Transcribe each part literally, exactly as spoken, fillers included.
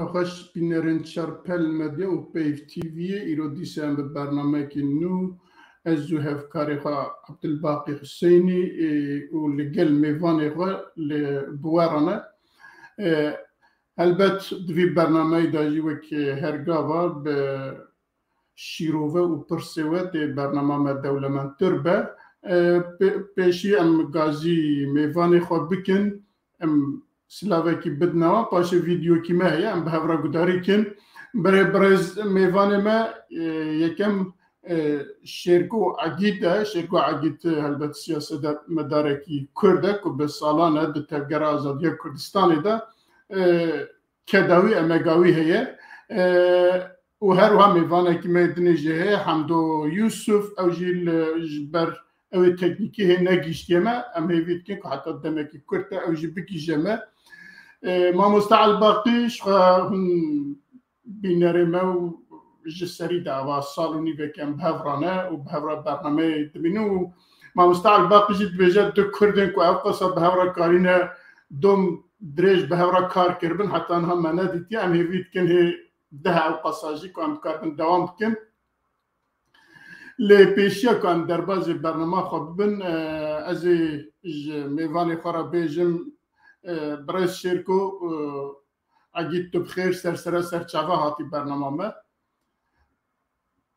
Xweş bînerên Çarpel Medya û Peyv T V'yê, îro dîsa em bi bernameyekî nû, ez û hevkarê xwe Abdulbaqî Huseynî, ê, û li gel mêvanê xwe li bi we re ne. Ê, helbet di vî bernameyê de jî wek her gava bi şîrove û pirsê we tê bernama me dewlemendtir be. E, pê-, pêşî em gazî mêvanê xwe bikin, em silavekî bidine wan, paşê vîdeokî me heye, em bi hev re gudarî kin. Berê birêz mêvanê me, e, yekem, e, Şêrgo Egîd e. Şêrgo Egîd, e, helbet siyasetmedarekî Kurd e ku bi salan e di Tevgera Azadiya Kurdistanê de, e, keda wî, emega wî heye. E, û her wiha mêvanekî me dinê jî heye, Hemdo Yusuf, ew jî li, ji ber ew ê teknîkî hê negihîştiye me. Em hêvî dikin ku heta demekî kurt e ew jî bigihîje me. E, Mamoste Elbaqî, ji xwe hûn bînerê me û ji serî de ava sal û nîvek em bi hev re ne û bi hev re bernameyê dibînin û Mamoste Elbaqî jî dibêje, du Kurdên ku ew qasa bi hev re karîne dom dirêj bi hev re kar kiribin, heta niha me nedîtiye. Em hêvî dikin hê deh ew qasa jî ku em dikaribin dewam bikin. Lê pêşiya ku em derbazê bernama xwe bibin, e, ez ê ji mêvanê xwe re bêjim, e, birêz Şêrko, e, Egîd, tu bi xêr, ser sere ser çava hatî bernama me.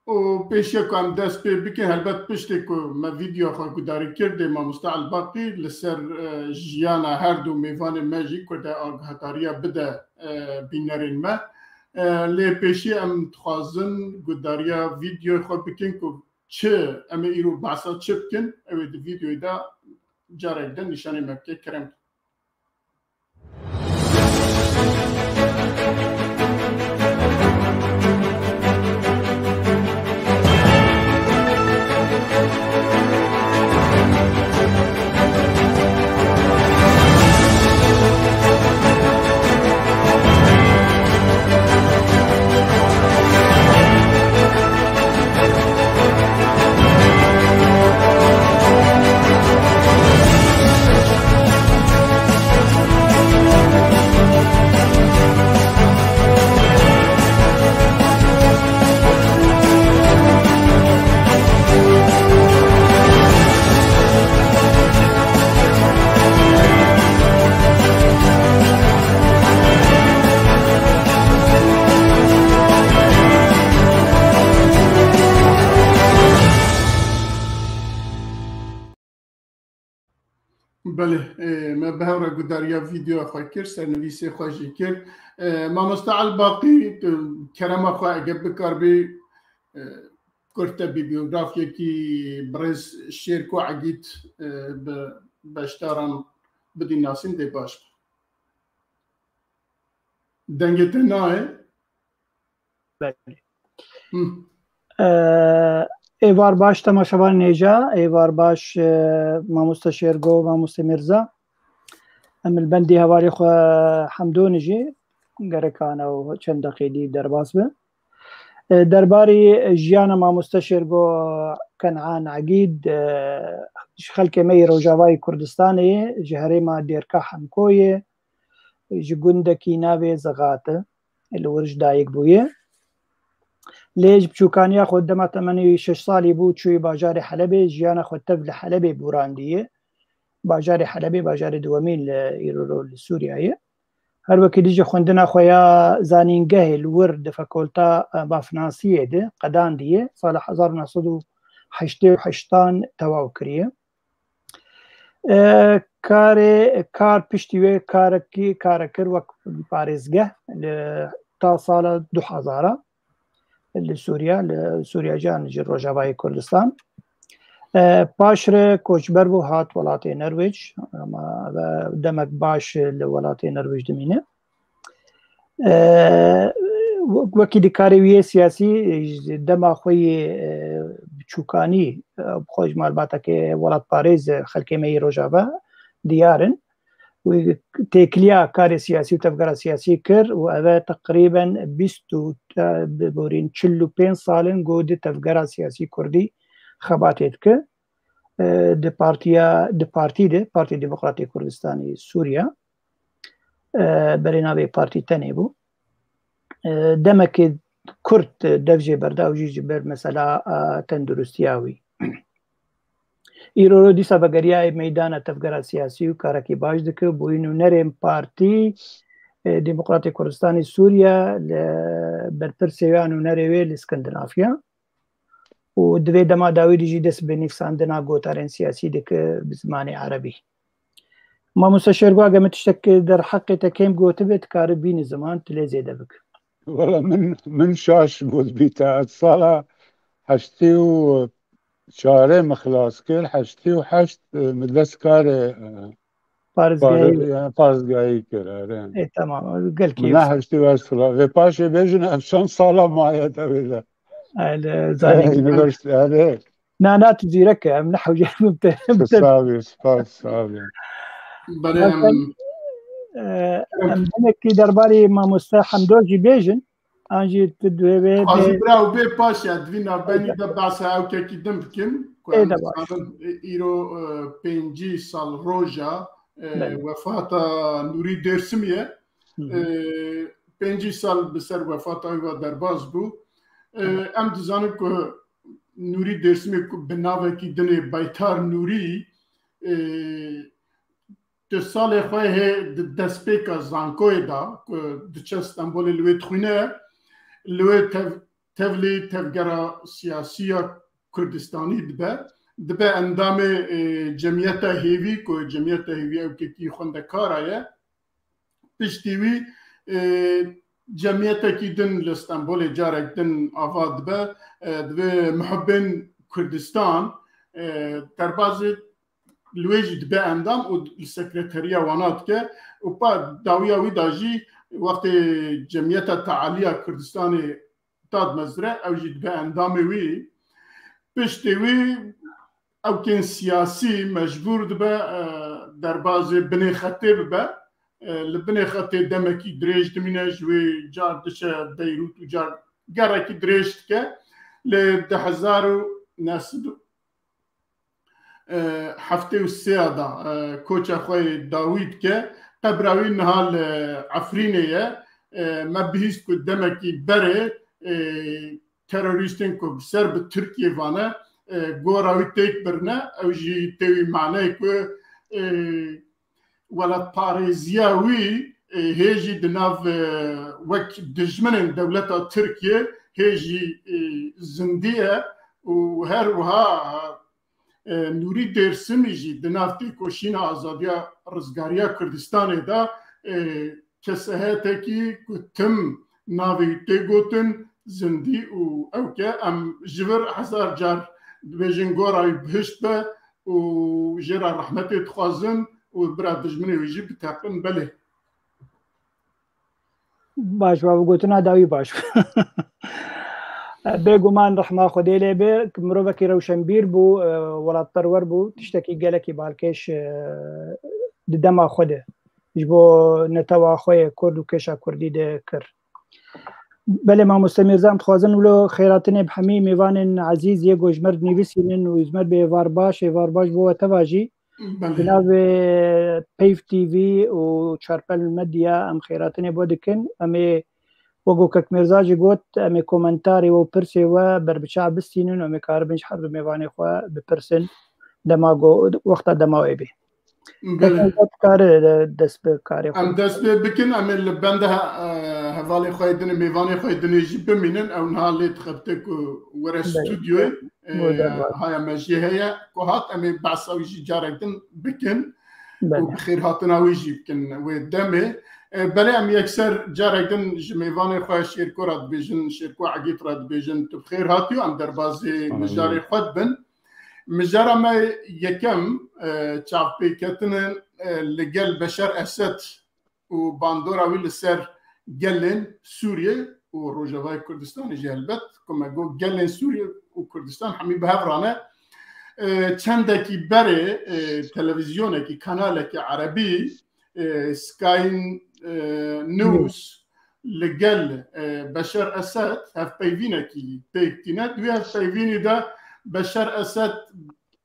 Û pêşiya ku em dest pê bikin, helbet piştê ku me vîdyoya xwe gudarî kir, dê Mamoste Elbaqî li ser, e, jiyana her du mêvanên me jî Kurdê agahedariya bide, e, bînerên me. E, lê pêşî em dixwazin gudariya vîdyoyê xwe bikin ku çi em ê îro behsa çi bikin, ew ê di vîdyoyê de carek din nîşanê me bike. Kerem. Belê, e, me bi hev re gudariya vîdeoya xwe kir, sernivîsê xwe jî kir. E, Mamoste Elbaqî, tu kerema xwe eger bikaribî, e, kurte bî biyografyekî birêz Şêrko Egîd, e, bi beşdaran bidî nasîn dê baş be. Dengê te nayê. Belê. Hı. Ee, êvar baş temaşevanên hêja, êvar baş, e, mamoste Şêrgo, mamoste Mirza. Em li bendî hevalê xwe Hemdonê jî gerek ana û çend deqê dî derbas be. E, derbarê jiyana mamoste Şêrgo Kenan Egîd, e, ji xelkê me yê Rojavayê Kurdistanê, ji herêma Dêrka Hemkoyê, ji gundekî navê Zixat e, li wir ji dayik bûye. Lê ji biçûkaniya xwe dema temenê wî şeş salî bû, çûyî bajarê Helebê, jiyana xwe tev li Helebê bûrandiye. Bajarê Helebê, bajarê duwemîn li îro li Sûriya ye. Her wekî dî jî xwendina xwe ya zanîngehê li wir di Fakolta, e, Mafnasiyê de qedandiye, sala hezar û neh sed û heştê û heştan tewaw kiriye. E, karê, kar piştî wê karekî, kare kir wek parêzgeh li ta sala du hezar a li Sûriya, li Sûriya can ji Rojavayê Kurdistan. E, paşre koçber bû, hat welatê Norwêc. Ama ve demek baş li welatê Norwêc dimîne. E, wek-, wekî di karê wî yê siyasî, e, ji dema xwe yê, e, biçûkanî, e, xwe ji malbateke welatparêz, e, xelkê me yê Rojava diyar in. Wî têkiliya karê siyasî û tevgera siyasî kir û ev e teqrîben bîst û, e, biborîn, çil û pênc sal in ku di tevgera siyasî kurdî xebatê dike. E, di partiya, di partî de, Partî Demokratê Kurdistanê Sûriya, e, berê navê partî tenê bû. e, demekê kurt dev jê berda û jî ji ber mesela, e, tenduristiya wî. Îro dîsa vegeriyayê meydana tevgera siyasî û karekî baş dike. Bûyî nûnerên Partî, e, Demokratê Kurdistanê Sûriye li berpirsê wê ya nûnerê wê li Skandinaviya. Û divê dema dawî de jî dest bi nivîsandina gotarên siyasî dike bi zimanê erebî. Mamoste Şêrgo, geme tiştek derheqê te kêm gotibe, dikare bîne ziman, tu lê zêde bike. Wala min, min şaş got bî te. Ez sala heştê û çarê min xilas kir, heştê û heşt, e, min dest karê, e, Parizgehî. Pare-, yani parizgehî kir, erê. E, tamam, gelkî Min ne heştê û heşt xilas. Vê paşê bêjin, ev çend sala maye te vê de. Erê, zanî. Üniversite, erê. Na, na, tu zîrek e, em ne hewce bim te. Sağ ol, spas, sağ ol. Belê, em, e, em hinekî derbarê mamoste Hemdo jî bêjin. An jî tu divê bê. Xwazî bira û bê paş ya, divî navbenî de behsa ewkekî din bikim, ku Ê em de baş. Dizanin, e, îro, e, pêncî sal roja, e, Belê. Wefata Nûrî Dêrsimî ye. Hı hı. E, pêncî sal bi ser wefata wî ve derbas bû. E, Hı. Em dizanin ku Nûrî Dêrsimî ku bi navekî din ê Baytar Nûrî, e, di salê xwe hê di destpêka zankoyê de ku diçe Stenbolê li wê dixwîne, li wê tev-, tevlî tevgera siyasî ya Kurdistanî dibe. Dibe endamê, e, Cemiyeta Hêvî, ku Cemiyeta Hêvî ewkekî xwendekara ye. Piştî wî, e, cemiyetekî din li Stenbolê carek din ava dibe, e, divê Muhibbên Kurdistan, e, derbazê li wê jî dibe endam û li sekreteriya wana dike û pa dawiya wî de jî wextê Cemiyeta Tealiya Kurdistanê dadmezire, ew jî dibe endamê wî. Piştê wî ewkên siyasî mecbûr dibe, e, derbazê binê xetê bibe. E, li binê xetê demekî dirêj dimîne, ji wê car diçe Beyrût û car gerekî dirêj dike. Lê di hezar û neh sed û, e, heftê û sê de, e, koça xwe yê dawî dike. Qebra wî niha li Efrînê ye. E, me bihîst ku demekî berê, e, terorîstên ku bi ser bi Tirkiyê vane, e, gora wî têk birine, ew jî tê wî maneyê ku, e, welatparêziya wî, e, hê jî di nav, e, wek dijminên dewleta Tirkiyê hê jî, e, zindî ye û her wiha, e, Nûrî Dêrsimî jî di nav têkoşîna azadiya rizgariya Kurdistanê de, e, kesehetekî ku tim navê wî tê gotin, zindî û ewke em ji vir hezar car dibêjin gora wî bihişt be û jê re rehmetê dixwazin û bira dijminê wî jî biteqin. Belê. Baş, va gotina dawî baş. Bêguman rehma Xwedê lê be, mirovekî rewşenbîr bû, e, welatperwer bû, tiştekî gelekî balkêş, e, di dema xwe de ji bo netewa xwe yê Kurd û kêşa Kurdî de kir. Belê mamoste Mîrza, em dixwazin wilo xêratinê bi hemî mêvanên ezîz yê ku ji me re dinivîsînin û ji me re bê êvar baş, êvar baş bo we teva jî. Belê. Di navê Peyv T V û Çarpel Medya em xêratinê bo dikin. Em ê, wek ku Kek Mîrza jî got, em ê komentarê we û pirsê we berbiçav bistînin û em ê karibin ji her du mêvanê xwe bipirsin dema ku, wexta dema wê bê. Belê. Kek Mîrza dikare dest bi karê xwe. Em dest pê bikin, em ê li benda he-, e, hevalê xwe yê dinê, mêvanê xwe yê dinê jî bimînin. Ew niha lê dixebite ku were Belê. Stûdyoyê. E, Bû derbas. Haya me jê heye ku hat, em ê behsa wî jî carek din bikin û Belê. Bi xêrhatina wî jî bikin wê demê. E, belê em yekser carek din ji mêvanê xwe Şêrko re dibêjin, Şêrko Egît re dibêjin, tu bi xêr hatî û em derbazê Sağ olun. Mijarê xwe dibin. Mijara me yekem, e, çavpêketinên, e, li gel Beşar Esed û bandora wî li ser gelên Sûriyê û Rojavayê Kurdistanê jî helbet, ku me got gelên Sûriyê û Kurdistan hemî bi hev re ne. E, çendekî berê, e, televîzyonekî, kanalekî erebî, e, Sky, e, News, li gel, e, Beşar Esed hevpeyvînekî pêk tîne. Di wê hevpeyvînî de Beşar Esed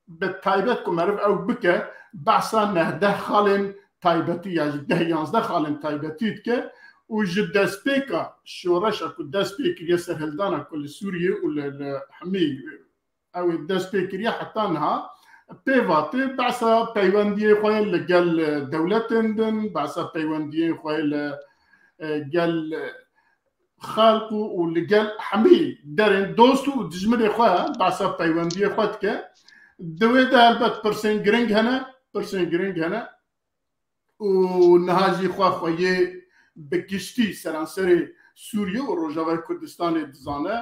bi taybet ku meriv ew bike, behsa nehdeh xalên taybetî ya jî deh yanzdeh xalên taybetî dike û ji destpêka şoreşa ku dest pê kiriye, serhildana ku li Sûriyê û li, li hemî ew ê dest pê kiriye heta niha, pê ve tê behsa peywendiyê xwe li gel dewletên din, behsa peywendiyê xwe li, e, gel xelq û, û li gel hemî derên dost û dijminê xwe behsa peywendiyê xwe dike. Di wê de helbet pirsên giring hene, pirsên giring hene. Û niha jî xwe xwe yê bi giştî seranserê Sûriye û Rojavayê Kurdistanê dizane.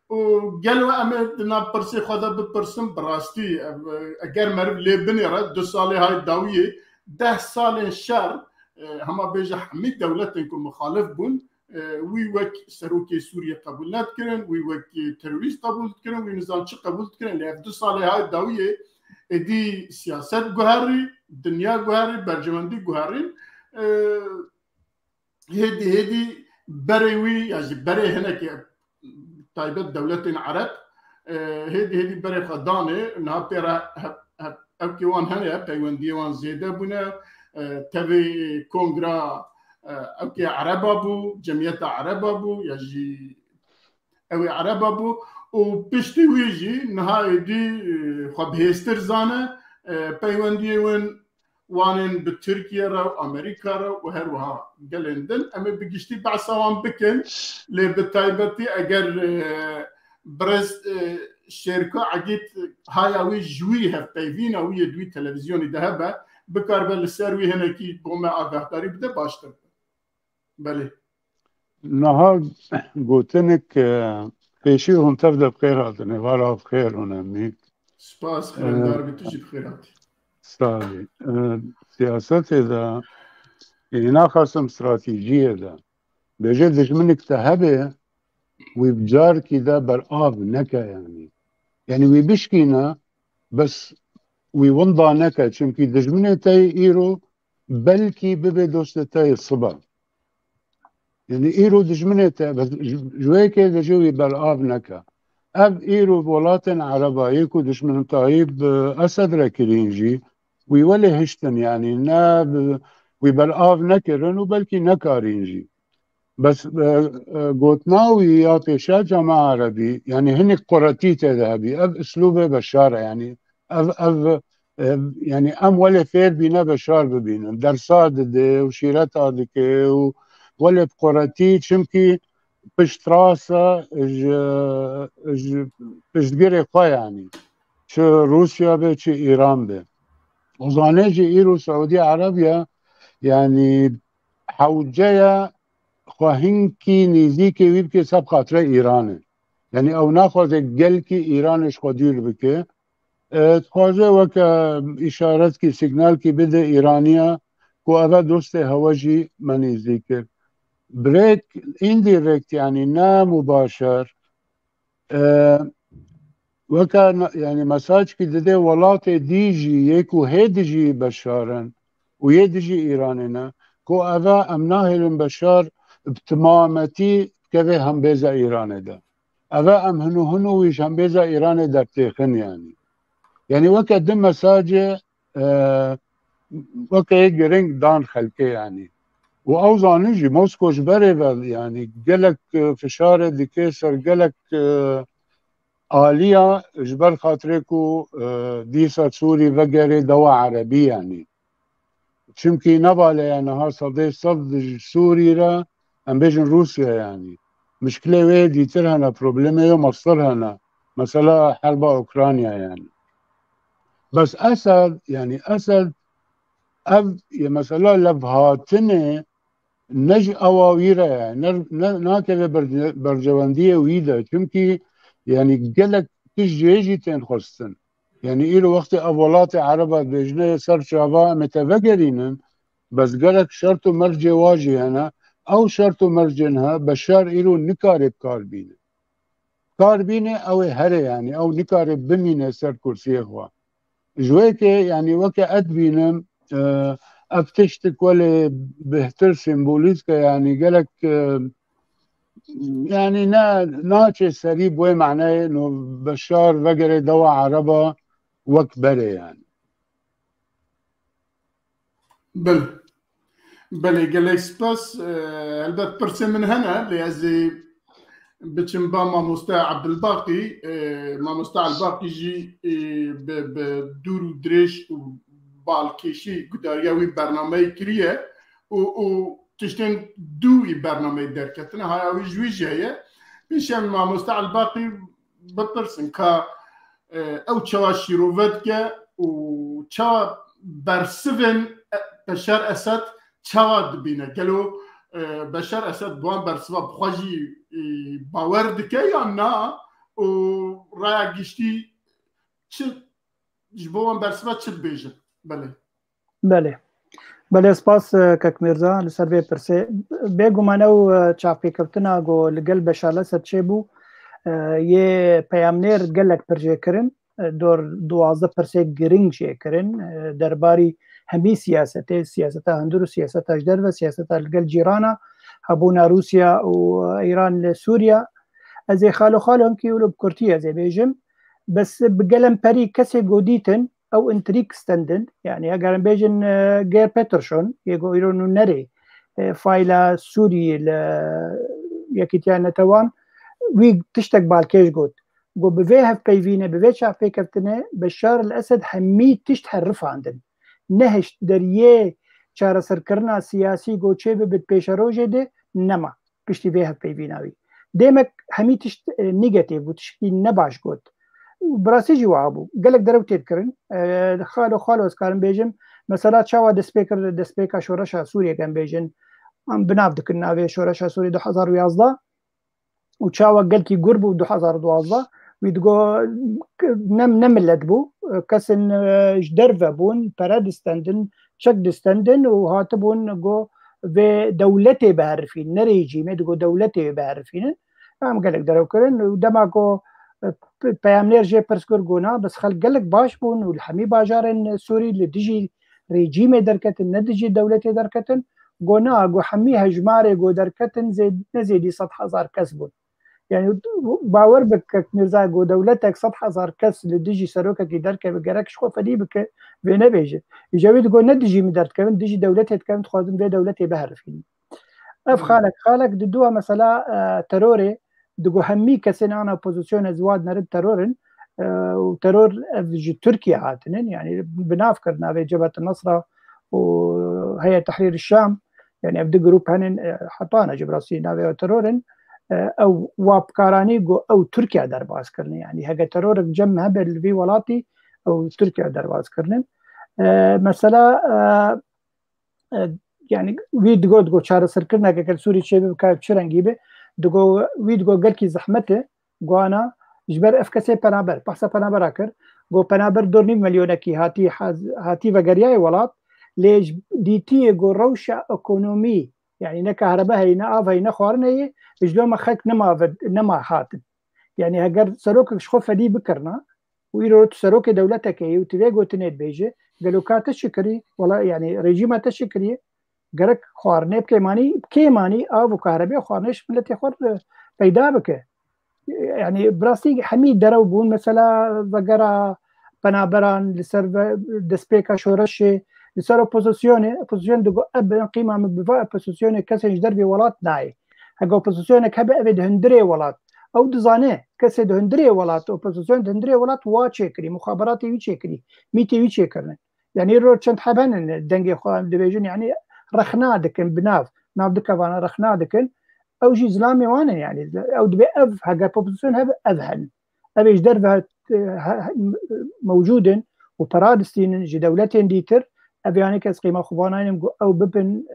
Û gelo em ê di nav pirsê xwe de bipirsin, bi rastî, ev, eger meriv lê binêre, du salê hay dawiyê, deh salên şer, e, hema bêje hemî dewletên ku mixalif bûn, e, wî wek serokê Sûriyê qebûl nedikirin, wî wek terorîst qebûl dikirin, wî nizam çi qebûl dikirin. Lê ev du salê hay dawiyê êdî siyaset guherî, dinya guherî, berjewendî guherîn. E, hêdî hêdî berê wî ya jî berê hinekî taybet dewletên Ereb, e, hêdî hêdî berê xwe danê, niha pê re he-, he-, ewkê wan heye, peywendiyê wan zêde bûne, e, tevê kongra, e, ewkê Ereba bû, cemiyeta Ereba bû, ya jî ew ê Ereba bû û piştî wî jî niha êdî, e, xwe bihêztir zane, e, peywendiyê win wanên bi Tirkiye re û Amerîka re û her wiha gelên din. Em ê bi giştî behsa wan bikin, lê bi taybetî eger, e, birêz, e, Şêrko Egîd haya wî ji wî hevpeyvîna wî yê di wî televîzyonî de hebe, bikaribe li ser wî hinekî bo me agahdarî bide, baştir be. Belê. Niha gotinik, e, pêşî hûn tev de bi xêr hatin, êvara bi xêr hûn hemî. Spas, xirindar bî, tu jî bi xêr hatî. Sağ olun. E, siyasetê de, yani naxasim stratejiyê de. Bêje dijminik te hebe, wî bi carkî de berav neke yani. Yani wî bişkîne, bes wî winda neke. Çimkî dijminê te yê îro belkî bibe dostê te yê sibe. Yani îro dijminê te, bes ji, ji wê yekê de jî wî berav neke. Ev îro welatên Ereba yê ku dijmin Tayyip, e, Esed re kirîn jî, wî welê hiştin, yani ne bi, wî berav nekirin û belkî nekarîn jî. Bes, e, e, gotina wî ya pêşiya Cema Erebî, yani hinek quretî tê de hebî. Ev uslûbê Beşar e, yani ev, ev, e, yani em welê fêr bîne Beşar bibînin. Dersa dide û şîreta dike û welê bi quretî, çimkî piştrast e ji, ji piştgirê xwe, yani çi Rûsya be, çi Îran be. Û zanê jî îro Saûdî Erebiya, yani hewceya xwe hinkî nêzîkê wî bike ser bi xatira Îranê. Yani ew naxwaze gelkî Îranê ji xwe dûr bike. E, dixwaze weke îşaretkî, signalkî bide Îraniya ku eve dostê hewe jî me nêzîk kir. Bi rêk indirekt, yani ne mubaşer, e, weke na-, yani mesajkî dide welatê dî jî yê ku hê dijî Beşar in û yê dijî Îranê ne, ku eve em nahêlin Beşar bi timametî bikeve hembêza Îranê de. Eve em hino hino wî ji hembêza Îranê dertêxin yani. Yani weke di mesajê, e, weke yê giring dan xelkê yani. Û ew zanin jî Mosko ji berê ve yani gelek, e, fişarê dike ser gelek, e, aliya ji ber xatirê ku, e, dîsa Sûrî vegerê dewa Erebî yani. Çimkî nebale ya niha sedê sed ji Sûrî re, em bêjin Rûsya yani. Mişkilê wê dîtir hene, problemê wê mestir hene. Mesela herba Ukrayna yani. Bes Esed, yani Esed ev yê mesela levhatinê ne ji ewa wî re ye, ne, ne, nakeve berce-, bercewendiyê wî de. Çimkî yani gelek tişt jê jî tên xwestin. Yani îro wextê ev welatê Ereba dibêjine yê ser çava em ê te vegerînin, bes gelek şert û mercê wa jî hene. Ew şert û mercên he Beşar îro nikare bi kar bîne. Kar bîne ew ê here yani, ew nikare bimîne ser kursiyê xwe. Ji wê yekê, yani weke ez dibînim, e, ev tiştik welê bêhtir sembolîsk e, yani gelek, e, yani ne, naçe serî bi wê maneyê no Beşar vegere dewa Ereba wek berê yani. Bil. Belê, gelek spas. E, helbet pirsê min hene, lê ez ê biçim ba mamoste Ebdulbaqî. E, mamoste Elbaqî jî, e, bi, bi dûr û dirêj û balkêşî gudariya wî bernameyê kiriye û, û tiştên dû wî bernameyê derketine. Haya wî ji wî jî heye. Pêşiya min mamoste Elbaqî bipirsin ka, e, ew çawa şîrove dike û çawa bersivên, e, Beşar Esed çawa dibîne? Gelo, e, Beşar Esed bi wan bersiva bi xwe jî, e, bawer dike yan na? Û raya giştî çi, ji bo wan bersiva çi dibêjin? Belê. Belê. Belê, spas, e, kek Mîrza, li ser vê pirsê. Bêguman ew, e, çavpêkevtina ku li gel Beşar Esed çêbû, e, yê peyamnêr gelek pir jê kirin, e, dor duwazdeh pirsê giring jê kirin, e, derbarî hemî siyasetê, siyaseta hundir û siyaseta ji derve, siyaseta li gel cîrana, hebûna Rûsya û Îran li Sûriya. Ez ê xalo xalo hinkî wilo bi kurtî ez ê bêjim. Bes bi gelemperî kesê ku dîtin, ew întrîk stendin. Yanî, heger em bêjin, e, Geir Peterson, yê ku îro nûnerê, e, fayla Sûriyê li Yekîtiya Netewan, wî tiştek balkêş got. Got, bi vê hevpeyvîne, bi vê çavpêkevtine, Beşar el Esed hemî tişt herifandin. Nehişt deriyê çareserkirina siyasî ku çêbibe di pêşerojê de nema. Piştî vê hevpeyvîna wî. Demek hemî tişt, e, negatif bû, tiştî nebaş got. Û bi rastî jî wiha bû. Gelek derew tê dikirin. E, xalo xalo ez karim bêjim. Mesela çawa dest pê kir, destpêka şoreşa Sûriyê em bêjin. Em bi nav dikin navê şoreşa Sûriyê du hezar û yazdeh. Û çawa gelkî gur bû du hezar û duwazdeh. Wî digo ne, ne millet bû. Kesên, e, ji derve bûn, pere distendin, çek distendin û hatibûn go vê dewletê biherifîn, ne rejîmê, digo dewletê biherifînin. Em gelek derew kirin û dema ku, e, pe-, peyamnêr jê pirs kir, got na, bes xelk gelek baş bûn û li hemî bajarên Sûrî li dijî rejîmê derketin, ne dijî dewletê derketin. Got na, got hemî hejmarê got derketin zê-, ne zêdî sed hezar kes bûn. Yani bawer bike, Mîrza, got dewletek sed hezar kes li dijî serokekî derkeve, gerek ji xwe fedî bike, vê nebêje. Îja wî digot ne dijî min derdikevin, dijî dewletê dikevin, dixwazin vê dewletê biherifînin. Ev xalek, xalek di dua mesela, e, terorê, digo hemî kesên ana opozîsyonê ziwa dinerin teror in, e, û teror ev ji Tirkiye hatinin, yani bi nav kir navê Cebhet Nesra û Heyet Tehrîr Şam, yani ev du grûp henin, e, hetana ji bi rastî navê ew teror in, e, ew wapkaranî ku ew Tirkiye derbas kirine, yani heke terorek cem hebe li vî welatî ew Tirkiye derbas kirinin. E, mesela, e, e, yani wî digot, digot çareserkirineke gel Sûrî çêbibe, ka çi rengî be, digot, wî digot gelkî zehmet e, gwana, ji ber ev kesê penaber, behsa penabera kir, got penaber dor nîv milyonekî hatî haz-, hatî vegeriyayê welat, lê ji dîtiyê got rewşa ekonomî, yani ne kahrebe heye, ne av heye, ne xwarin heye, ji loma xelk nema ve-, nema hatin. Yani heger serokek ji xwe fedî bikirina, û îro tu serokê dewletekê yî û tu vê gotinê dibêjî, gelo ka te çi kirî? Wela, yani rejîma te çi kiriye? Gerek xwarinê bi kêmanî, bi kêmanî av û kahrebê û xwarinê ji miletê xwe re peyda bike. Yani bi rastî hemî derew bûn, mesela vegera penaberan li ser ve-, destpêka şoreşê, li ser opozisyonê, opozisyon digo, ev bin qîma min bi va opozisyonê kesên ji dervê welat nayê. Heke opozisyonek hebe, ev ê di hundirê welat. Ew dizane, kesê di hundirê welat, opozisyon di hundirê welat wa çêkirî, muxaberatê wî çêkirî, mîtê wî çêkirine. Yani îro çend heb henin dengê xwe em dibêjin, yani rexna dikin bi nav, nav dikevana rexna dikin. Ew jî zilamê wan in, yani ew dibê ev, heger opozisyon hebe, ev henin. Ev ê ji derve, e, he-, he-, mewcûd in û pera distînin ji dewletên dîtir, ev yanî kes qîma xwe vanaynin ku ew bibin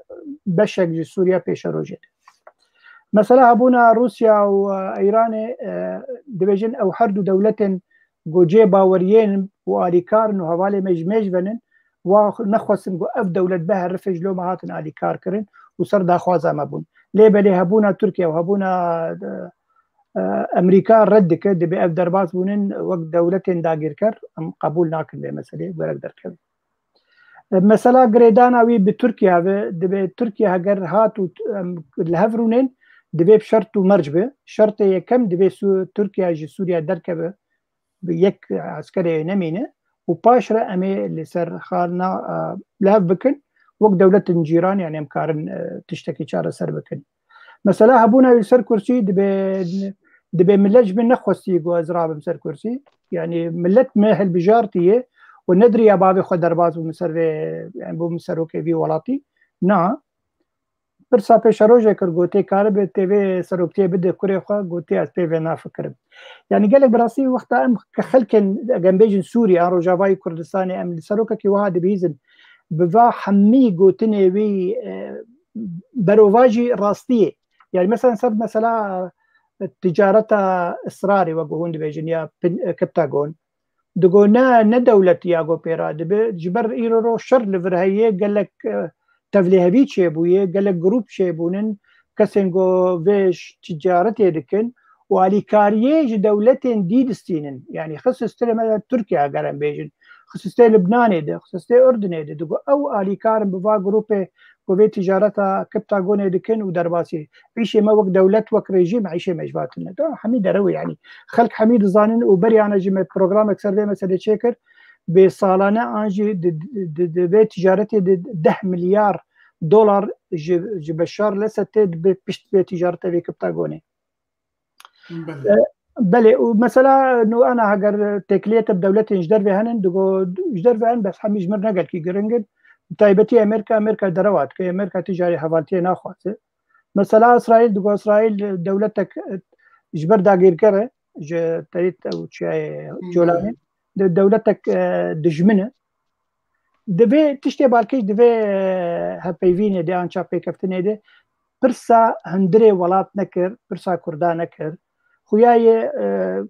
beşek ji Sûriya pêşerojê de. Mesela hebûna Rûsya û, e, Îranê, e, dibêjin ew her du dewletên ku cê baweriyên û alîkar in û hevalê me ji mêj venin, wa nexwestin ku ev dewlet biherife, ji loma hatin alîkar kirin û ser daxwaza me bûn. Lê belê hebûna Tirkiye û hebûna, e, e, Amerîka red dike, dibê ev derbas bûnin wek dewletên dagîrker, em qebûl nakin vê meseleyê, gerek derkevin. E, mesela girêdana wî bi Tirkiye ve, dibê Tirkiye heger hat û t-, em li hev rûnên, divê bi şert û merc be. Şertê yekem divê Sû-, Tirkiye ji Sûriye derkeve, bi yek eskerê nemîne û paş re em ê li ser xalina, e, li hev bikin wek dewletin cîran, yani em karin e, tiştekî çareser bikin. Mesela hebûna wî ser kursî dibe, dibe millet ji min nexwestî ku ez rabim ser kursî. Yani millet me hilbijartiye û nediriya bavê xwe derbas bû min ser vê, yani bû min serokê vî welatî. Na, pirsa pêşerojê kir, got, tê karibe tê vê seroktiyê bide kurê xwe, got, ez pê vê nafikirim. Yani gelek bi rastî wexta em ke xelkên, eger em bêjin Sûrî an Rojavayê Kurdistanê, em li serokekî wiha dibihîzin, bi va hemî gotinê wî e, berovajî rastiyê. Yani mesela ser mesela ticareta israrê wek hûn dibêjin ya pin- e, Pentagon. Digo ne, ne dewlet ya go pêra dibe. Ji ber îro ro şer li vir heye, gelek e, tevlêhevî çêbûye, gelek grûp çêbûnin, kesên go vê ş- ticaretê dikin û alîkariyê ji dewletên dî distînin. Yani xisistê mesela Tirkiye eger em bêjin, xisistê Libnanê de, xisistê Urdunê de, digo ew alîkarin bi va grûpê ku vê ticareta Pentagonê dikin û derbasî. Îşê me wek dewlet, wek rejîm, îşê me ji va tune. Da hemî derew e, yani xelk hemî dizanin û beriyane jî me programek ser vê meselê çêkir. Bê salane an jî di, di, di vê ticaretê de deh milyar dolar ji, ji Beşar Lesed tê dibe pişt vê ticarete vê Pentagonê. Belê. E, belê, û mesela nû ana heger têkiliyete bi dewletên ji dervê henin, digo ji dervê henin, bes hemî ji mir ne gelkî giring in. Bi taybetî Amerîka, Amerîka derewa dike, Amerîka ticarê hevaltiyê naxwaze. Mesela Îsraîl, digo Îsraîl dewletek e, ji ber dagîrker e, ji terît ew çiyayê Colanê, de dewletek e, dijmin e. Divê tiştê balkêş divê e, hevpeyvînê de, an çavpêkeftinê de pirsa hundirê welat nekir, pirsa Kurda nekir. Xuya ye e,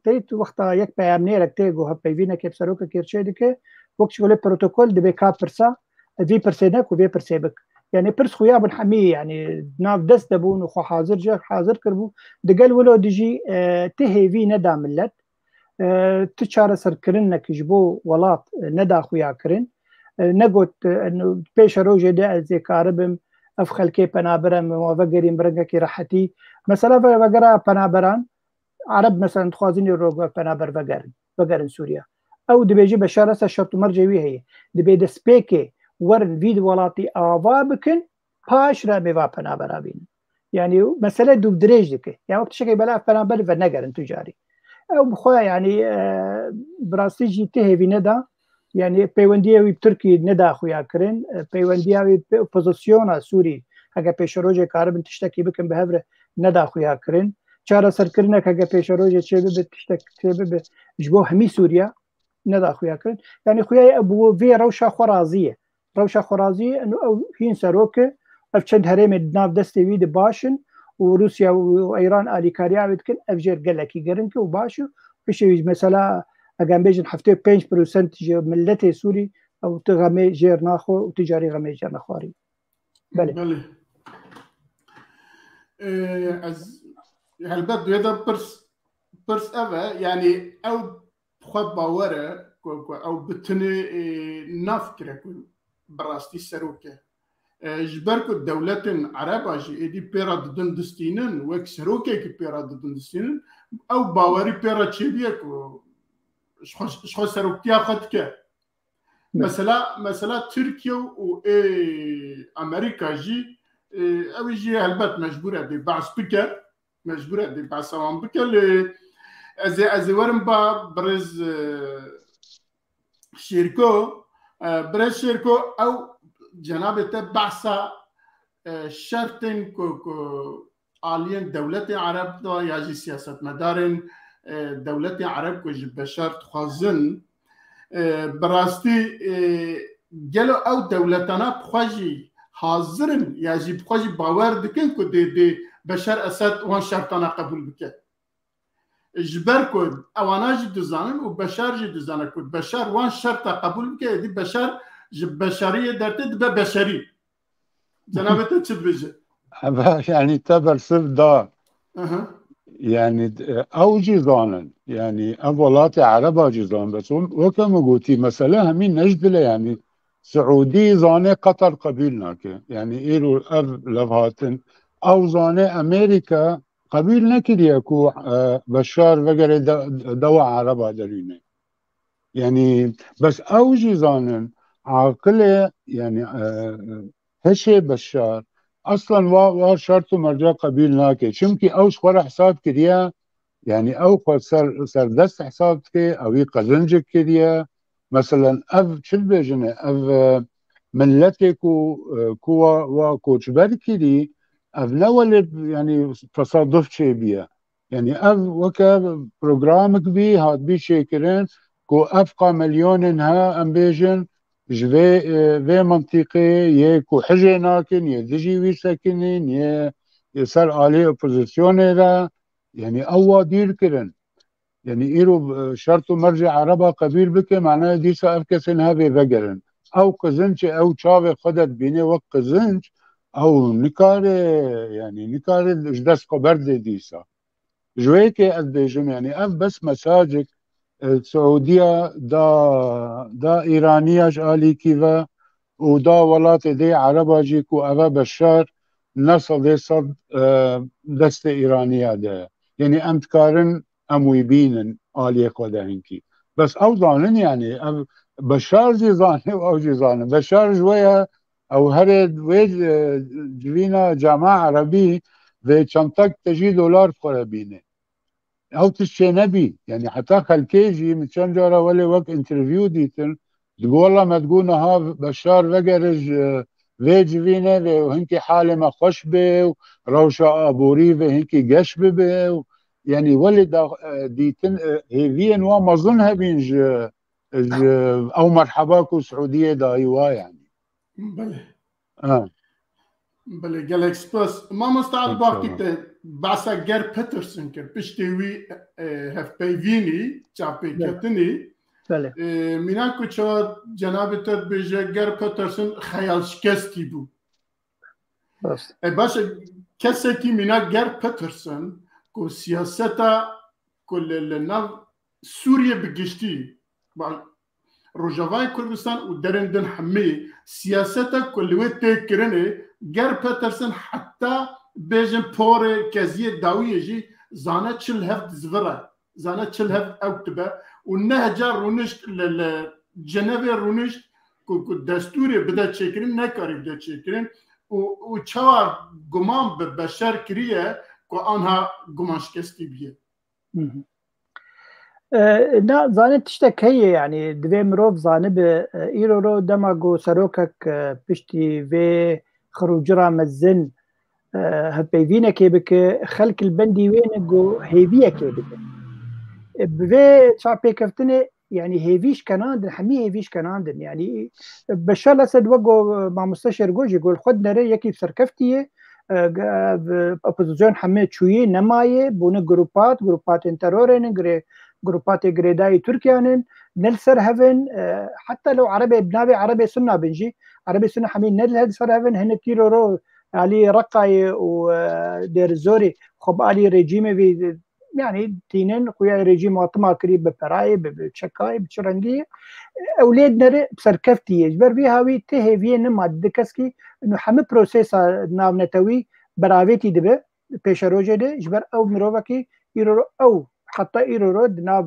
teyt wexta yek peyamnêrek tê ku hevpeyvînekê bi serokekê çê dike, wek şixulê protokol dibê ka pirsa, vî pirsê ne ku vê pirsê bik. Yani pirs xuya bûn hemî, yani nav dest de bûn û xwe hazir, cih hazir kiribû. Digel wilo dijî e, ti hêvî neda millet. E, ti çareserkirinek ji bo welat e, neda xuya kirin. E, negot e, pêşerojê de ez ê karibim ev xelkê penaberem, wan vegerîm bi rengekî rehetî. Mesela ve-, vegera penaberan, Ereb mesela dixwazin îro penaber vegerin, vegerin Sûriye. Ew dibêje Beşar Esed şert û mercê wî heye. Dibê destpêkê werin vî welatî ava bikin, paş re em ê va penabera bînin. Yani mesele dûvdirêj dike. Ya wek tiştekê bela ev penaber venegerin tu carî. Ew bi xwe yani e, bi rastî jî ti hêvî neda. Yani peywendiyê wî bi Tirkî neda xuya kirin. E, Peywendiya wî bi opozisyona Sûrî heke pêşerojê karibin tiştekî bikin bi hev re neda xuya kirin. Çareserkirinek heke pêşerojê çêbibe, tiştek çêbibe ji bo hemî Sûriye neda xuya kirin. Yani xuya ye bi vê rewşa xwe razî ye. Rewşa xwerazî û ew hîn serok e, ev çend herêmê di nav destê wî de baş in û Rûsya û Îran alîkariya wê dikin, ev jêr gelekî giring e û baş e. Piştî wî mesela, eger em bêjin heftê û pênc prosent ji miletê Sûrî ew tu xemê jêr naxwe û tu carî xemê jêr nexwarî. Belê. Belê. Ee, ez helbet wê de pirs, pirs ev e, yani ew xwe bawer e ku, ku ew bi tinê, e, nafikire ku bi rastî serok e. E, ji ber ku dewletên Ereba jî êdî pê re didin distînin, wek serokekî pê re didin distînin, ew bawerî pê re çêbûye ku ji xwe, ji xwe seroktiya xwe dike. Mesela, mesela Tirkiye û ê Amerîka jî, e, ew jî helbet mecbûr e dê behs bike. Mecbûr e dê behsa wan bike. Lê ez ê, ez ê werim ba birêz, e, Şêrko, e, birêz Şêrko, ew cenabê te behsa, e, şertên ku, ku aliyên dewletên Ereb de ya jî siyasetmedarên, e, dewletên Ereb ku ji Beşar dixwazin, e, bi rastî, e, gelo ew dewletana bi xwe jî hazir in ya jî bi xwe jî bawer dikin ku dê, dê Beşar Esed wan şertana qebûl bike? Ji ber ku ewana jî dizanin û Beşar jî dizane ku Beşar wan şerta qebûl bike, êdî Beşar ji beşariyê dertê dibe beşerî. Cenabê te çi dibêje? Eva, yani te bersiv da. Aha. Yani, e, ew jî zanin. Yani ev welatê Ereba jî zanin. Bes weke min gotî, mesele hemî ne ji dil e, yani Siûdî zane Qatar qebûl nake. Yani îro ev levhatin. Ew zane Amerîka qebûl nekiriye ku, e, Beşar vegere de-, dewa Ereba derûne. Yani, bes ew jî zanin, aqilê, yani, e, hişê Beşar, eslen wa, wa şert û merca qebîl nake. Çimkî ew ji xwe re hesab kiriye, yanî ew xwe ser, serdest hesab dike, ewî qezincik kiriye. Meselen, ev çi dibêjin e? Ev, e, miletê ku, e, ku wa, wa koçber kirî, ev ne welê, yanî, tesaduf çêbûye. Yanî ev weke programek bî, hatbî çêkirin ku ev qamelyonên he, em bêjin, ji vê, e, vê mintîqê yê ku hijê nakin, yê dijî wî sekinîn, yê, yê ser alî opozisyonê de, yanî ew wa dîr kirin. Yanî îro, e, şert û mercê Ereba qebîl bike, manaya dîsa ev kesên hevê vegerin. Ew qizinc, ew çavê xwe de dibîne wek qizinc, ew nikare, yanî nikare ji dest xwe berde dîsa. Ji wê yekê ez dibêjim, yanî ev bes mesajek, e, Siûdiya da, da Îraniya ji alîkî ve û da welatê dê Ereba jî ku eve Beşar ne sedê sed, e, destê Îraniya de ye. Yanî em dikarin em wî bînin aliyê xwe de hinkî. Bes ew zanin, yanî ev Beşar jî zane û ew jî zanin. Beşar ji we ye, ew herê wê, e, civîna cama erebî vê çentek tejî dolar bi xwe re bîne. Ew tişt çê nebî. Yanî heta xelkê jî min çend cara welê wek interview dîtin, digo, "Wela me digo niha Beşar vegere ji vê civînê vê û hinkî halê me xweş bê û rewşa aborî vê hinkî geş bibe." Û yanî welê da, e, dîtin, e, hêviyên wa mezin hebîn ji, ji ew merheba ku Siûdiyê dayî wa, yanî. Belê. Ha. Belê, gelek spas. Mamosta Elbaxtî, te behsa Ger Peterson kir. Piştî wî, e, hevpeyvînî, çavpêketinî. Belê. E, mînak ku çawa cenabê te dibêje, Ger Peterson xeyalşikestî bû. Rast. E, baş e, kesekî mînak Ger Peterson ku siyaseta ku li, li nav Sûriye bi giştî, ba-, Rojavayê Kurdistan û derên din hemî siyaseta ku li wê tê kirinê, Ger Peterson heta bêjin porê keziyê dawiyê jî zane çi li hev dizivire, zane çi li hev ew dibe û neh car rûnişt li, li Cenevê rûnişt ku, ku destûrê bide çêkirin, nekarî bide çêkirin û, û çawa guman bi Beşar kiriye ku anha guman şikestî bûye. Hı hı. E, na, zanî tiştek heye, yanî divê mirov zanibe, e, îro ro dema ku serokek, e, piştî vê xirûcira mezin, e, hevpeyvînekê bike, xelk li bendî wê ne ku hêviyekê bike. E, bi vê çavpêkeftinê, yanî hêvî şkenandin, hemî hêvî şkenandin. Yanî Beşar Esed wek ku, e, mamoste Şêrgo jî got, li xwe dinere yekî serkeftî ye, e, ge-, e, opozîsyon hemê çûyî nemayê, bûne grupat, grupatên terorê ne, girê-, grupatê girêdayî Tirkiye ne, ne li ser hev in, e, heta lew Erebê, bi navê Erebê Sunna bin jî, Erebê Sunna hemî ne li ser hev in, hinek îro ro alî Reqayê û, e, Dêrizorê xwe bi alî rejîmê vê, yanî tînin xuya rejîm hatima kirî bi perayê, bi, bi çekayê, bi çi rengî ye. Ew lê dinere bi serkeftî ye. Ji ber vî hawî ti hêviyê nima di keskî û hemî prosesa navnetewî beravêtî dibe pêşerojê de. Ji ber ew mirovekî îro ro ew heta îro ro di nav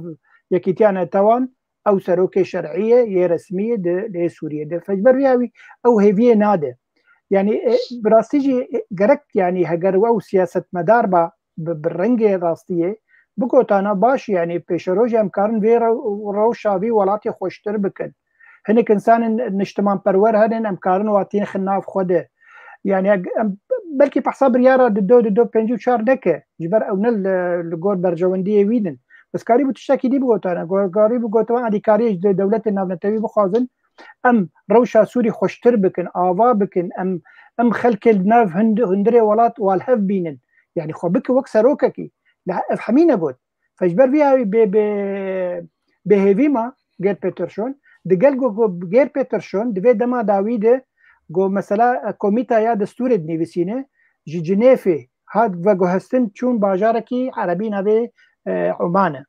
Yekîtiya Netewan ew serokê şer'î ye, yê resmî ye di lê Sûriyê de. Ji ber vî hawî ew hêviyê nade. Yanî, e, bi rastî jî, e, gerek, yanî, heger ew siyasetmedar ba, bi, bi rengê rastiyê, bigotana baş, yanî, pêşerojê em karin vê rew-, rewşa vî welatê xweştir bikin. Hinek insanên niştimanperwer henin, em karin watiyên xin nav xwe de. Yanî, em, belkî behsa biryara di do, di do pêncî û çar neke, ji ber ew ne li, li gor berjewendiyê wî din. Bes karîbû tiştekî dî bigotana, go-, karîbû gotiban alîkariyê ji de-, dewletên navnetewî bixwazin, em rewşa Sûrî xweştir bikin, ava bikin, em, em xelkê li nav hund-, hundirê welat wa li hev bînin. Yanî xwe bike wek serokekî. Li he-, ev hemî negot. Fe ji ber vî hawî bê, bê, bêhêvî ma Gerd Peterson. Digel ku, ku Gerd Peterson di vê dema dawî de ku mesela, e, komîta ya destûrê dinivîsîne, ji Cinêfê hat veguhestin çûn bajarekî erebî navê, e, Oman e.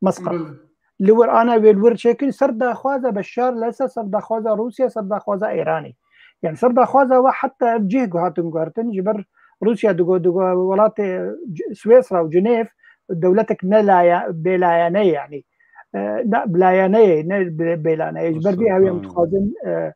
Mesqat. Belê. Li wir ana wê li wir çêkin ser daxwaza Beşar li ser, ser daxwaza Rûsya, ser daxwaza Îranê. Yani ser daxwaza we heta ev cih hatin guhertin, ji ber Rûsya digo, digo welatê C-, Swêsra û Cinêv dewletek ne laya-, bêlayane ye yani. E, ne, bilayane ye, ne bê-, bêlane ye. Ji ber vî hewî em dixwazin, e,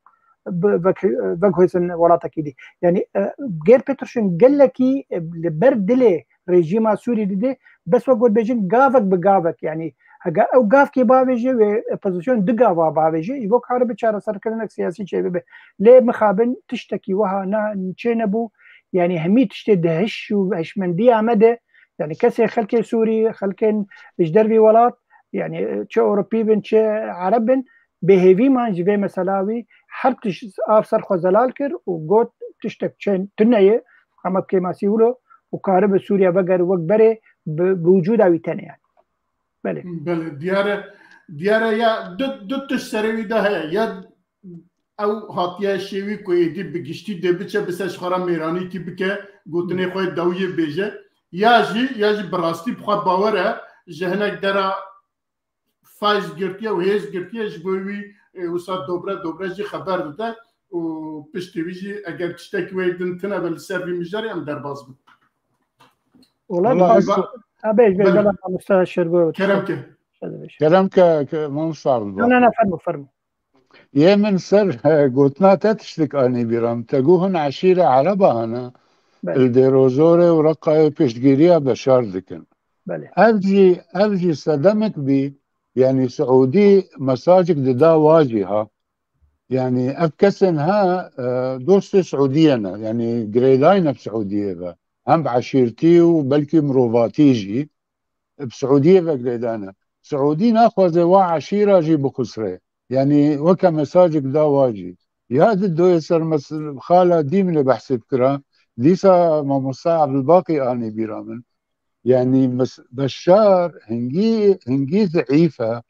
bi-, vek-, veguhêzin welatekî dî. Yanî, e, Gêr Petruşin gelekî, e, li ber dilê rejîma Sûrî dide, bes wek got bêjin gavek bi gavek, yanî hega ew gavkê bavêje wê opozîsyon du gava bavêje, ji bo karibe çareserkirinek siyasî çêbibe. Lê mixabin tiştekî wiha na çênebû, yanî hemî tiştê di hiş û hişmendiya me de, yanî kesê xelkê Sûrî, xelkên ji dervî welat, yanî çi Ewropî bin, çi Ereb bin, bêhêvî man ji vê mesela wî, her tişt av ser xwe zelal kir û got tiştek çên tune ye, hema bi kêmasî wilo û karibe Sûriye veger wek berê bi, bi wicûda wî tenê yani. Belê. Belê, diyar e, diyar e ya du, du tişt serê wî de heye. Ya ew hatiye şêwî ku êdî bi giştî dê biçe, bise ji xwe re mêranîkî bike, gotinê xwe dawiyê bêje. Ya jî, ya jî bi rastî bi xwe bawer e, ji hinek dera fayz girtiye û hêz girtiye, ji bo wî, e, wisa dobre dobre jî xeber dide û piştî wî jî eger tiştekî wê din tine be li ser vî mijarê em derbas bin. Wala Wala bi-, ez ha, bêj, bêj, Belê. Bela mamosta Şergo. Kerem ke. Hadi bêj. Kerem ke, ke mamosta Abdullah. Na, na, na, fermo, fermo. Yê min ser, e, gotina te tiştik anî bîra min. Te got hin eşîre Ereba hene. Belê. Li Dêrozorê û Reqayê piştgiriya Beşar dikin. Belê. Ev jî, ev jî sedemek bî, yanî Siûdî mesajek dida wa jî ha. Yanî ev kesên ha, e, dostê Siûdiyê ne, yanî girêdayî ne bi Siûdiyê ve. Hem bi eşîrtî û belkî mirovatî jî bi Siûdiyê ve girêdayî ne. Siûdî naxwaze wa eşîra jî bixusre. Yanî weke mesajek da wa jî. Ya di doyê ser mes-, xala dî min ê behsê bikira. Dîsa mamosta Abdulbaqî anî bîra min. Yanî mes-, Beşar hingî, hingî zeîf e.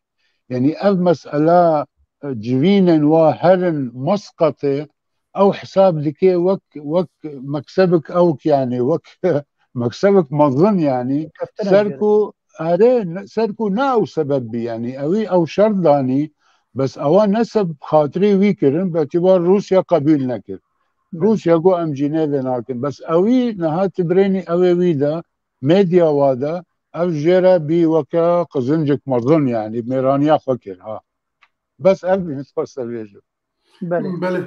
Yanî ev mesela, e, civînên wa herin Mesqatê, ew hesab dike wek, wek meksebek ewk, yanî wek meksebek mezin, yanî Keftina ser jêre. Ku, erê, ne-, ser ku ne ew sebeb bî, yanî ewî ew şert danî, bes ewa ne seb xatirê wî kirin, belkî wa Rûsya qebûl nekir. Belê. Rûsya got em cînê vê nakin. Bes ewî niha tu birênî ew ê wî de, medya wa de, ev jê re bî weke qizincek mezin, yanî mêraniya xwe kir, ha. Bes ev bî, min xwest vêjim. Belê. Belê.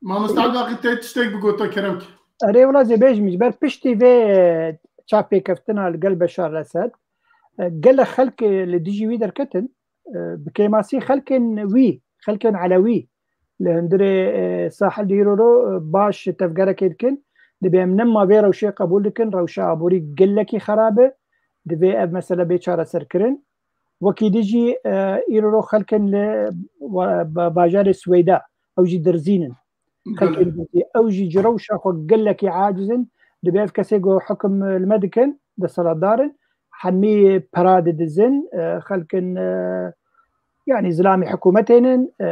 Mamosta Elbaqî te tiştek bigota kerem ki. Erê wila zê bêjim, ji ber piştî vê, e, çavpêkeftina li gel Beşar Esed, e, gelek xelk, e, li dijî wî derketin, e, bi kêmasî xelkên wî, xelkên Elewî li hundirê, e, sahil di îro ro, e, baş tevgerekê dikin. Dibê em nema vê rewşê qebûl dikin, rewşa aborî gelekî xerab e. Divê ev mesele bê çareserkirin. Wekî dî jî, e, îro ro xelkin li wa-, ba-, bajarê Swêda, ew jî dirzîn in. Xelkên Belê. Dirzî, ew jî ji rewşa xwe gelekî aciz in. Dibê ev kesê ku hukim li me dikin, desthilatdar in, hemî pera didizin, e, xelkin, e, yanî zilamê hikûmetê nin, e,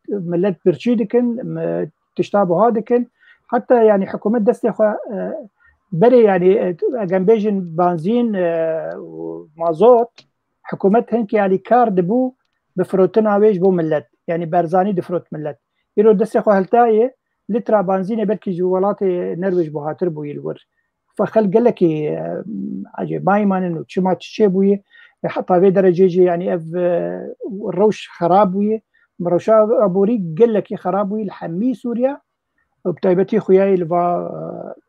millet birçî dikin, me-, tişta buha dikin. Heta yanî hikûmet destê xwe, e, berê yanî, e, eger bêjin banzîn, e, û mazot, hikûmet hinkî alîkar dibû bi firotina wê ji bo millet. Yanî Berzanî difirot millet. Îro destê xwe hiltayê, lîtra banzînê belkî ji welatê Nerwêj buhatir bûyî li wir. Fe xelk gelekî, e, ecêbayî manin û çima çi çêbûyî. E, heta vê derecê jî, yanî ev, e, rewş xerab bûyî. Rewşa aborî gelekî xerab bûyî li hemî Sûriye. Û bi taybetî xuyayê li va,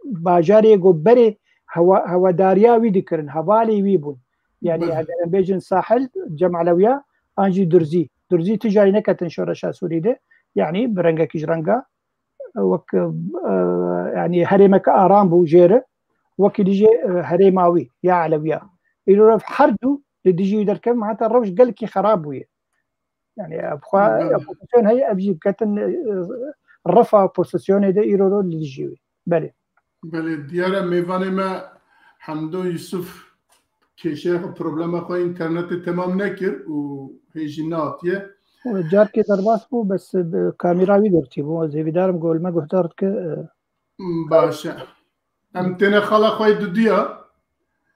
e, bajarê ku berê hewa-, hewadariya wî dikirin, hevalê wî bûn. Yanî Belê. Eger em bêjin sahil, cem Elewiya, an jî Durzî. Durzî tu carî neketin şoreşa Sûrî de. Yanî bi rengekî ji renga, e, wek, e, yanî herêmeke aram bû jêre. Wekî dijî, e, herêma wî, ya Elewiya. Îro ev her du li dijî wî derkevin, heta rewş gelekî xerab bûye. Yanî, ev xwe Belê. Opozîsyon heye, ev jî biketin, e, refa opozîsyonê de îro ro li dijî wî. Belê. Belê, diyar e, mêvanê me Hemdo Yusuf kêşeya xwe, problema xwe înternetê temam nekir û hê jî neatiye. Û carkê derbas bû, bes, e, kamera wî girtî bû. Ez hêvîdar im ku li me guhdar dike, e, Baş e. Em têne xala xwe dudiya.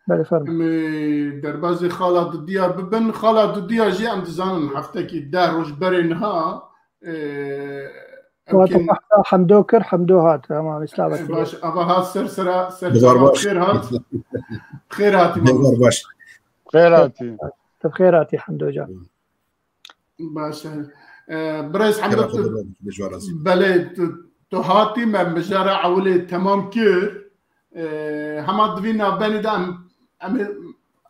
Belê, fermo. Em ê derbazê xala dudiya bibin. Xala dudiya jî em dizanin heftekî deh roj berê niha, e, em Wata kên- behsa Hemdo kir, Hemdo hat. Tamam, îsla E, baş, ava hat ser sera, ser Dewar baş. Xêr hat. Xêr hatî, Dewar mamoste. Baş. Xêr hatî. Tu xêr hatî, Hemdo can. Baş e. Birêz Hemdo, tu, belê, tu, tu hatî, me mijara ewilê temam kir. E, hema di vî navbenê de em, em,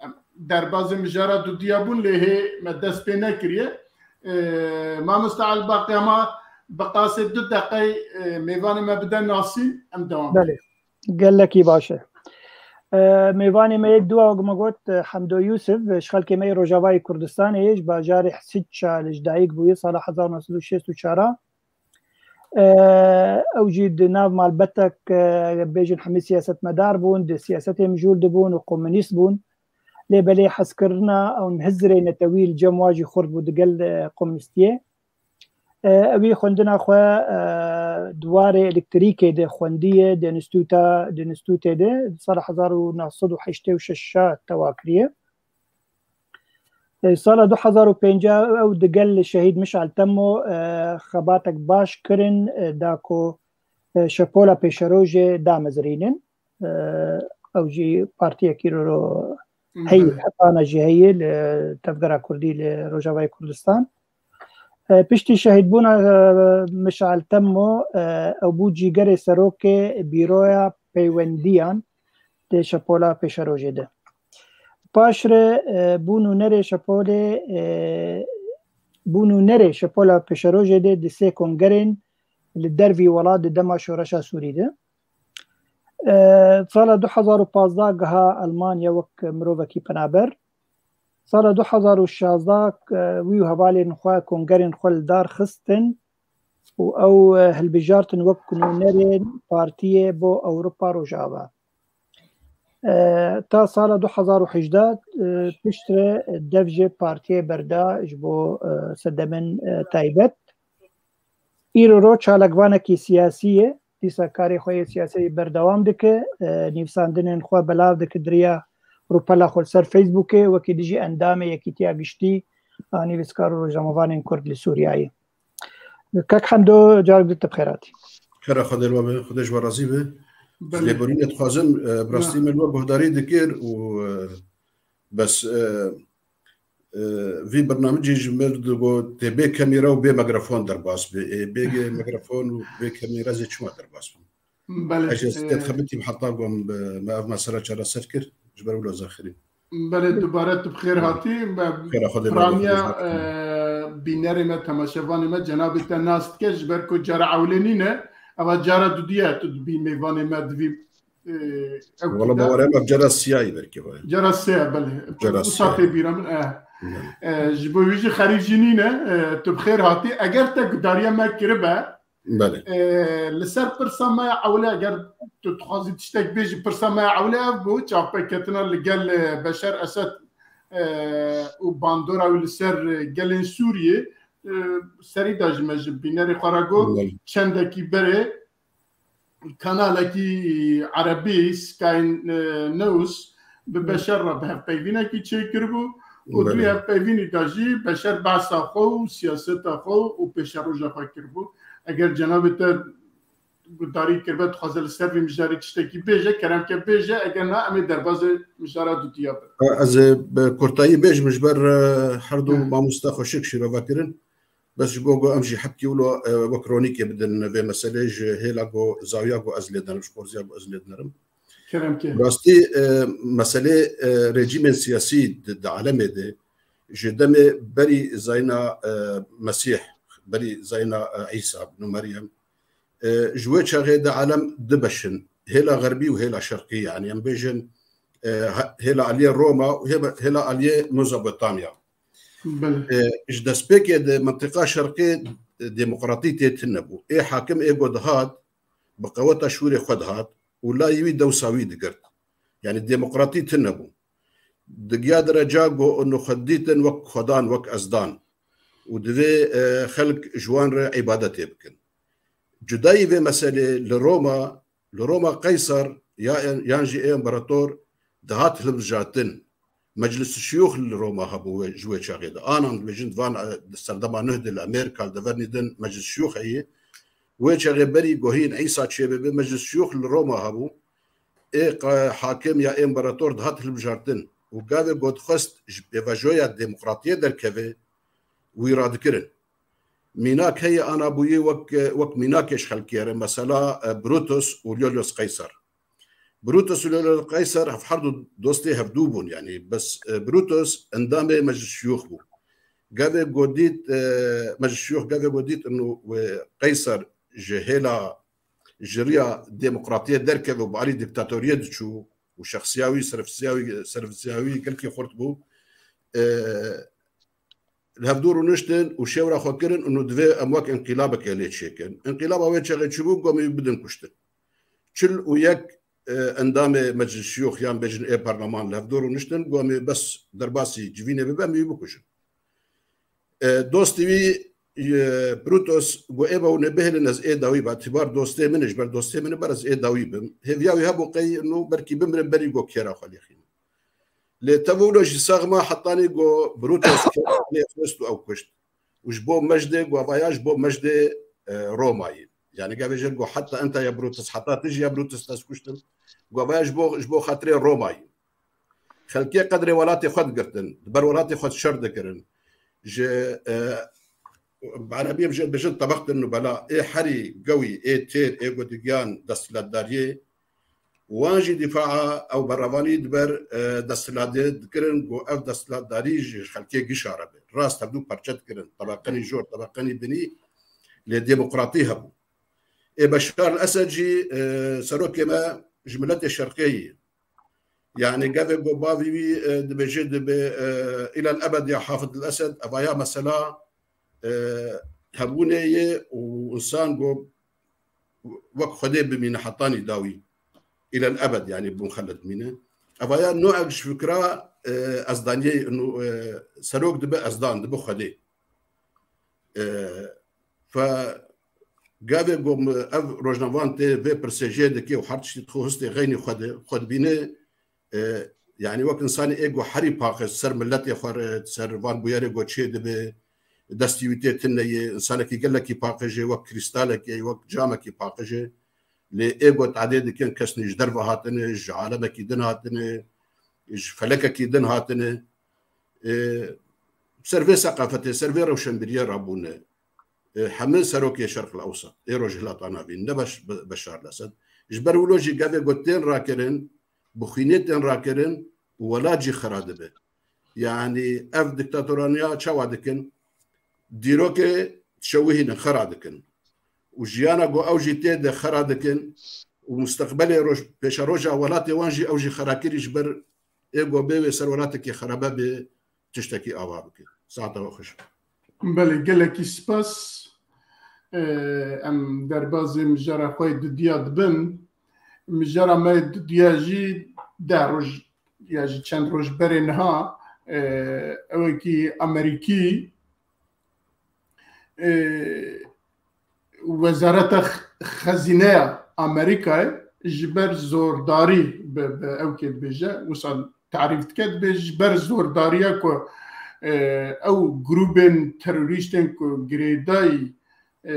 em derbazê mijara dudiya bûn, lê hê me dest pê nekiriye. E, Mamoste Elbaqî, hema bi qasê du deqey, e, mêvanê me bide nasîn, em dewam bikin. Belê. Gelekî baş e. E, mêvanê me yek dua, wek me got, e, Hemdo Yûsif, e, ji xelkê me yê Rojavayê Kurdistanê ye, ji bajarê Hisiça li ji dayik bûye, sala hezar neh sed û şêst û çar a. E, ew jî di nav malbetek, e, bêjin hemî siyasetmedar bûn, di siyasetê mijûl dibûn û komunîst bûn. Lê belê hezkirina ew hizrê netewî li cem wa jî xurt bû digel, e, komunîstiyê. E, ewî xwendina xwe, e, di warê elektrîkê de xwendiye, di înstîtuta, di înstîtûtê de, di sala hezar û neh sed û heştê û şeş tewa kiriye. E, sala du hezar û pênc ew digel Şehîd Mişal Temmo, e, xebatek baş kirin, e, da ku, e, şepola pêşerojê damezirînin. E, ew jî partiyekî ro heye, Belê. Hetana jî heye li Tevgera Kurdî li Rojavayê Kurdistan. E, piştî şehîdbûna, e, Mişal Temmo, e, ew bû cîgerê serokê Bîroya Peywendiyan di şepola pêşerojê de. Paşre, e, bû nûnerê şepolê, e, bû nûnerê şepola pêşerojê de di sê kongerên li dervî welat di dema şoreşa Sûrî de. E, sala du hezar û pazdeh giha Almanya wek mirovekî penaber. Sala du hezar û şazdeh, e, wî û hevalên xwe kongerên xwe li dar xistin û ew, e, hilbijartin wek nûnerên partiyê bo Ewropa Rojava. E, ta sala du hezar û hejdeh, e, piştre dev ji partiyê berda ji bo, e, sedemên, e, taybet. Îro ro çalakvanekî siyasî ye. Dîsa karê xwe yê siyasî berdewam dike. E, nivîsandinên xwe belav dike di riya rûpela xwe li ser Facebookê, wekî dijî endamê Yekîtiya Giştî a Nivîskar û Rojnamevanên Kurd li Sûriyeyê. Kek Hemdo, carek din tu bi xêr hatî. Xêra Xwedê li we be, Xwedê ji we razî be. Belê. Lêborînê dixwazim, e, bi rastî Na. me li we guhdarî dikir û, e, bes, e, e, vî bernamecî ji me digot tê bê kamera û bê mikrofon derbas be. Ê, bê ge-, mikrofon û bê kamera zê çima derbas bin? Belê, Ez ji e, te dixebitîm heta ku em bi, me ev mesele çareser kir, ji ber wilo zexirî. Belê, dubare tu bi xêr hatî. Me Xêra Xwedê be, piraniya, Xwedê e, bînerê me, temaşevanê me, cenabê te nas dike, ji ber ku cara ewlê nîne, eva cara dudiye tu dibî mêvanê me, divî, e, ew Wala kî de. Bawerê me cara siyayî belkî vay. Cara sê, belê. Cara Wisa siyayî. Tê bîra min, e. Belê. E, ji bo wî jî xerîb jî nîne, e, tu bi xêr hatî. Eger te gudariya me kiribe, Belê. E, li ser pirsa me ya ewle, eger tu dixwazî tiştek bêjî, pirsa me ya ewle ev bû, çavpêketina li gel, e, Beşar Esed, e, û bandora wî li ser, e, gelên Sûriyê, e, serî da ji me ji bînerê xwe re got, Belê. Çendekî berê kanalekî erebî, Sky, e, News, bi Hı. Beşer re bi hevpeyvînekî çêkiribû û Belê. Di wî hevpeyvînî de jî Beşer behsa xwe û siyaseta xwe û pêşeroja xwe kiribû. Eger cenabê te guhdarî kiribe, dixwaze li ser vî mijarê tiştekî bêje, kerem ke bêje, eger na, em ê derbazê mijara dudiya bin. Ez ê bi kurtayî bêjim ji ber, e, her du Hı. mamoste xweşik şîrove kirin. Bes ji bo ku em jî hepkî wilo, e, wek ronîkê bidin vê meselê ji hêla ku zawiya ku ez lê derim, ji xorziya ku ez lê dinerim. Kerem ke. Rastî, e, meselê, e, rejîmên siyasî di, di alemê de ji demê berî zayîna, e, Mesîh, berî zayîna, e, Îsa ibn Meryem, e, ji wê çaxê de alem du beş in. Hêla xerbî û hêla şerqî, yanî em bêjin, e, he-, hêla aliyê Roma û hê-, hêla aliyê Mezopotamya. Belê. E, ji destpêkê de mintiqa şerqê, e, demokratî tê tune bû. Ê hakim ê ku dihat, bi qeweta şûrê xwe dihat û layê wî dewsa wî digirt. Yanî demokratî tune bû. Digiya dereca ku û xwe didîtin wek xwedan, wek ezdan. Û divê, e, xelk ji wan re îbadetê bikin. Cudayî vê meselê li Roma, li Roma Qeysar ya, yan jî ê împerator dihat hilbijartin. Meclis Şiyûx li Roma hebû wê, ji wê çaxê de. Anan dibêjin, di van, e, di serdema nuh de li Amerîka, li devernî din Meclis Şiyûx heye. Wê çaxê berî ku hîn Îsa çêbibe, Meclis Şiyûx li Roma hebû. Ê qa-, hakim ya ê împerator dihat hilbijartin. Û gavê ku dixwest ji pêvajoya demokratiyê derkeve, wî radikirin. Mînak heye ana bûyî wek, wek mînakê ji xelkê re. Mesela, e, Brutus û Julius Qeyser. Brutus û Julius Qeyser hev her du dostê hevdû bûn, yanî bes, e, Brutus endamê Meclis Şiyûx bû. Gavê godît, e, Meclis Şiyûx gavê godît inu wê Qeyser ji hêla, ji riya demokratiyê derkeve û bi alî diktatoriyê diçû û şexsiya wî, serfisiya wî, serfisiya wî gelkî xurt bû. E, li hevdû rûniştin û şêwra xwe kirin û divê em wek înqîlabekê lê çêkin. Înqîlaba wê çaxê çi bû, gomî bidin kuştin. Çil û yek, e, endamê Meclis Şiyûx yan bêjin ê parleman li hevdû rûniştin, gomî bes derbasî civînê bibe, em wî bikujin. E, dostî wî, e, Brutus got, ê be hûn ê bihêlin, ez ê dawî be. Tîbar dostê min e, ji ber dostê min e, ber ez ê dawî bim. Hêviya wî hebû qey ino belkî bimirim berî got kêra xwe lêxînim. Lê tevûlo jî sax ma hetanî got Brutus kêra xwe lê xwest û ew kuşt. Û ji bo Mejdê, got, vaya ji bo Mejdê, e, Romayî. Yani gavê jê got heta enta ya Brutus, heta tu jî ya Brutus ez kuştim. Got, vaya ji bo, ji bo xatirê Romayî. Xelkê qedrê welatê xwe digirtin, di ber welatê xwe şer dikirin. Ji, e, bi erebî em jê dibêjin tebextin nubela, ê herî gewî, ê têr, ê ku digiyan desthilatdariyê, wan jî dîfaa ew berevanî di ber, e, desthilatê dikirin, ku ev desthilatdarî ji xelkê gişa re be. Rast hevdû parçe dikirin, tebeqenî jor, tebeqenî binî, lê demokratî hebû. Ê Beşar el Esed jî, e, serokê me ji miletê şerqê yî. Yani gavê ku bavî wî, e, dibêje dibe, e, îlel ebed ya Hafid el Esed, evaya mesela, e, hebûnê ye û insan ku wek Xwedê bimîne hetanî dawî. Îlel ebed yani bûn xelet mîne. Evaya no ek ji fikra, e, ezdaniyê, no, e, serok dibe ezdan, dibe Xwedê. E, fe gavê ku ev rojnavan tê vê pirsê jê dike û her tiştî dixwe histê xeynî xwe de, xwe dibîne, e, yani wek insanê ê ku herî paqij ser miletê xwe re, ser van bûyerê ku çê dibe, destî wî tê tune ye, insanekî gelekî paqij e, wek krîstalekê, wek camekî paqij e. Lê ê ku tadê dikin kesnî ji derve hatine, ji alemekî din hatine, ji felekekî din hatine. E, ser vê seqafetê, ser vê rewşenbîriyê rabûne. E, hemî serokê Şerq el Ewsat, ê Rojhilata Navîn, ne beş, be-, Beşar el Esed. Ji ber wilo jî gavê ku tên rakirin, bi xwînê tên rakirin û welat jî xera dibe. Yani ev diktatoraniya çawa dikin? Dîrokê dişewihînin, xera dikin. Û jiyana ku ew jî tê de xera dikin û musteqbelê roj-, pêşeroja welatê wan jî ew jî xerakirî ji ber ê ku bê wê ser welatekî xerabe bê tiştekî ava bike. Saeta we xweş. Belê, gelekî spas. Ee, em derbazê mijara xwe yê dudiya dibin. Mijara me yê dudiya jî deh roj ya jî çend roj berê niha, e, ewekî Amerîkî, e, Wezareta X-, Xezîneya Amerîkayê ji ber zordarî bi, bi ewkê dibêje, wisa tarîf dike, dibêje ji ber zordariya ku, e, ew grûbên terorîstên ku girêdayî, e,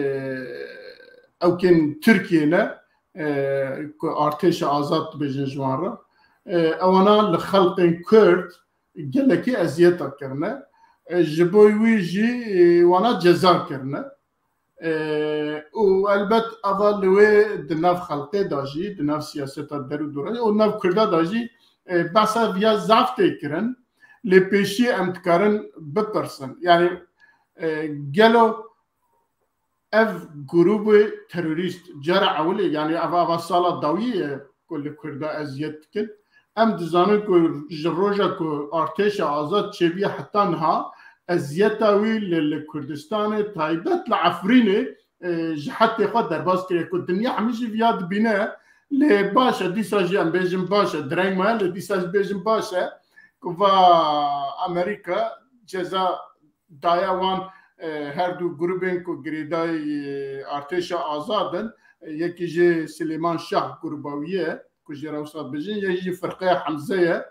ewkên Tirkiyê ne, e, ku artêşa azad dibêjin ji wan re, e, ewana li xelqên Kurd gelekî eziyeta kirine. E, ji bo wî jî, e, wana ceza kirine. E, û elbet ava li wê di nav xelqê de jî, di nav siyaseta derûdora û nav Kurda de jî, e, behsa viya zaf tê kirin. Lê pêşî em dikarin bipirsin. Yani, e, gelo ev grûbê terorîst cara ewilê, yani ev ava sala dawiyê ye ku li Kurda eziyet dikin. Em dizanin ku ji roja ku artêşa azad çêbûye heta niha eziyeta wî li, li Kurdistanê, taybet li Efrînê, e, ji hetê xwe derbas kiriye ku dinya hemî jî viya dibîne. Lê baş e, dîsa jî em bêjin baş e, direng maye, lê dîsa jî bêjin baş e ku va Amerîka ceza daye wan, e, her du grûbên ku girêdayî, e, artêşa azad in, e, yekî jî Silêman Şah grûba wî ye, ku jê re wisa dibêjin, yek jî Firqeya Hemze ye.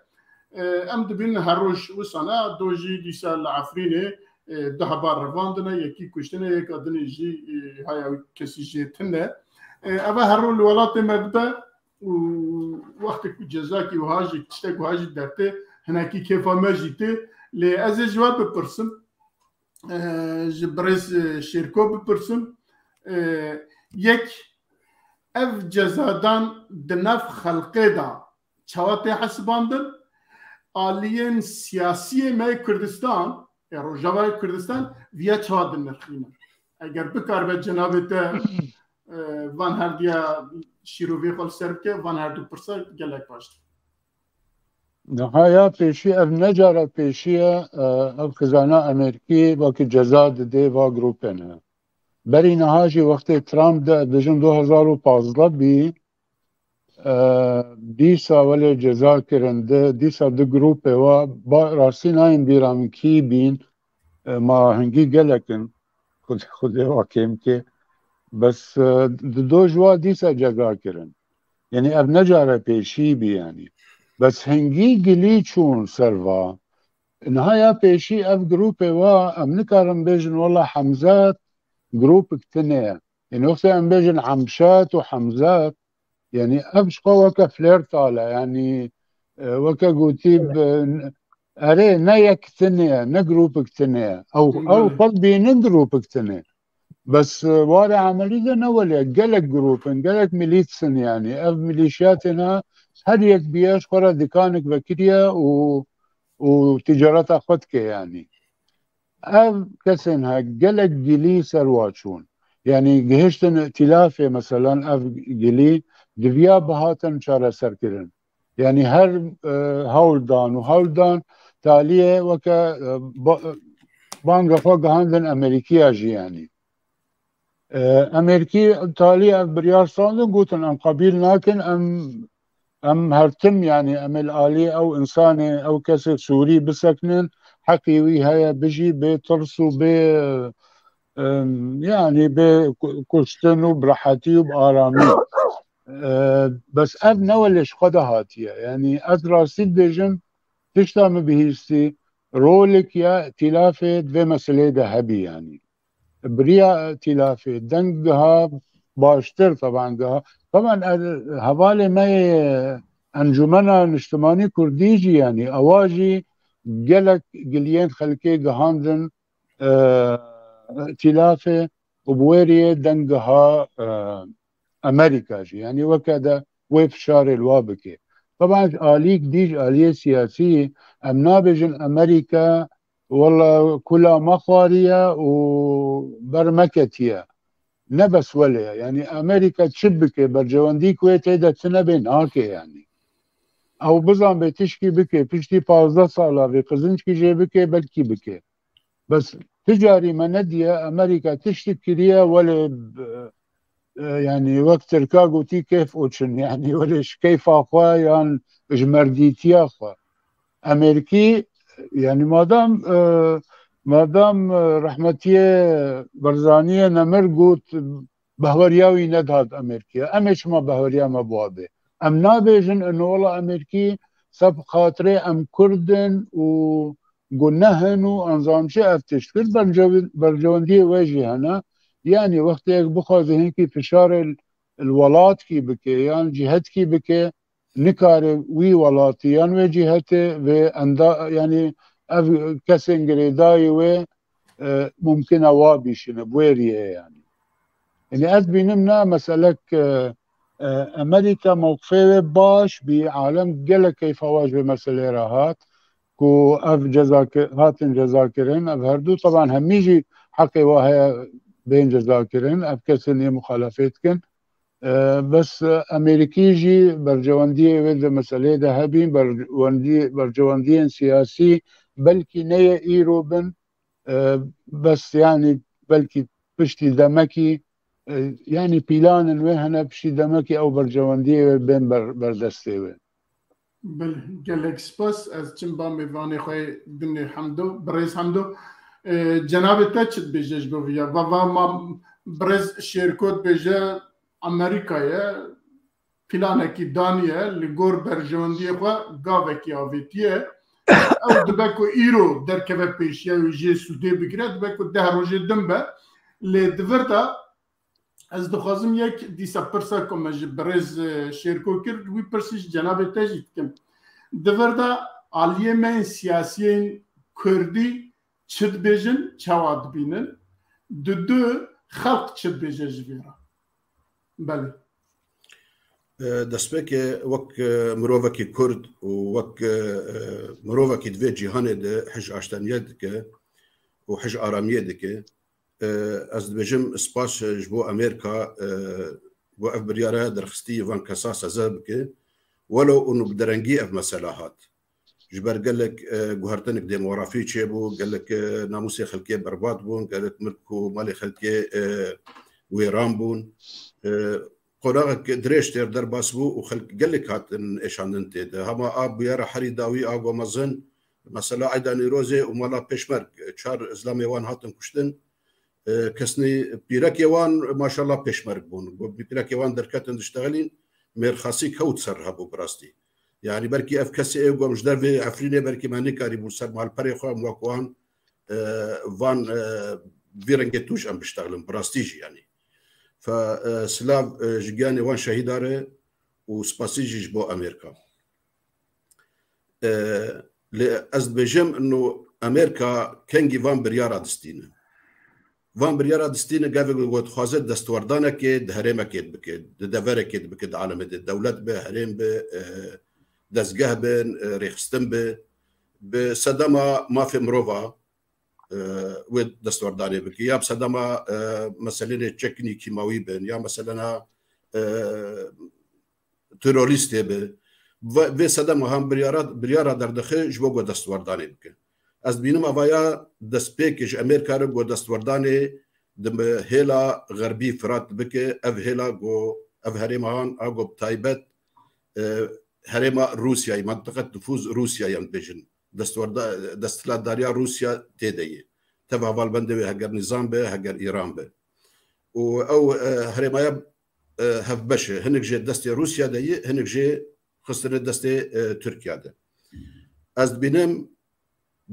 E, em dibînin her roj wisa ne, do jî dîsa li Efrînê, e, du hebar revandine, yekî kuştine, yeka dinê jî, e, haya wî kesî jê tune. E, eva her roj li welatê me dibe û wextê ku cezakî wiha jî, tiştek wiha jî dertê, hinekî kêfa me jî tê. Lê ez ê ji we bipirsim, e, ji birêz, e, Şêrko bipirsim. E, yek, ev cezadan di nav xelqê de çawa tê hesibandin? Aliyên siyasiyê me yê Kurdistan, ya Rojavayê Kurdistan, viya çawa dinirxînin? Eger bikaribe cenabê te, e, van herdiya şîrovê xwe li ser bike, van herdu pirsa gelek baş dibin. Niha ya pêşî, ev ne cara pêşî ye, e, ev xizana Amerîkî wekî ceza didê va grûpên he. Berî niha jî wextê Trump de, dibêjin du hezar û pazdeh bî, e, dîsa welê ceza kirin, di, dîsa di grûpê wa, ba, rastî nayên bîra min kî bîn, e, ma hingî gelek in, Xwedê, Xwedê wa kêm ke. Bes, e, di do ji wa dîsa ceza kirin. Yanî ev ne cara pêşî bî yanî. Bes hingî gilî çûn ser va. Niha ya pêşî ev grûpê wa, em nikarin bêjin wela Hemzat grûpik tune ye. Yanî wextê em bêjin Hemşat û Hemzat, yanî ev ji xwe weke flêrt ale, yanî, e, weke gotî bi, erê, ne yek tune ye, ne grûpik tune ye. Ew, ew Belê. xwe dibînin grûpik tune. Bes, e, warê emelî de ne welê, gelek grûp in, gelek milît in yanî. Ev milîşiyatên ha, her yek biye ji xwe re dikanek vekiriye û, û ticareta xwe dike yanî. Ev kesên ha gelek gilî ser wa çûn. Yanî gihiştin îtîlafê, meselan ev gilî diviya bihatin çareserkirin. Yanî her, e, hewldan û hewldan taliyê weke, e, ba-, banga xwe gihandin Amerîkiya jî yanî. E, Amerîkî talî ev biryar standin, gotin em qebîl nakin, em, em her tim, yanî em ê li alî ew însanê, ew kesê Sûrî bisekinin, heqî wî heye bijî bê tirs û bê, e, yanî bê ku-, kuştin û bi rehetî û bi aramî. E, bes ev ne welê ji xwe de hatiye. Yanî ez rastî dibêjim, tişta min bihîstî, rolek ya îtîlafê di vê meseleyê de hebî yanî. Bi riya îtîlafê deng giha baştir, teban giha. Teban, e, hevalê me yê Encûmena Niştimanî Kurdî jî, yanî ewa jî gelek giliyên xelkê gihandin, e, îtîlafê û bi wê riyê deng giha, e, Amerîka jî. Yanî weke de wê fişarê li wa bike. Teban ji alîk dî, ji aliyê siyasî, em nabêjin Amerîka wela kula me xwariye û ber me ketiye. Ne bes welê ye. Yanî Amerîka çi bike, berjewendî ku wê tê de tune bê nake yanî. Ew bizan bê tişkî bike, piştî pazdeh sala vê qizinçkî jê bike, belkî bike. Bes ti carî me nediye Amerîka tiştik kiriye welê, e, e, yanî wek Tirka gotî keyf oçin, yanî welê ji keyfa xwe yan ji merdîtiya xwe. Amerîkî, yanî madam, e, madam, e, rehmetiyê Barzaniyê nemir got, behweriya wî nedihat Amerîkiya. Em ê çima behweriya me bi wa bê? Em nabêjin, ino wela Amerîkî seb xatirê em Kurd in û guneh in û anzam çi ev tişt kir, bercew-, bercewendiyê we jî hene. Yanî wextê yek bixwaze hinkî fişarê li, li welatkî bike yan cîhetkî bike, nikare wî welatî yan wê cîhetê vê enda, yanî ev kesên girêdayî wê, e, mumkin e wa bîşine, bi wê riyê yanî. Yanî ez bînim ne meselek, e, e, Amerîka mewqifê wê baş bî, alem gelek keyfa wa ji vê meselê re hat, ku ev ceza ki-, hatin ceza kirin, ev herdu, teban hemî jî heqê wa heye bên ceza kirin, ev kesên ê muxalefê dikin. E, bes, e, Amerîkî jî bercewendiyê wê di meseleyê de hebîn, berwendî-, bercewendiyên siyasî belkî neyê îro bin, e, bes, yanî belkî piştî demekî, e, yanî pîlanên wê hene piştî demekî ew bercewendiyê wê bên ber-, berdestê wê. Belê, gelek spas. Ez çim ba mêvanê xwe yê din ê Hemdo, birêz Hemdo. E, cenabê te çi dibêje ji bo vî ya? Va, va ma birêz Şêrko dibêje Amerîka ye, planekî daniye, li gor berjewendiyê xwe gavekî avêtiye. Ew dibe ku îro derkeve pêşiya wê jê sûdê bigire, dibe ku deh rojê din be. Lê di vir de ez dixwazim yek dîsa pirsa ku me ji birêz, e, Şêrko kir, wî pirsî ji cenabê te jî dikim. Di vir de aliyê me yên siyasiyên Kurdî çi dibêjin, çawa dibînin? Di du, xelq çi dibêje ji vê re? Belê. Destpêkê wek mirovekî Kurd û wek mirovekî di vê cîhanê de hij aşteniyê dike û hij aramiyê dike. Ez dibêjim spas ji bo Amerîka ku ev biryara derxistî van kesa seze bike. Welo û bi derengî ev mesela hat. Ji ber gelek guhertinek demografî çêbû, gelek namûsê xelkê berbat bûn, gelek milk û malê xelkê wêran bûn. Qonaxek dirêj têr derbas bû û xelk gelek hatin êşandin tê de. Hema a bûyera herî dawî a go mezin, mesela Eyda Nîrozê û mala Pêşmerg, çar zilamê wan hatin kuştin. Kesnî pîrekê wan maşallah Pêşmerg bûn. Pîrekê wan derketin diştexilîn, mêrxasî kewt ser hebû bi rastî. Yanî belkî ev kesê ê gom ji dervê Efrînê belkî me nikarîbû ser malperê xwe em wek wan van vî rengê tûj em biştexilin bi rastî jî yanî. Fe silav ji giyanê wan şehîda re û spasî jî ji bo Amerîka. Lê ez dibêjim ino Amerîka kengî van biryara distîne. Van biryara distîne gavê ku dixwaze destwerdanekê di herêmekê bike, di deverekê bike, di alemê de dewlet be, herêm be, dezgeh bin, rêxistin be, bi sedema mafê mirova wê destwerdanê bike, ya bi sedema meselênê çeknî kîmawî bin, ya meselena terorîstê be. Vê sedema han biryara, biryara derdixe ji bo ku destwerdanê bike. Ez dibînim avaya destpêkê ji Amerîka re ku destwerdanê di hêla Xerbî Firat bike, ev hêla ku ev herêma han a ku bi taybet herêma Rûsyayê, mentiqet nifûz Rûsyayê em dibêjin. Destwerda, desthilatdariya Rûsya tê de ye. Tev hevalbendê wê heger nîzam be, heger Îran be. Û ew herêmaya hevbeş e. Hinek jê destê Rûsya de ye, hinek jê xistine destê Tirkiya de. Ez dibînim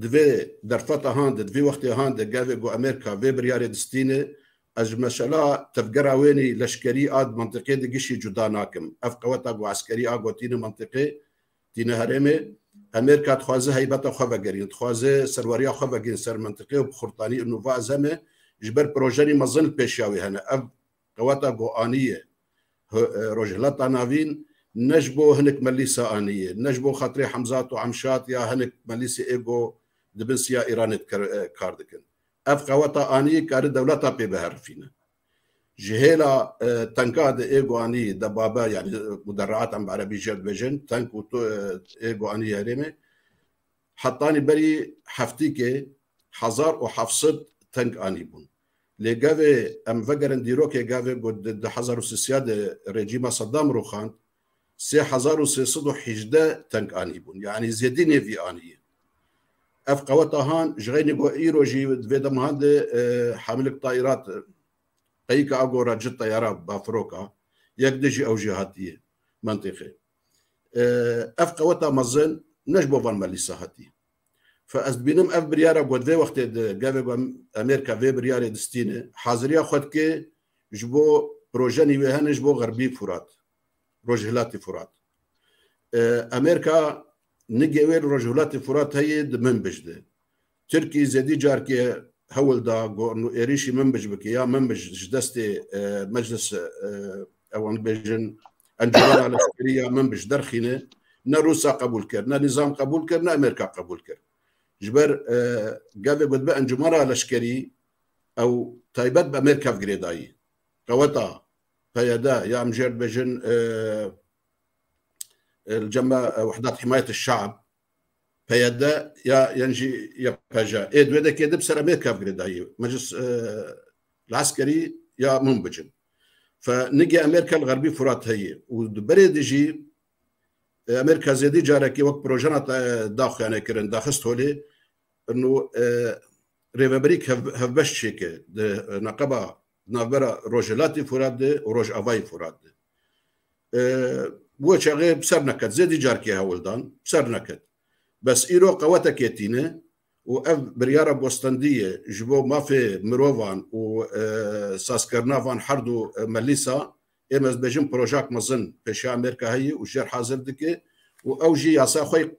di vê derfeta han de, di vê wextê han de gavê ku Amerîka vê biryarê distîne, ez ji mesela tevgera wênî leşkerî a di mentiqê de gişî cuda nakim. Ev qeweta ku eskerî a gotîne mentiqê tîne herêmê. Amerîka dixwaze heybeta xwe vegerîn, dixwaze serweriya xwe vegîn ser mentiqê û bi xurtanî û nûva ez heme ji ber projenî mezin li pêşiya wê hene. Ev qeweta ku aniye Rojhilata Navîn ne ji bo hinek melîsa aniye, ne ji bo xatirê Hemzat û Emşat ya hinek melîsê ê ku di bin siya Îranê kar dikin. Ev qeweta anî kari dewleta pê biherifîne. Ji hêla tenka de ê guanî debabe, yanî muderreat em bi erebî jê dibêjin, tenk û ê guanî herêmê, hetanî berî heftîkê hezar û heft sed tenk anî bûn. Lê gavê em vegerin dîrokê gavê ku di du hezar û sêsî de rejîma Saddam rûxand, sê hezar û sê sed û hejdeh tenk anî bûn. Yanî zêdî nêvî anî ye. Ev qeweta han ji xeynî ku îro jî di vê dema han de hemilik tayîrat qeyîka a gora cid teyara bafiroka yek de jî ew jî hatiye mentiqê. Ev qeweta mezin ne ji bo van melîsa hatiye. Fe ez dibînim ev biryara ku di vê wextê de gavê ku Amerîka vê biryarê distîne, haziriya xwe dike ji bo projenî wê hene ji bo Xerbî Furat, Rojhilatî Furat. Amerîka nigê wê li Rojhilatî Furat heye di Minbij de. Tirkî zêdî carkê hewl da ku nu êrîşî Minbij bike ya Minbij ji destê meclis ewan bêjin encûmena leşkerî ya Minbij derxîne. Ne Rûsa qebûl kir, ne nîzam qebûl kir, ne Amerîka qebûl kir. Ji ber gavê ku dibe encûmena leşkerî ew taybet bi Amerîka ve girêdayî. Qeweta P Y D ya em jê re dibêjin li cem me Wehdat Himayet Şeab, P Y D ya yan jî Y P J. Ê di wê dekê de bi ser Amerîka ve girêdayî. Meclis el Eskerî ya Minbij in. Fe nigê Amerîka li Xerbî Furat heye û di berê de jî Amerîka zêdî carekê wek projena daxuyane kirin, daxist holê. Ino rêveberî hevbeş çêke di neqeba navbera Rojhilatî Furat de û Rojavayî Furat de. Bo çaxê bi ser neket, zêdî carkê hewldan, bi ser neket. Bes îro qewetekê tîne û ev biryara gostendî ye ji bo mafê mirovan û sazkirina van her du melîsa, ê me dibêjin projak mezin pêşiya Amerîka heye û jêr hazir dike û ew jî yasa xwe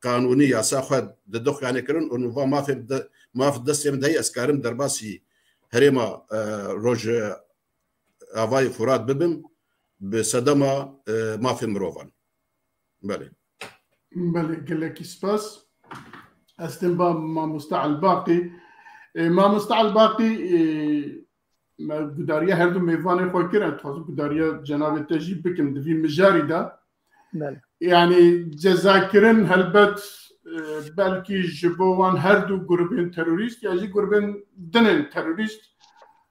qanûnî, yasa xwe dide xuyanê kirin û nûva mafê Maf destê min de heye, ez karim derbasî herêma, e, Rojavayê Furat bibim bi sedema, e, mafê mirovan. Belê. Belê, gelekî spas. Ez tên ba mamoste Elbaqî. E, mamoste Elbaqî, e, me gudariya her du mêvanê xwe kir, ez dixwazim gudariya cenabê te jî bikim di vî mijarî de. Belê. Yani cezakirin helbet, e, belkî ji bo wan her du grubên terorîst ya jî grubên dinên terorîst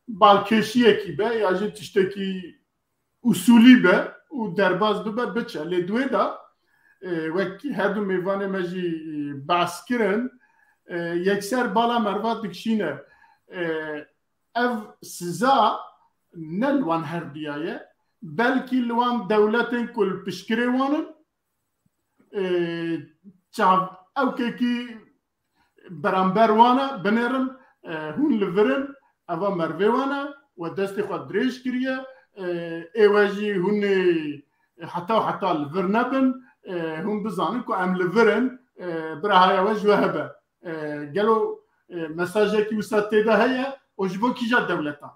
balkêşiyekî be ya jî tiştekî usulî be û derbas bibe biçe. Lê di wê de, e, wek her du mêvanê me jî, e, behs kirin, e, yekser bala merva dikişîne. E, ev siza ne li wan her diya ye, belkî li wan dewletên ku li piştgirê wan in, e, çav ewkekî beramber wan e, binêrin, e, hûn li vir in, eva mervê wan e, we destê xwe dirêj kiriye, e, ê we jî hûn ê heta û heta li vir nebin, e, hûn bizanin ku em li vir in, e, bira haya we ji we hebe. E, gelo, e, mesajekî wisa tê de heye û ji bo kîja dewletan?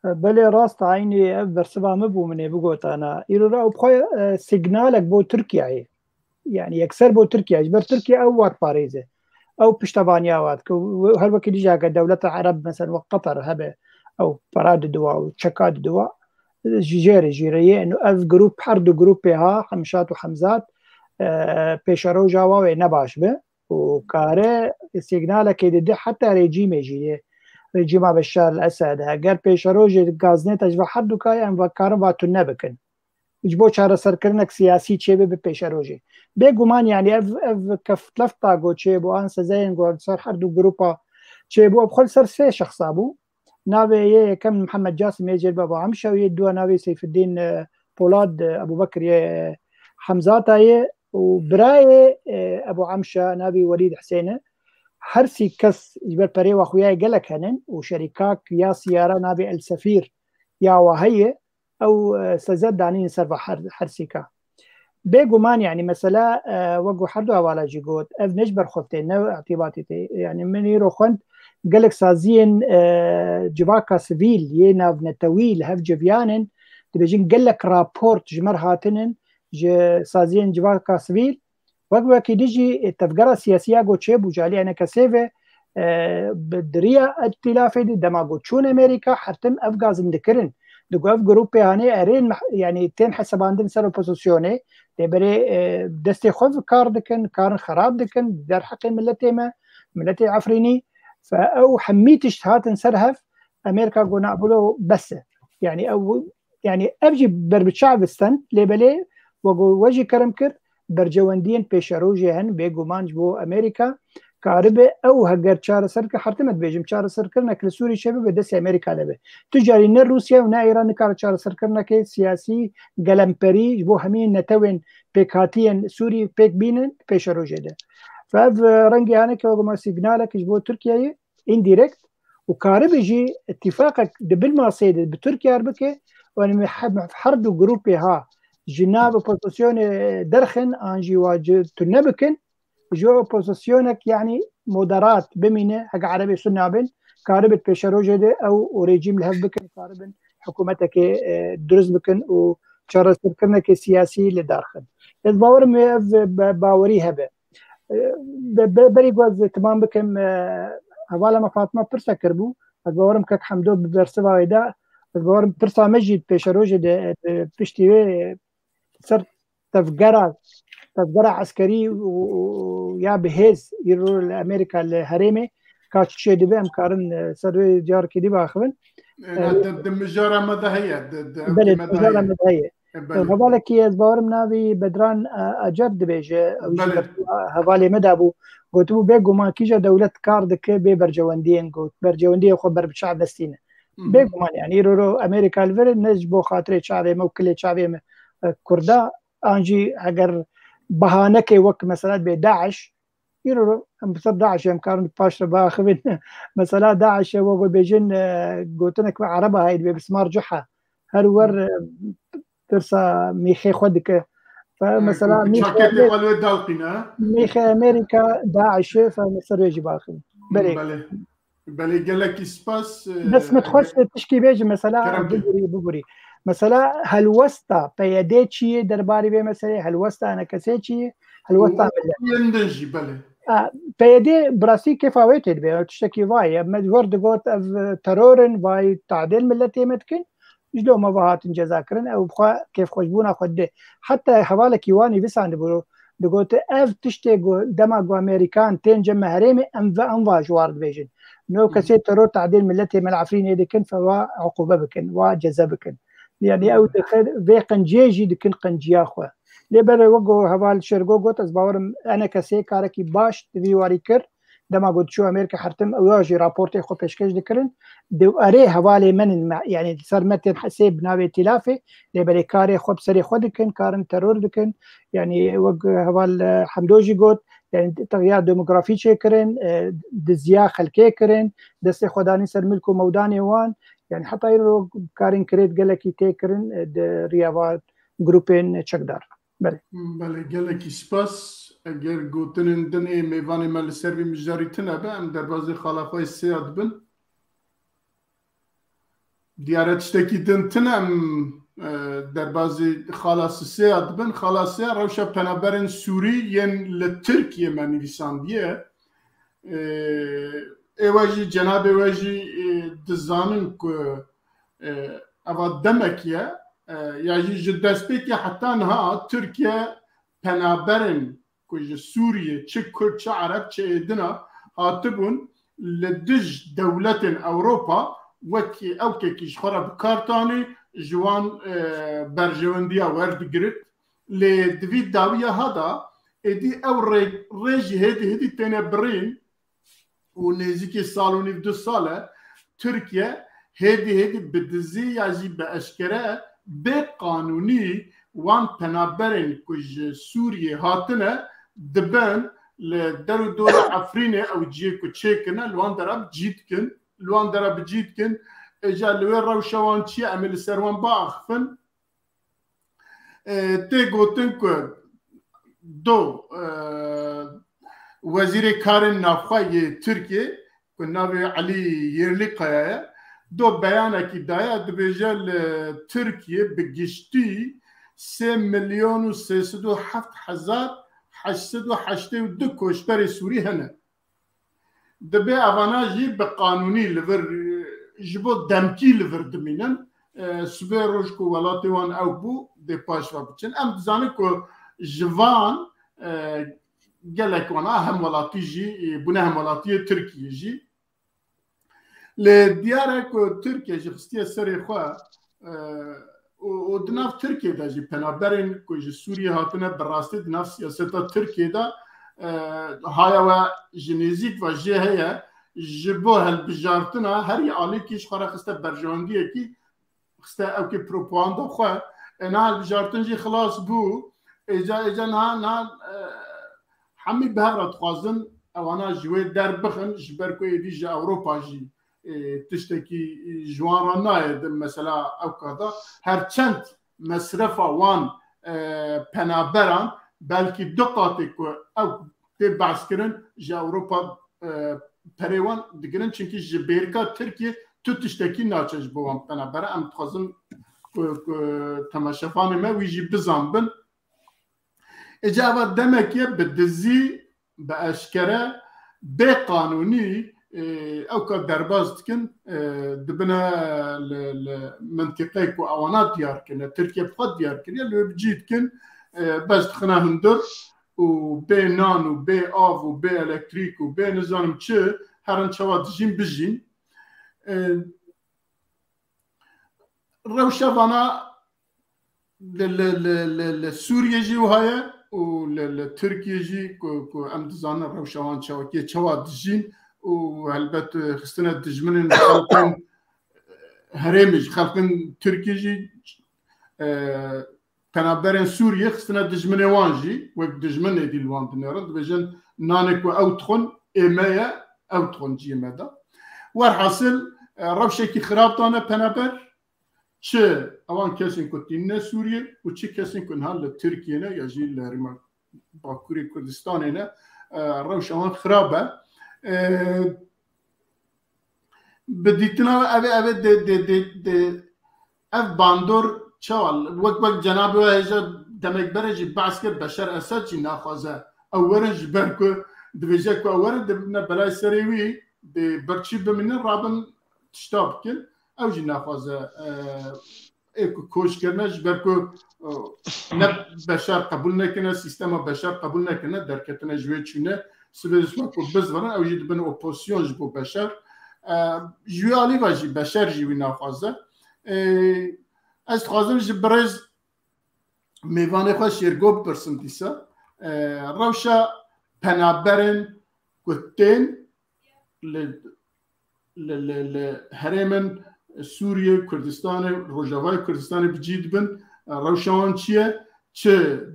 Belê, rast e, eynî ev bersiva min bû, min ê bigotana. Îro re ew bi xwe, e, signalek bo Tirkiyeyê. Yani yekser bo Tirkiye. Ji ber Tirkiye ew wat parêze. Ew piştevaniya wat. Ku her wekî dîjake dewleta Ereb, mesela wek Qatar hebe, ew para didiwa û çeka didiwa. Ji jêrê jî re yê. Eno ev grup, her du grupê ha, Hemşat û Hemzat, e, pêşeroja wa wê ne baş be. û kare signalekê dide heta rejîmê jî yê. Rejîma Beşar el Esed, heger pêşerojê gaznê te ji va her du kayê em va karin va tune bikin. Ji bo çareserkirinek siyasî çêbe bi pêşerojê. Bêguman, yani ev, ev keftlefta go çêbû, an sezeyên go ser her du grupa çêbû, ev xwe li ser sê şexsa bû. Navê yê yekem Mihemed Casim yê Cêlbaba Amşa û yê dua navê Seyfiddîn, e, Polad, e, Ebubekir yê, e, Hemzata yê û birayê, e, Ebu Amşa navê Welîd Husên e. Her sî kes ji ber perê wa xuya gelek henin û şerîkak ya siyara navê El Sefîr ya wa heye. Ew, e, seze danîn ser va her, her sîka. Bêguman, yani mesela, e, wek ku her du hevala jî got, ev ne ji ber xwe tê, ne îtîbatî tê. Yani min îro xwend gelek saziyên, e, civaka sivîl yê navnetewî li hev civiyanin, dibêjin gelek raport ji me re hatinin, ji saziyên civaka sivîl, wek wekî dî jî, e, tevgera siyasî ya ku çêbû ji alî enekesê ve, e, bi diriya îtîlafê dî dema ku çûn Amerîka, her tim ev gazin dikirin. Digo ev grûpê hanê erên meh-, yani tên hesabandin ser opozisyonê, lê berê, e, destê xwe bi kar dikin, karin xerab dikin, derheqê miletê me, miletê Efrînî, fe ew hemî tişt hatin ser hev, Amerîka got na bilo bes e. Yani ew, yani ev jî ber bi çav stand, lê belê we got, we jî kerem kir, bercewendiyên pêşerojê hene, bêguman ji bo Amerîka karibe ew heger çareser ke, her tim dibêjim, çareserkirinek li Sûrî çêbibe destê Amerîka de be. Tu carî ne Rûsya û ne Îran nikare çareserkirinekê siyasî, gelemperî ji bo hemî netewên pêkhatiyên Sûrî pêk bînin pêşerojê de. Fe ev, e, rengê haneke wek me signalek ji bo Tirkiyeyê, indirekt, û karibe jî îtîfaqek di bin maseyê de bi Tirkiye re bike, yani me he-, her du grûpê ha ji nav opozisyonê derxin an jî wa ci tune bikin, ji opozisyonek yani moderat bimîne, heke erebê sunna bin, karibin pêşerojê de ew û rejîm li hev bikin, karibin hikûmetekê, e, dirust bikin û çareserkirinekê siyasî li dar xin. Ez bawerim wê ev be-, bawerî hebe. E, be-, be-, berî ku ez temam bikim, e, hevala me Fatma pirsa kiribû. Ez bawerim kek Hemdo bi bersiva wê de, ez bawerim pirsa me jî pêşerojê de, e, piştî wê, e, ser tevgera, tevgera eskerî û, û, û ya bi hêz îro li Amerîka li herêmê ka çi çê dibe em karin, e, ser wê carekê dî biaxivin. E, e, di, di mijara me de heye, di, di Belê, evkê me de mijara heye. Me de heye. E, belê. Hevalekî ez bawerim navî Bedran, e, Acar dibêje, ew jî Belê. Ber hevalê me de bû. Gotibû, bêguman kîja dewlet kar dike bê bercewendiyên got, bercewendiyê xwe ber bi çav nestîne. Hı hı. Bêguman, yani îro ro Amerîka li vir e, ne ji bo xatirê çavê me û kilê çavê me, e, Kurda, an jî heger bahanekê wek mesela dibê DAIŞ, îro ro em bi ser DAIŞ em karin paş re biaxivin. Mesela DAIŞ e, wek bêjin, e, gotinek bi Ereba heye, dibê bismar cuha. Her wer, e, tirsa mîxê xwe dike. Fe, e, mesela, mîxê çaketê Amer-, xwe li wê dalqîne. Mîxê Amerîka DAIŞ e, fe, li ser wê jî biaxivin. Belê. Belê. Belê, gelekî spas. Bes min dixwest tişkî bêjim, mesela, kerem ke. Bibûrî, bibûrî. Mesela, helwesta P Y D çi ye derbarê vê meseleyê? Helwesta E N K S çi ye? Helwesta millet. Yên din jî, belê. A, P Y D bi rastî kêfa wê tê dibe, ew tiştekî vay ye. Me wer digot ev teror in, vay tadêl milletê me dikin. Ji loma ve hatin ceza kirin, ew bi xwe kêfxweşbûna xwe dide. Heta hevalekî wan nivîsandibû, digot, ev tiştê ku dema ku Amerîkan tên cem me herêmê, em ve em va ji war dibêjin. No kesê teror tadêl milletê me li Efrînê dikin, fe wa uqûbe bikin, wa ceze bikin. Yani ew dixe vê qinciyê jî dikin qinciya xwe. Lê belê wek ku heval Şêrgo got, ez bawerim E N K S karekî baş di vî warî kir. Dema ku diçû Amerîka hertim, ew ya jî raportê xwe pêşkêş dikirin. Di erê hevalê min in, me, yani li ser me tên hesê bi navê tîlafê, lê belê karê xwe bi serê xwe dikin, karin teror dikin. Yani wek heval, e, Hemdo jî got, yani texya demografî çêkirin, e, diziya xelkê kirin, destê xwe danî ser milk û mewdanê wan. Yani heta îro karên kirêt gelekî tê kirin, e, di riya va grûpên çekdar. Belê. Hmm, belê, gelekî spas. Eger gotinên din ê mêvanê me li ser vî mijarî tune be, em derbazê xala xwe yê sêya dibin. Diyare tiştekî din tune, em, e, derbazê xala sisêya dibin. Xala sêya rewşa penaberên Sûrî yên li Tirkiyê me nivîsandiye. E, ê we jî, cenabê we jî, e, dizanin ku, e, eva demek ye, e, ya jî ji destpêkê heta niha Tirkiye penaberên ku ji Sûriyê çi Kurd, çi Ereb, çi êdina hatibûn li dij dewletên Ewropa wekî ewkekî ji xwe re bi kar tanî ji wan, e, berjewendiya werdigirit. Lê di vî dawiya ha da êdî ew rê, rê jî hêdî hêdî têne birîn û nêzîkî sal û nîv, du sal e Tirkiye hêdî hêdî bi dizî ya jî bi eşkere bê qanûnî wan penaberên ku ji Sûriyê hatine dibin li der û dorê Efrînê, ew cihê ku çêkirine li wan dera bi cî dikin, li wan dera bi cî dikin. Êca li wê rewşa wan çi ye? Em ê li ser wan biaxifin. E, tê gotin ku do, e, Wezîrê Karên Navxwe yê Tirkiyê ku navê Elî Yerlîkaya ye, do beyanekî daye, dibêje li Tirkiyê bi giştî sê milyon û sê sed û heft hezar heşt sed û heştê û du koçberê Sûrî hene. Dibe evana jî bi qanûnî li vir, ji bo demkî li vir dimînin. E, sibê roj ku welatê wan ew bû, dê paş ve biçin. Em dizanin ku ji van, e, gelek wana hemwelatî jî, e, bûne hemwelatiyê Tirkiyê jî. Lê diyar e ku Tirkiye jî xistiye serê xwe, e, û, û di nav Tirkiye de jî penaberên ku ji Sûriyê hatine, bi rastî di nav siyaseta Tirkiye de, e, haya we ji nêzîk ve jê heye, ji bo hilbijartina herî alîkî ji xwe re xiste berjewendiyekî, xiste ewkî propaganda xwe. E, niha hilbijartin jî xilas bû. Êca, êca niha, niha, e, hemî bi hev re dixwazin ewana ji wê derbixin, ji ber ku êdî ji Ewropa jî, e, tiştekî ji wan re nayê di mesela ewka de. Her çend mesrefa wan, e, penaberan belkî du qatê ku ew tê behs kirin ji Ewropa, e, perê wan digirin, çimkî ji bêrka Tirkiye tu tiştekî naçe ji bo wan penabera. Em dixwazin ku, ku temaşevanê me wî jî bizanbin. Êca eva demek ye bi dizî, bi eşkere, bê qanûnî, e, ewka derbas dikin, e, dibine li, li mintîqeyê ku ewana diyar kirine, Tirkiye bi xwe diyar kiriye, li wê bi cî dikin, e, bes dixine hundir û bê nan û bê av û bê elektrîk û bê nizanim çi, herin çawa dijîn, bijîn. E, Rewşa vana li, li, li, li, li Sûriyê jî wiha ye û li, li Tirkiyê jî ku, ku em dizanin rewşa wan çawa, kê çawa dijîn û helbet, e, xistine dijminên xelkên herêmê jî, xelkên Tirkiyê jî, e, penaberên Sûriyê xistine dijminê wan jî, wek dijmin êdî li wan dinêrin, dibêjin nanê ku ew dixwin ê me ye, ew dixwin cihê me de. Werhasil, e, rewşekî xirab dane penaber, çi ewan kesên ku tînine Sûriyê û çi kesên ku niha li Tirkiyê ne ya jî li herêma Bakurê Kurdistanê ne, e, rewşa wan xirab e. E, bi dîtina we, ev ê, ev ê dê, dê, dê, dê, ev bandor çawa, wek, wek cenabê we hêja demek berê jî behs kir, Beşar Esed jî naxwaze ew werin, ji ber ku dibêje ku ew werin dibine belayê serê wî, dê birçî bimînin, rabin tişta bikin. Ew jî naxwaze, e, ê ku koç kirine, ji ber ku, e, ne Beşar qebûl nekirine, sîstema Beşar qebûl nekirine, derketine ji wê çûne, sibê dişma ku bizvirin, ew jî dibin opozisyon ji bo Beşar. E, ji wî alî ve jî Beşar jî wî naxwaze. E, ez dixwazim ji birêz mêvanê xwe Şêrgo bipirsim dîsa. E, rewşa penaberên ku tên li, li, li, li herêmên Sûriyê, Kurdistanê, Rojavayê Kurdistanê bi cî dibin, rewşa wan çi ye? Çi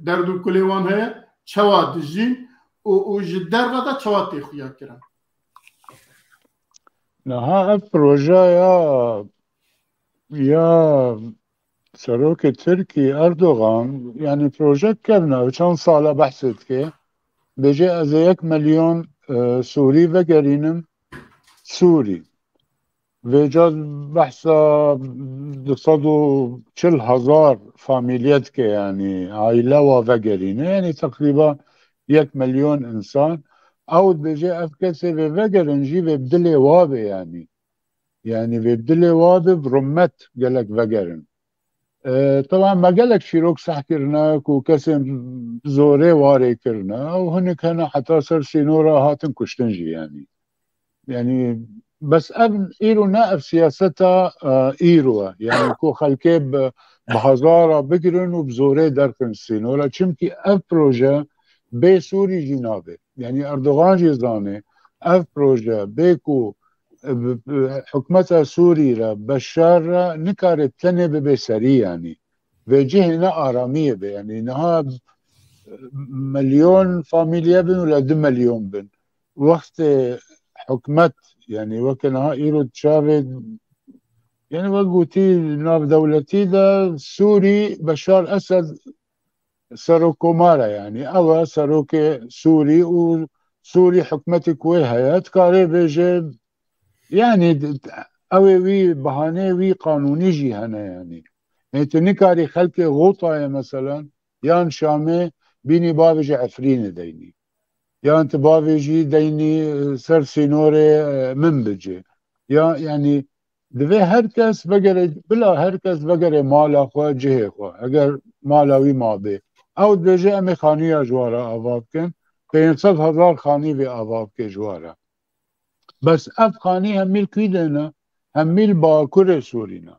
derd û kulê wan heye? Çawa dijîn? Û, û ji derve de çawa tê xuya kirin? Niha ev proje ya, ya Serokê Tirkî Erdogan, yanî proje kevna, çend sala behsê dike. Bêje ez ê yek milyon, e, Sûrî vegerînim Sûrî. Vêca behsa du sed û çil hezar famîlye dike, yanî aîle wa vegerîne, yanî teqrîba yek milyon însan. Ew dibêje ev kesê vê vegerin jî vê bi dilê wa be, yanî. Yanî vê bi dilê wa be, bi rumet gelek vegerin. E, teban me gelek çîrok seh kirine ku kesên zorê warê kirine û hinek hene heta ser sînora hatin kuştin jî, yanî. Yanî bes ev îro ne ev siyaseta, e, îro e. Yanî ku xelkê bi, bi hezara bigirin û bi zorê derxin sînora. Çimkî ev proje bê Sûrî jî nabe. Yanî Erdogan jî zane ev proje bê ku, e, bi, bi, hikûmeta Sûrî re, Beşar re nikare tenê bibe serî, yanî. Vê cihê ne aramiyê be. Yanî niha, e, milyon famîlye bin û le du milyon bin. Wextê hikûmet, yanî weke niha îro çavê, yanî wek gotî navdewletî de Sûrî Beşar Esed serokkomar e, yanî ew e serokê Sûrî û Sûrî hikûmetê ku wê heye, dikare bêje, yanî d-, ew ê wî, bahaneyê wî qanûnî jî hene, yanî. Ê tu nikarî xelkê Xotayê, meselen, yan Şamê bînî bavêjî Efrînê deynî. Yan tu bavêjî deynî, e, ser sînorê, e, Minbicê. Ya, yanî divê her kes vegere, bila her kes vegere mala xwe, cihê xwe. Eger mala wî mabê. Ew dibêje em ê xanîya ji wa re ava bikin. Pênc sed hezar xanî vê ava bike ji wa re. Bes ev xanî hemî li kî de ne? Hemî li Bakurê Sûrî ne.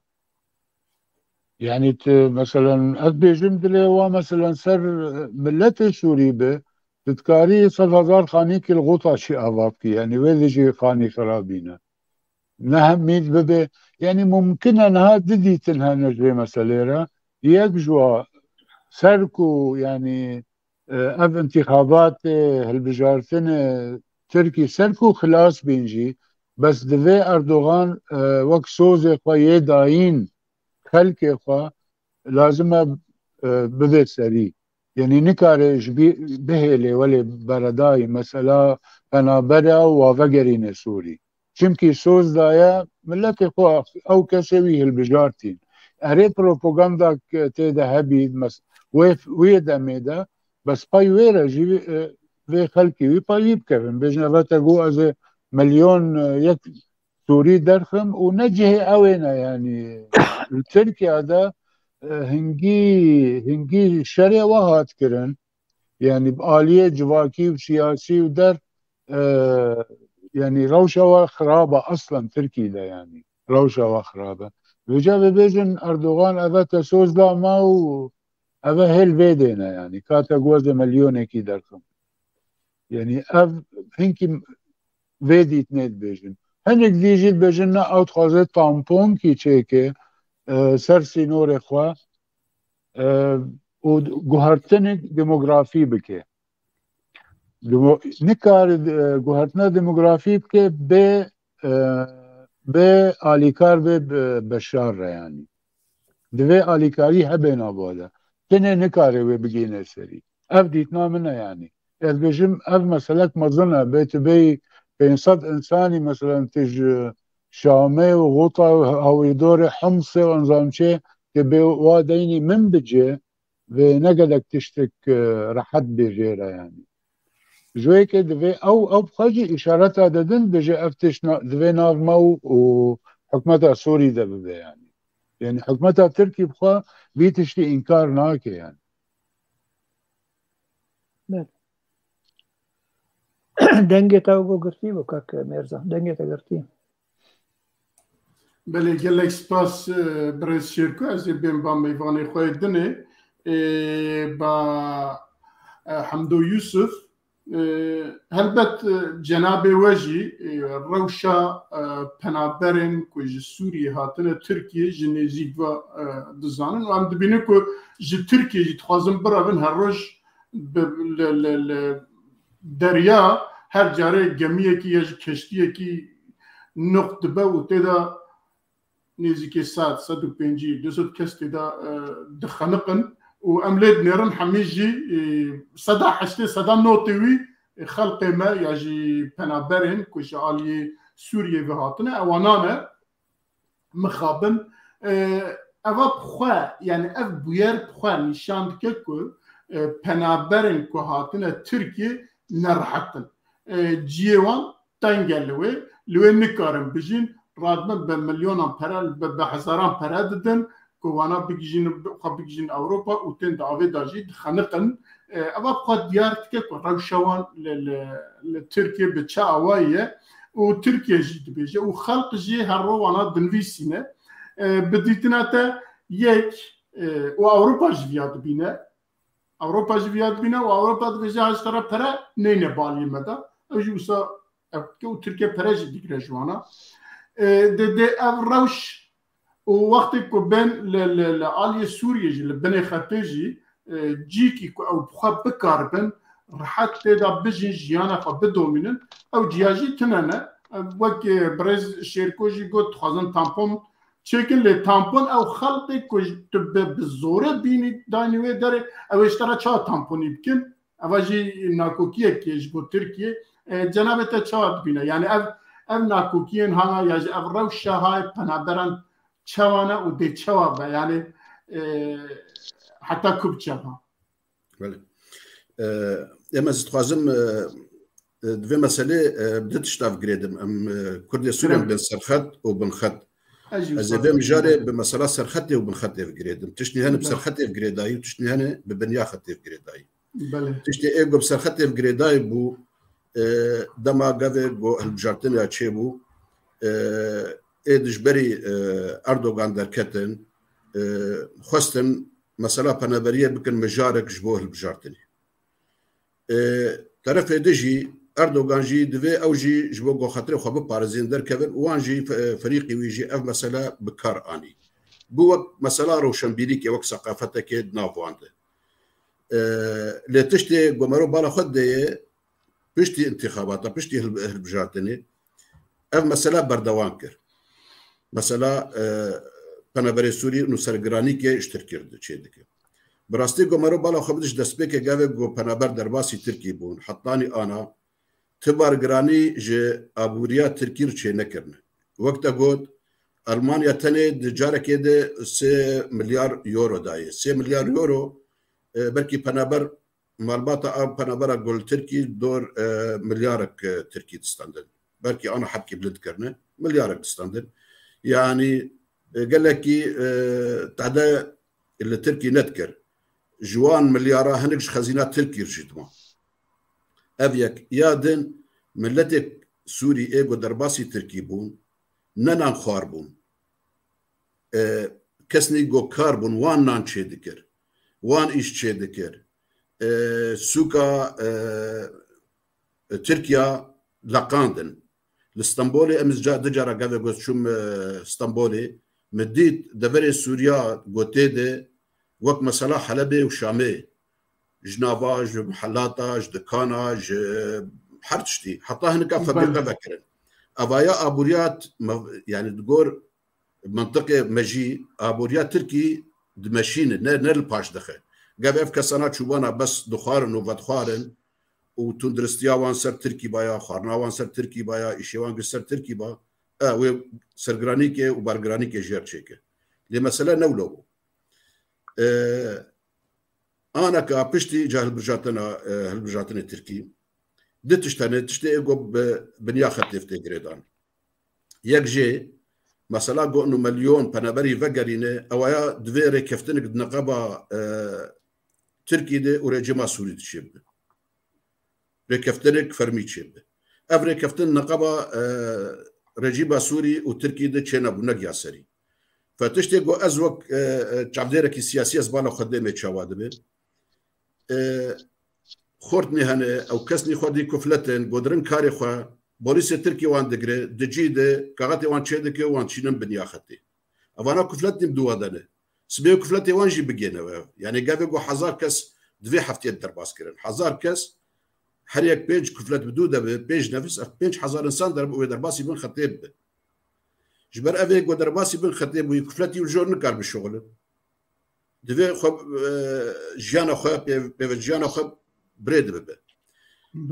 Yanî tu, meselen, ez bêjim dilê wa, meselen, ser, e, miletê Sûrî be, tu dikarî sed hezar xanîkî li Xota jî ava bikî. Yanî wê de jî xanî xirabî ne. Ne hemî bibe. Yanî mumkin e niha du dîtin hene ji vê meselê re. Yek ji wa ser ku, yanî, e, ev întîxabatê, hilbijartinê Tirkî ser ku xilas bîn jî, bes divê Erdogan, e, wek sozê xwe yê dayîn xelkê xwe lazim e, e, bibe serî. Yanî nikare ji bî-, bihêlê welê beredayî mesela penabera û wa vegerîne Sûrî. Çimkî soz daye miletê xwe, ew kesê wî hilbijartîn. Erê propaganda ke tê de hebî, mes-, wê, wê demê de, bes pay wê re jî, e, vê xelkê wî pay wî bikevin. Bêjin, eve te got ez ê milyon, e, yek Sûrî derxim û ne cihê ew ê ne, yanî li Tirkiye de, e, hingî, hingî şerê we hat kirin. Yanî bi aliyê civakî û siyasî û der, e, yanî rewşa we xirab e, aslen Tirkî de, yanî rewşa we xirab e. Vêca bibêjin Erdogan eve te soz da me û eve hêl vê dê ne, yanî ka te got ez ê milyonekî derxim. Yanî ev hinkî vê dîtinê dibêjin. Hinek dî jî dibêjin ne, ew dixwaze tamponkî çêke, e, ser sînorê xwe, e, û guhertinek demografî bike. Demo-, nikare, e, guhertina demografî bike bê, e, bê alîkar be, be, Beşar re, yanî. Divê alîkarî hebe nava de. Tenê nikare wê bigihîne serî. Ev dîtina min e, yanî. Ez bêjim, ev meselek mezin e. Bê tu bêyî pênc sed insanî, meselen, tu ji Şamê û Xûta û hawîrdorê Himsê û nizam çê, tu bê wa deynî min bicê, vê ne gelek tiştek, e, rehet bê jê re, yanî. Ji wê yekê divê ew, ew bi xwe jî îşareta didin, dibêje ev tişt na-, divê nav me û, û hikûmeta Sûrî de bibe, yanî. Yanî hikûmeta Tirkî bi xwe vî tiştî înkar nake, yanî. Belê. Dengê te go girtî bû, kak Mêrza. Dengê te girtî. Belê, gelek spas, e, birêz Şêrko. Ez ê bêm ba mêvanê xwe yê dinê. E, ba, e, Hemdo Yusuf. E, helbet, e, cenabê we jî, e, rewşa, e, penaberên ku ji Sûriyê hatine Tirkiyê ji nêzîk ve, e, dizanin. Û em dibînin ku ji Tirkiyê jî dixwazin birevin, her roj bi, li, li, li derya her carê gemiyekî ya ji keştiyekî nuq dibe û tê de nêzîkî sed, sed û pêncî, du sed kes tê de, e, dixeniqin û em lê dinêrin hemî jî, e, seda heştê, seda notê wî, e, xelqê me ya jî penaberên ku ji aliyê Sûriyê ve hatine, ewana ne. Mixabin, e, eva bi xwe, yani ev bûyer bi xwe nîşan dike ku, e, penaberên ku hatine Tirkiyê nerehet in. E, ciyê wan teng e li wê, li wê nikarin bijîn, radibin bi milyonan pere, bi, bi hezaran pere didin ku wana bigihîjin, xwe bigihîjin Ewropa û tên di avê de jî dixeniqin. E, eva bi xwe diyar dike ku rewşa wan li, li, li Tirkiye bi çi awayî ye û Tirkiye jî dibêje û xelq jî her ro wana dinivîsîne. E, bi dîtina te yek, e, û Ewropa jî viya dibîne. Ewropa jî viya dibîne û Ewropa dibêje, ha ji te re pere neyne baliyê me de. Ew jî wisa ev dike û Tirkiye pere jî digire ji wana. E, dê, dê ev rewş û wextê ku bên li, li, li aliyê Sûriyê jî, li binê xetê jî, e, cîkî ku ew bi xwe bikaribin, rehet tê de bijîn, jiyana xwe bidomînin, ew ciya jî tune ne. E, wek, e, birêz Şêrko jî got, dixwazin tampon çêkin, lê tampon ew xelqê ku ji, tu bi, bi zorê bînî, daynî wê derê, ew ê ji te re çawa tamponî bikin? Eva jî nakokiyek e ji bo Tirkiye. E, cenabê te çawa dibîne? Yani ev, ev nakokiyên hana ya jî ev rewşa hay penaberan çawa ne û dê çawa be? Yani, e, heta ku biçe va? Belê. E, em ez dixwazim, e, e, di vê meselê, e, bi du tişt ev girêdim. Em, e, Kurdê Sûriyan Belê. Bên serxet û binxet. Ez jî Ez ê wisa vê mijarê bi mesela serxetê û binxetê girêdim. Tiştî hene bi Belê. Serxetê girêdayî û tiştî hene bi binya xetê girêdayî. Belê. Tiştê ê ku bi serxetê girêdayî bû, e, dema gavê ku hilbijartin ya çêbû, e, ê dijberî, e, Erdogan derketin, e, xwestin mesela penaberiyê bikin mijarek ji bo hilbijartinê. E, terefê din jî Erdogan jî divê ew jî ji bo ku xatirê xwe biparêzin derkevin û wan jî fe-, ferîqî wî jî ev mesele bi kar anî. Bû wek mesela rewşenbîrîkê, wek seqafetekê di nav wan de. E, lê tiştê ku mero bala xwe dideye, piştî întîxabata, piştî hilb-, hilbijartinê, ev mesela berdewam kir. Mesela, e, penaberê Sûrî nûsergiranîkê ji Tirkî re çêdike. Bi rastî ku mero bala xwe bide ji destpêkê gavê ku penaber derbasî Tirkî bûn, hetanî ana, ti bargiranî ji aboriya Tirkî re çênekirine. Wek te got, Elmanya tenê di carekê de sê milyar euro daye. Sê milyar euro, e, belkî penaber malbata a penabera ku li Tirkî dor, e, milyarek, e, Tirkî distendin. Belkî ana hebkî bilind kirine, milyarek distendin. Yanî, e, gelekî, e, tade li Tirkî nedikir. Ji wan milyara hinek ji xezîna Tirkî re jî dima. Ev yek. Ya din, miletê Sûrî ê ku derbasî Tirkî bûn, ne nan xwar bûn. E, kesnî ku kar bûn, wan nan çêdikir. Wan îş çêdikir. E, sûka, e, Tirkiya leqandin. Li Stenbolê em ca-, du cara gavê ku ez çûm, e, Stenbolê, min dît deverê Sûriya ku tê de wek mesela Helebê û Şamê ji nava, ji mihelata, ji dikana, ji her tiştî. Heta hinika Belê. Febrîqe vekirin. Evaya aboriya t-, mev-, yani di gor mintiqê mejî aboriya Tirkî dimeşîne, ne, ne li paş dixe. Gavê ev kesana çûbana bes dixwarin û vedixwarin û tundiristiya wan ser Tirkî ba ya, xwarina wan ser Tirkî ba ya, îşê wan giş ser Tirkî ba, e, wê sergiranîkê û bargiranîkê jêr çêke. Lê mesele ne wilo bû. E, Aneka piştî ca hilbijartina, e, hilbijartinê Tirkî, di tişt hene, tiştê ê ku bi binya xetê tê girêdan. Yek jê, mesela, got û milyon penaberî vegerîne, ewaya divê rêkeftinek di niqaba, e, Tirkî de û rejîma Sûrî de çêbibe. Rêkeftinek fermî çêbibe. Ev rêkeftin niqaba, e, rejîma Sûrî û Tirkî de çênebû, negiya serî. Fe tiştê ku ez wek, e, e, çavdêrekî siyasî ez bala xwe dêmê çawa dibe. E, xortnê hene, ew kesnî xwedî kufletin, godirin karê xwe, polîsê Tirkî wan digire, di cî de kaxetê wan çêdike û wan çînin binya xetê. Evana kuflet nîm duwa de ne. Sibê kufletê wan jî bigêne we. Yani gavê ku hezar kes divê heftiyê derbas kirin. Hezar kes her yek pênc kuflet bi dû de bi, pênc nefis, ev pênc hezar insan der-, wê derbasî bin xetê bibe. Ji ber evê ku derbasî bin xetê bûyî, kufletî û jor nikar bişuxulin. Divê xwe, e, jiyana xwe, pê-, pêve jiyana xwe birê dibibe.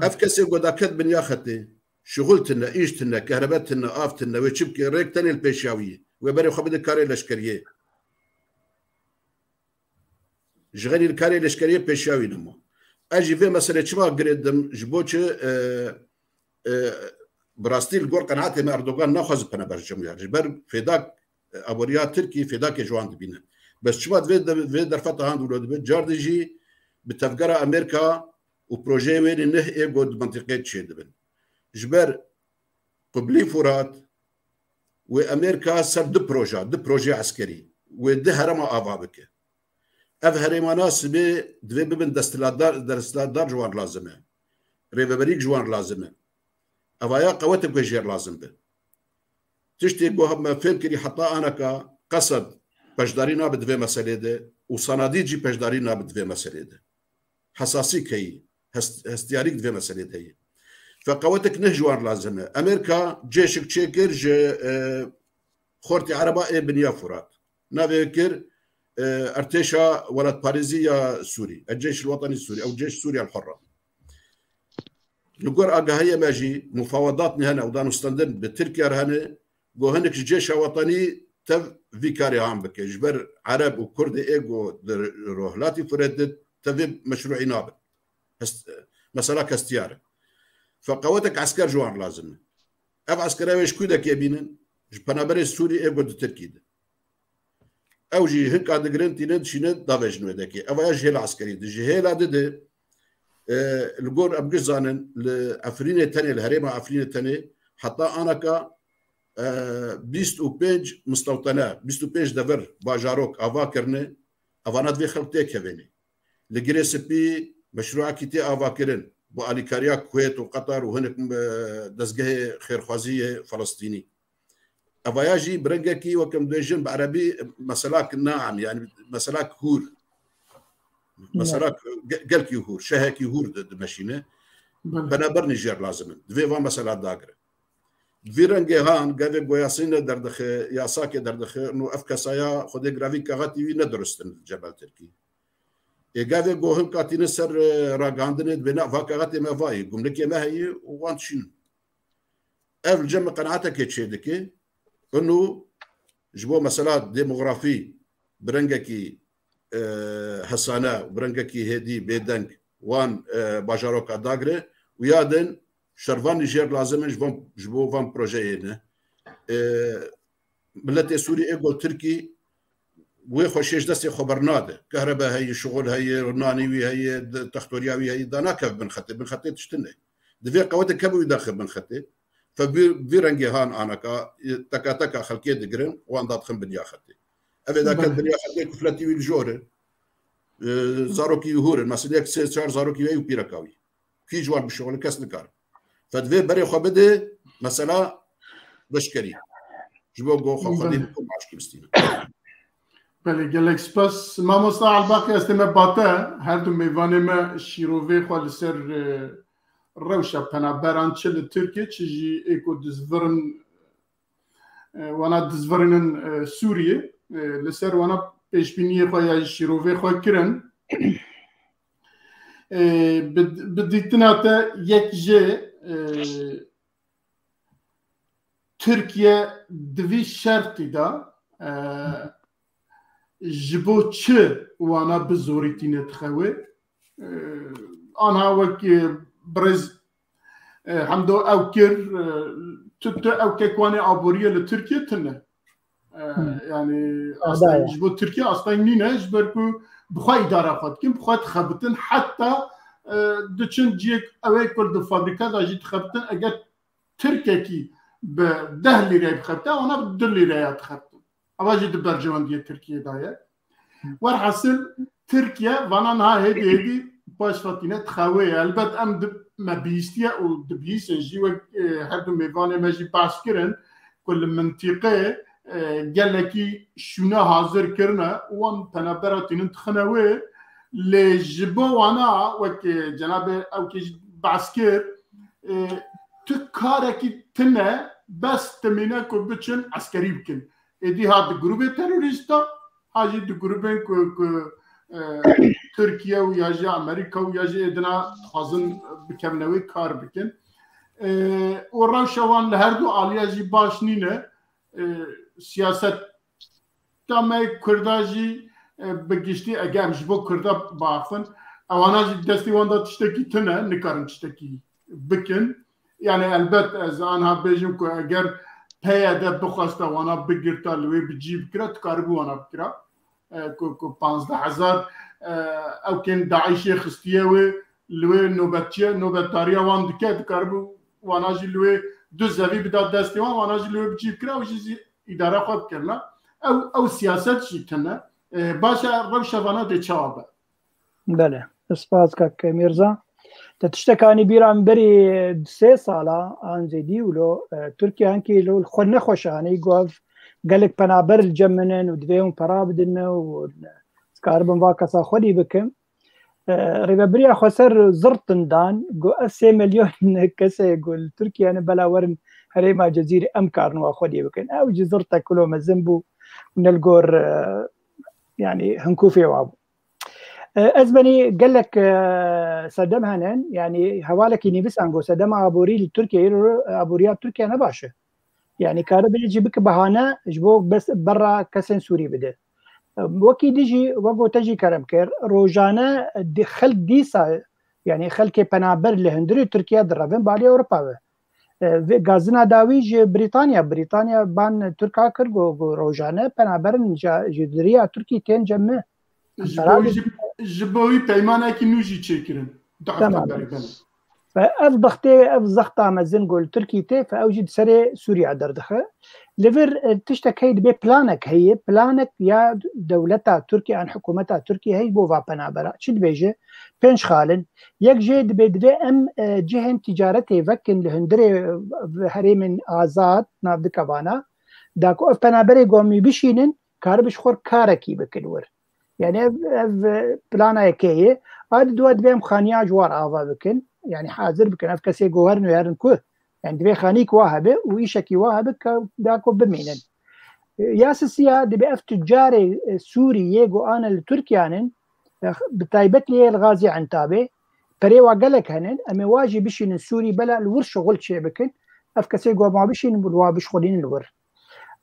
Ev kesê ku daket binya xetê, şixul tine, îş tine, kehrebe tine, av tine, wê çi bike, rêk tenê li pêşiya wî ye. Wê berê xwe bide karê leşkeriyê. Ji xerî li karê leşkeriyê pêşiya wî nima. Ez jî vê meselê çima girê dim, ji bo çi, e, e, bi rastî li gor qenaetê me Erdogan naxwaze penaber ji cem wî here. Ji ber fêdak, e, aboriya Tirkî fêdakê ji wan dibîne. Bes çima divê de-, vê derfeta han wilo dibe? Car di jî bi tevgera Amerka û projeyê wê neh ê ku di mentiqê çêdibin. Ji ber Qiblî Furat wê Amerka ser du proje, du proje eskerî wê du herêma ava bike. Ev herêmana sibê divê bibin desthilatdar, desthilatdar ji wan lazim e. Rêveberîk ji wan lazim e. Evaya qewetek wê jêr lazim be. Tiştê ku me fêm kirî heta aneka Qesed beşdarî nabe di vê meselê de û Sanadî jî beşdarî nabe di vê meselê de. Hesasîk heyî, hes-, hestiyarîk di vê meselê de heye. Fe qewetek neh ji wan lazim e. Amerîka cêşik çêkir ji, e, Xortê Ereba ê binya Furat. Navê kir, e, Ertêşa Welatparêzî ya Sûrî, El Ceyş El Wetanî Sûrî, ew Ceyş Sûriya El Hurra. Li gor agahiyê me jî mufawedat ne hene û danûstendin bi Tirkiye re hene, ku hinek ji Cêşa Wetanî tev vî karê han bike. Ji ber Ereb û Kurdê ê ku di Rohlatî Furet de tevê meşrûî nabin. Hest-, mesela kestiyar e. Fe qewetek esker ji wan lazim e. Ev eskera wê ji ku dekê bînin? Ji penaberê Sûrî ê ku di Tirkî de. Ew jî hinka digirin tînin dişînin davêjin wê dekê. Ev ya ji hêla eskerî de. Ji hêla di de, e, li gor em giş zanin, li Efrînê tenê, li herêma Efrînê tenê, heta anaka, e, bîst û pênc mistewtene, bîst û pênc devir bajarok ava kirine, evana divê xelk têkevêne. Li Girê Spî meşrûekî tê avakirin, bi alîkariya Kuwêt û Qetar û hinek, e, dezgehê xêrxwazî yê Felistînî. Evaya jî bi rengekî, wek em dibêjin bi erebî, meselak naem, yani meselak hûr. Meselak ge-, gelkî hûr, şehekî hûr di-, dimeşîne. Belê. Penaber nîjêr lazim in. Divê van mesela dagire. Bi vî rengê han, gavê goyasîne derdixe, yasakê derdixe, no ev kesaya xwedê giravî kaxetî wî ne durust in li cebel Tirkî. Ê gavê gohin katîne ser, e, ragihandinê dibê ne, va kaxetê me vayî, gumlikê me heyî û wan dişînin. Ev li cem min qenaetekê çêdike. Ino ji bo mesela demografî bi rengekî, e, hesane, bi rengekî hêdî bêdeng wan, e, bajaroka dagire û ya din şervanî jêr lazim in ji van, ji bo van projeyê ne. E, Miletê Sûrî ê gol Tirkî wê xweşiyê ji destê xwe bernade. Kehrebe heye, şixul heye, nanî wî heye, de-, textoriya wî heye, da nakev bin xetê. Bin xetê tiştin e. Divê qewete keve wî daxe bin xetê. Fe vî, vî rengê han anaka, e, teka teka xelkê digirin, wan dadixin binya xetê. Ev ê daket Belê. binya xetê kufletî wî li jor e. E, zarokî wî hûr in. Mesela yek sê çar zarokî wî û pîreka wî. Kî ji wan bişuxile kes nikare. Fe divê berê xwe bide, mesela leşkerî. Ji bo go xwe xwedî Belê. bikim aşkî bistîne. Belê, gelek spas. Mamosta Elbaqî, ez tême bate, her du mêvanê me şîrovê xwe li ser, e, rewşa penaberan çi li Tirkiye, çi jî ê ku dizvirin, e, wana dizvirinin, e, Sûriyê, e, li ser wana pêşbîniyê xwe ya şîrovê xwe kirin. E, bi, bi dîtina te yek jê, e, Tirkiye di vî şertî de, e, ji bo çi wana bi zorî tîne dixe wê? E, anha wek, e, birêz, e, Hemdo ew kir, e, tu, tu ew kekwanê aboriye li Tirkiye tine. E, Hmm. Yani Ada asteng, ya. Ji bo Tirkiye asteng nîne, ji ber ku bi xwe îdara xwe dikin, bi xwe dixebitin, heta, e, diçin ciyek ew ê ku li fabrîka de jî dixebitin, eger Tirkekî bi deh lîreyê bixebite, wana bi du lîreya dixebitin. Eva jî di berjewendiyê Tirkiyê de ye. Werhasil Tirkiye vana niha hêdî hêdî paş ve tîne dixewê ye. Elbet em di, me bihîstiye û dibihîstin jî wek, e, her du mêvanê me jî behs kirin ku li mintîqê, e, gelekî şûne hazir kirine û wan penabera tînin dixine wê. Lê ji bo wana wek, e, cenabê ewkê jî behs kir, e, tu karekî tine bes dimîne ku biçin eskerî bikin. Êdî ha di grûbê terorîsta, ha jî di grûbên ku, ku, e, Tirkiye û ya jî Amerîka û ya jî êdina dixwazin bikevine wê kar bikin. E, û rewşa wan li her du aliya jî baş nîne. E, siyaseta me Kurda jî, e, bi giştî eger em ji bo Kurda biaxivin, ewana jî destê wan de tiştekî tune, nikarin tiştekî bikin. Yani elbet ez anha bêjim ku eger P Y D bixwesta wana bigirta li wê bi cî bikira, dikaribû wana bikira. E, ku, ku panzdeh hezar, e, ewkên DAIŞê xistiye wê, li wê nobetçiye, nobetdariya wan dike, dikaribû wana jî li wê du zevî bida destê wan, wana jî li wê bi cî bikira û jî zî îdara xwe bikirina. Ew, ew siyaset jî tune. E, baş e, rewşa vana dê çawa be? Belê. Spas kak Mîrza. Te tiştekanî bîra min berî sê sala an zêdî wilo, e, Tirkiye hinkî li xwe nexweşanî got, gelek penaber li cem min in û divê hûn pera bidin min û ez karibim va kesa xwedî bikim. E, rêvebiriya xweser zirtin dan, got, ev sê milyon kesê got li Tirkiye ne, bela werin herêma Cezîrê, em karin wa xwedî bikin. Ew jî zirtek kulo mezin bû û ne li gor, e, yani hinkûfê wa bû. E, ez benî gelek, e, sedem hene, yani hevalekî nivîsan got sedema aborî li Tirkiyeyê, aboriya Tirkiye ne baş e. Yani karibê jî bike bahane ji bo bes berra kesên Sûrî bide. E, wekî dijî, wek gote jî kerem kir, rojane di xelk dîsa, yani xelkê penaber li hundirê Tirkiye direvin balê Ewropa ve. E, vê gazina dawî ji Brîtanya, Brîtanya ban Tirka kir, got, got rojane penaberin ja, ji diriya Tirkî tên cem me. Ji bo wî jî, ji bo wî peymanekî nû jî çêkirin. Du hefte Tamam. berî, belê. Ve ev bextê, ev zexta mezin got li Tirkî tê, fe ew jî di serê Sûriya derdixe. Li vir, e, tiştek heye, dibê planek heye, planek ya dewleta Tirkiye an hikûmeta Tirkiye heye bo va penabera. Çi dibêje? Pênc xal in. Yek jê dibê, divê em, e, cihên ticaretê vekin li hundirê, e, herêmên azad, nav dike vana. Da ku ev penaberê ku em wî bişînin, karibe ji xwe karekî bikin wir. Yani ev, ev, e, plana yekê ye. A di dua divê em xaniya ji war ava bikin. Yani hazir bikin. Ev kesê ku herin û herin ku. Yani divê xanîk wa hebe û îşekî wa hebe ka da ku bimînin. E, ya sisiya dibê ev tucarê, e, Sûrî yê ku ane li Tirkiyanin, e, bi taybet lê yê li Gazî Entabê, perê wa gelek henin, em ê wa jî bişînin Sûrî bela li wir şixul çê bikin. Ev kesê ku em wa bişînin, bi wa bişxulînin li wir.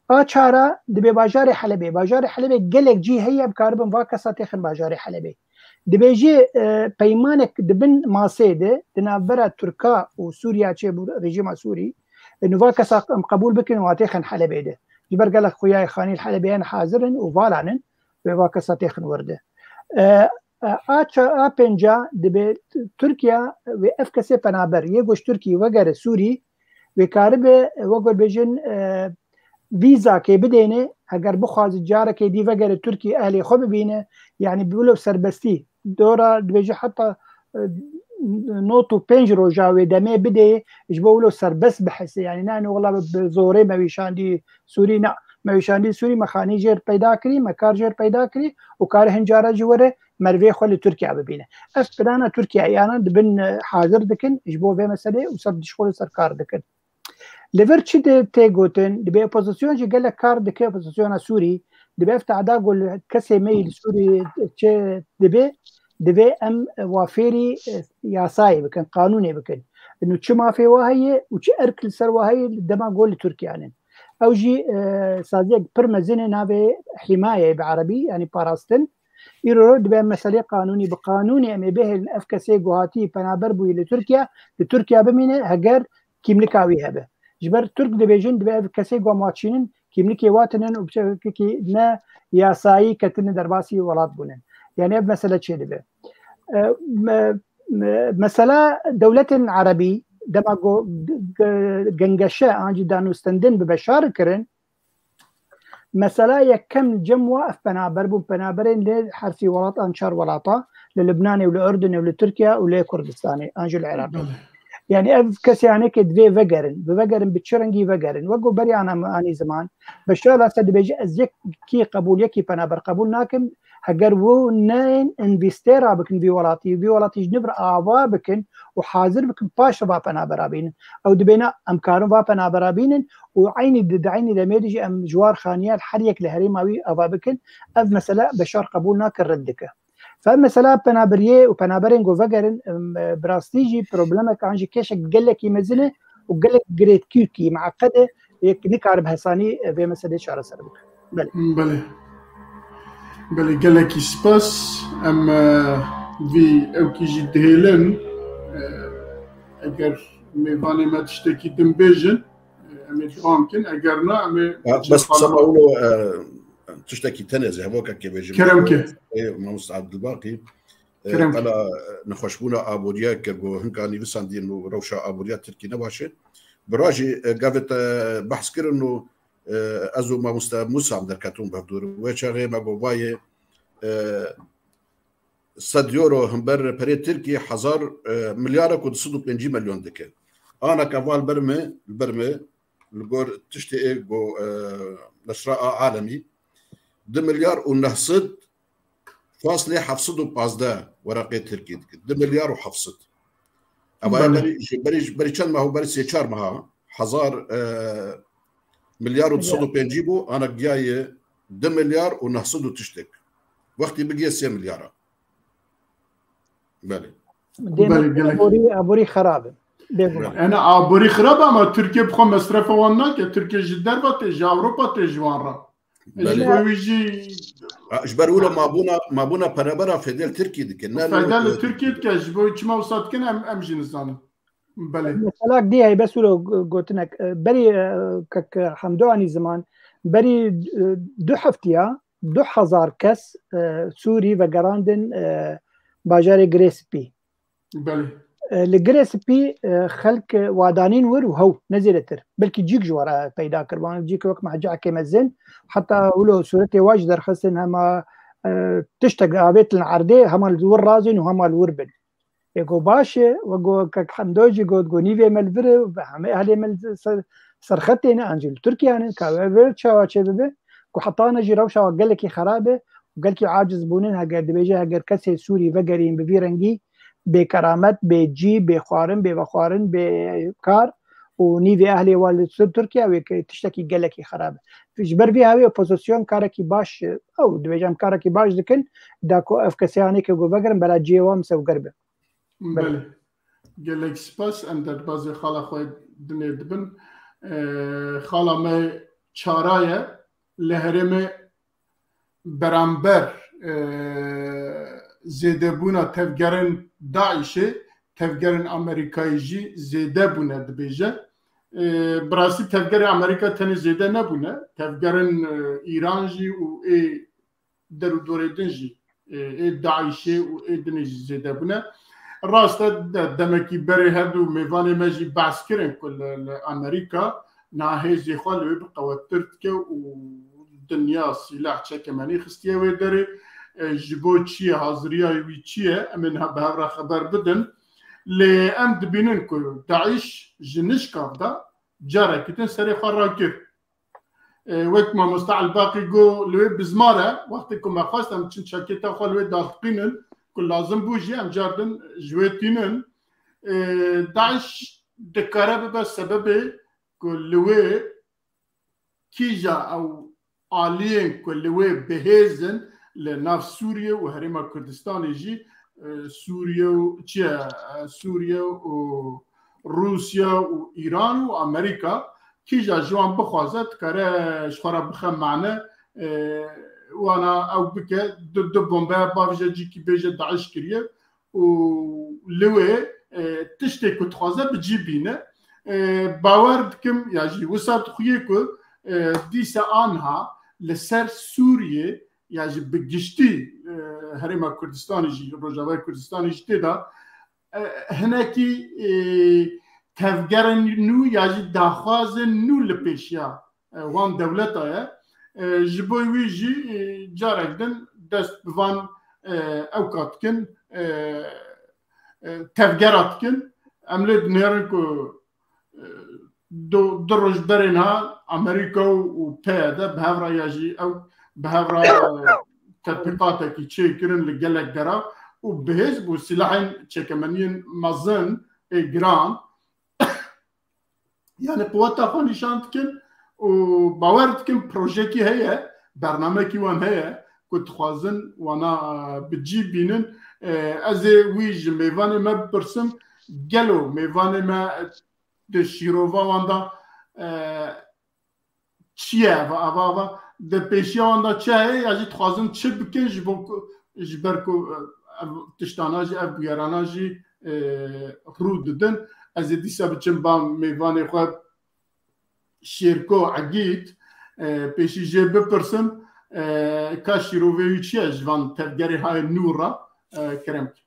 A çara dibê bajarê Helebê. Bajarê Helebê gelek cî heye, em karibin va kesa têxin bajarê Helebê. Dibêjî, e, peymanek di bin masê de, di navbera Tirka û Sûriya çêbû, rejîma Sûrî, e, nû va kesa em qebûl bikin û têxin Helebê de. Ji ber gelek xuyayê xanî li Helebê hene hazir in û vala nin, wê va kesa têxin wir de. E, e, a ça-, a pênca dibê Tirkiya wê ev kesê penaber, yê ku ji Tirkî vegere Sûrî, wê karibe, e, wek bêjin, e, vîzakê bidêne, heger bixwaze carekê dî vegere Tirkî ehlê xwe bibîne, yani bi wilo serbestî. Dora dibêje heta, e, not û pênc roja wê demê bidê, ji bo wilo serbest bihese. Yani ne, wela bi, bi zorê me wî şandî Sûrî, ne. Me wî şandî Sûrî, me xanî jêr peyda kirî, me kar jêr peyda kirî û kare hin cara jî were mervê xwe li Tirkiye bibîne. Ev plana Tirkiye, yani dibin, e, hazir dikin, ji bo vê meselê û ser dişxulî ser kar dikin. Li vir çi di tê gotin? Dibê opozisyon jî gelek kar dike, opozisyona Sûrî. Dibê ev tehda ku li kesê me yî li Sûrî çê dibe, Divê em, e, wa fêrî, e, yasayê bikin, qanûnê bikin. Û çi mafê wa heye û çi erk li ser wa heye dema go li Tirkiye nin. Ew jî, e, saziyek pir mezin e navê himaye bi erebî, yanî parastin. Îro dibe em meselê qanûnî bi qanûnê em ê bihêlin ev kesê ku hatî penaber bûyî li Tirkiye, li Tirkiye bimîne heger kîmlika wî hebe. Ji ber Tirk dibêjin dibe ev kesê ku em wa çînin kîmlikê wa tinin û bi şekilekî ne yasayî ketine derbasî welat bûnin. Yani ev mesele çê dibe. E, me-, me-, mesela dewletên erebî dema ku g-, g-, gengeşe an jî danûstendin bi Beşar kirin, mesela yekem cem wa ev penaber bûn, penaberên li her sî welat an çar welata, li Libnanê û li Urdunê û li Tirkiye û li Kurdistanê an jî li Iraqê. Belê. Yani ev kesanekê divê vegerin, bi vegerin bi çi rengî vegerin. Wek ku beriya em anî ziman, Beşar Esed dibêje ez yekî qebûl, yekî penaber qebûl nakim, heger wû neyên învîstê rabikin vî welatî, vî welatî ji nû re ava bikin û hazir bikin paş re va penabera bînin. Ew dibêne em karin va penabera bînin û eynî di, di eynî demê de jî em ji war xaniya her yek li herêma wî ava bikin. Ev mesele Beşar qebûl nake, red dike. Fe mesela penaberiyê û penaberên ku vegerin, em, bi rastî jî problemek an jî kêşek gelekî mezin e û gelek girêdkî, mîqed e, yek nikare bi hesanî vê meselê çareser bike. Belê. Belê. Belê, gelekî spas. Em, e, vî ewkî jî dihêlin. E, eger mêvanê me tiştekî din bêjin, e, em ê dewam kin. Eger na, em ê Ha, bes sema wilo, e, tiştekî tenê ez ê hevokekê bêjim. Kerem ke. Ê, Mamoste Abdulbaqî. E, Kerem ke. Qala, e, nexweşbûna aboriya ke ku hinka nivîsandin û rewşa aboriya Tirkî ne baş e. Bi ra jî, e, gavê te behs kirin û, e, ez û Mamoste Musa em derketibûn bi hevdûr. Wê çaxê me got vayê, e, sed euro hember perê Tirkî hezar, e, milyar e ku du sed û pêncî milyon dike. Ana ke va li ber me, li ber me, li gor tiştê ê go, e, neşra a alemî, du milyar û neh sed faslê heft sed û pazdeh wereqê Tirkî dike. Du milyar û heft sed. Eva Belê. berî, ji berî, berî çend meh û berî sê çar meha hezar, e, milyar û du sed û pêncî bû, ana giyaye du milyar û neh sed û tiştek. Wextî bigiye sê milyara. Belê. Dê Belê, me gelek. aborî, aborî xerab e. Bêguman. Belê. Ene aborî xirab e, ama Tirkiye bi xwe mesrefa wan nake. Tirkiye ji derve tê, ji Ewropa tê ji wan re. Belê. Ji bo wî jî Ha, ji ber wilo mabûna, mabûna perebera fedel Tirkî dike. Ne fedel li Tirkî dike, ji bo çima wisa dikin em, em jî nizanin. Belê. Meselak dî heye, bes wilo gotinek. E, berî, e, kek Hemdo anî ziman, berî, e, du heftiya, du hezar kes, e, Sûrî vegerandin, e, bajarê Girê Spî. Belê. E, li Girê Spî, e, xelk wadanîn wir û hew, ne zêdetir. Belkî cîk ji we re peyda kir. Wan cîk wek mehcekê mezin, heta wilo sûretê wa jî derxistin, hema, e, tiştek avêtin erdê, hema li wir razin û hema li wir bin. Ê got baş e, we got kek Hemdo jî got, got nîvê me li vir e, ve hemê ehlê me li ser, serxetê ne, an jî li Tirkiye ne, ka ev çawa çê bibe, ku heta ne jî rewşa gelekî xerab e, û gelkî aciz bûnin, heger dibêje, heger kesê Sûrî vegerîn bi vî rengî, bê keramet, bê cî, bê xwarin, bê vexwarin, bê kar û nîvê ehlê wa li ser Tirkiye wê ke tiştekî gelekî xerab e. Ji ber vî hawê opozisyon karekî baş, ew dibêje em karekî baş dikin, da ku ev kesê anê ke got vegerin, bela cihê wa misewger be. Belê. Gelek spas, em derbazê xala xwe dinê dibin. Ee, xala me çara ye, li herêmê beramber, e, zêdebûna tevgerên DAIŞê, tevgerên Amerîkayê jî zêde bûne dibêje. E, bi rastî tevgerê Amerîka tenê zêde nebûne. Tevgerên, e, Îran jî û ê der û dorê din jî, e, ê DAIŞê û ê dinê jî zêde bûne. Rast e, de-, demekî berê her du mêvanê me jî behs kirin ku li, li Amerîka niha hêzê xwe li wê bi qewettir dike û dinya sîlah çekemenî xistiye wê derê. E, ji bo çi ye, haziriya wî çi ye, em ê niha bi hev re xeber bidin. Lê em dibînin ku DAIŞ ji nişkav de carekî din serê xwe rakir. E, wek mamoste Elbaqî got, li wê bizmar e, wextê ku me xwest em çin çekêta xwe li wê darxiqînin, ku lazim bû jî em car din ji wê tînin. E, DAIŞ dikare bibe sebebê ku li wê kîja ew aliyên ku li wê bihêz in li nav Sûriye û Herêma Kurdistanê jî e, Sûriye û çi ye, e, Sûriye û Rûsya û Îran û Amerîka, kîja ji wan bixwaze dikare ji xwe re bixe mane, e, wana ew bike, du, du bombeya bavêje cîkî bêje DAIŞ kiriye û li wê, e, tiştê ku dixwaze bi cî bîne. E, bawer dikim ya jî wisa dixuye ku, e, dîsa anha li ser Sûriyê ya jî bi giştî, e, Herêma Kurdistanê jî, Rojavayê Kurdistanê jî tê de, e, hinekî, e, tevgerên nû ya jî daxwazên nû li pêşiya, e, wan dewleta ye. E, ji bo wî jî, e, carek din dest bi van, e, ewka dikin, e, e, tevgera dikin. Em lê dinêrin ku, e, du, du roj berê niha Amerîka û, û P Y D bi hev re ya jî ew bi hev re, e, tetbîqatekî çêkirin li gelek dera û bi hêz bû silahên çekemeniyên mezin ê giran, yani quweta xwe nîşan dikin û bawer dikim projeyekî heye, bernamekî wan heye ku dixwazin wana, e, bi cî bînin. E, ez ê wî ji mêvanê me bipirsim, gelo mêvanê me di şîrova wan de, e, çi ye eva, eva, eva, di pêşiya wan de çi heye ya jî dixwazin çi bikin ji bo ku, ji ber ku, e, ev tiştana jî, ev bûyerana jî, e, rû didin. Ez ê dîsa biçim ba mêvanê xwe Şêrko Egîd, e, pêşî jê bipirsim, e, ka şîrovê wî çi ye ji van tevgerê hayê nû re, e, kerem ke.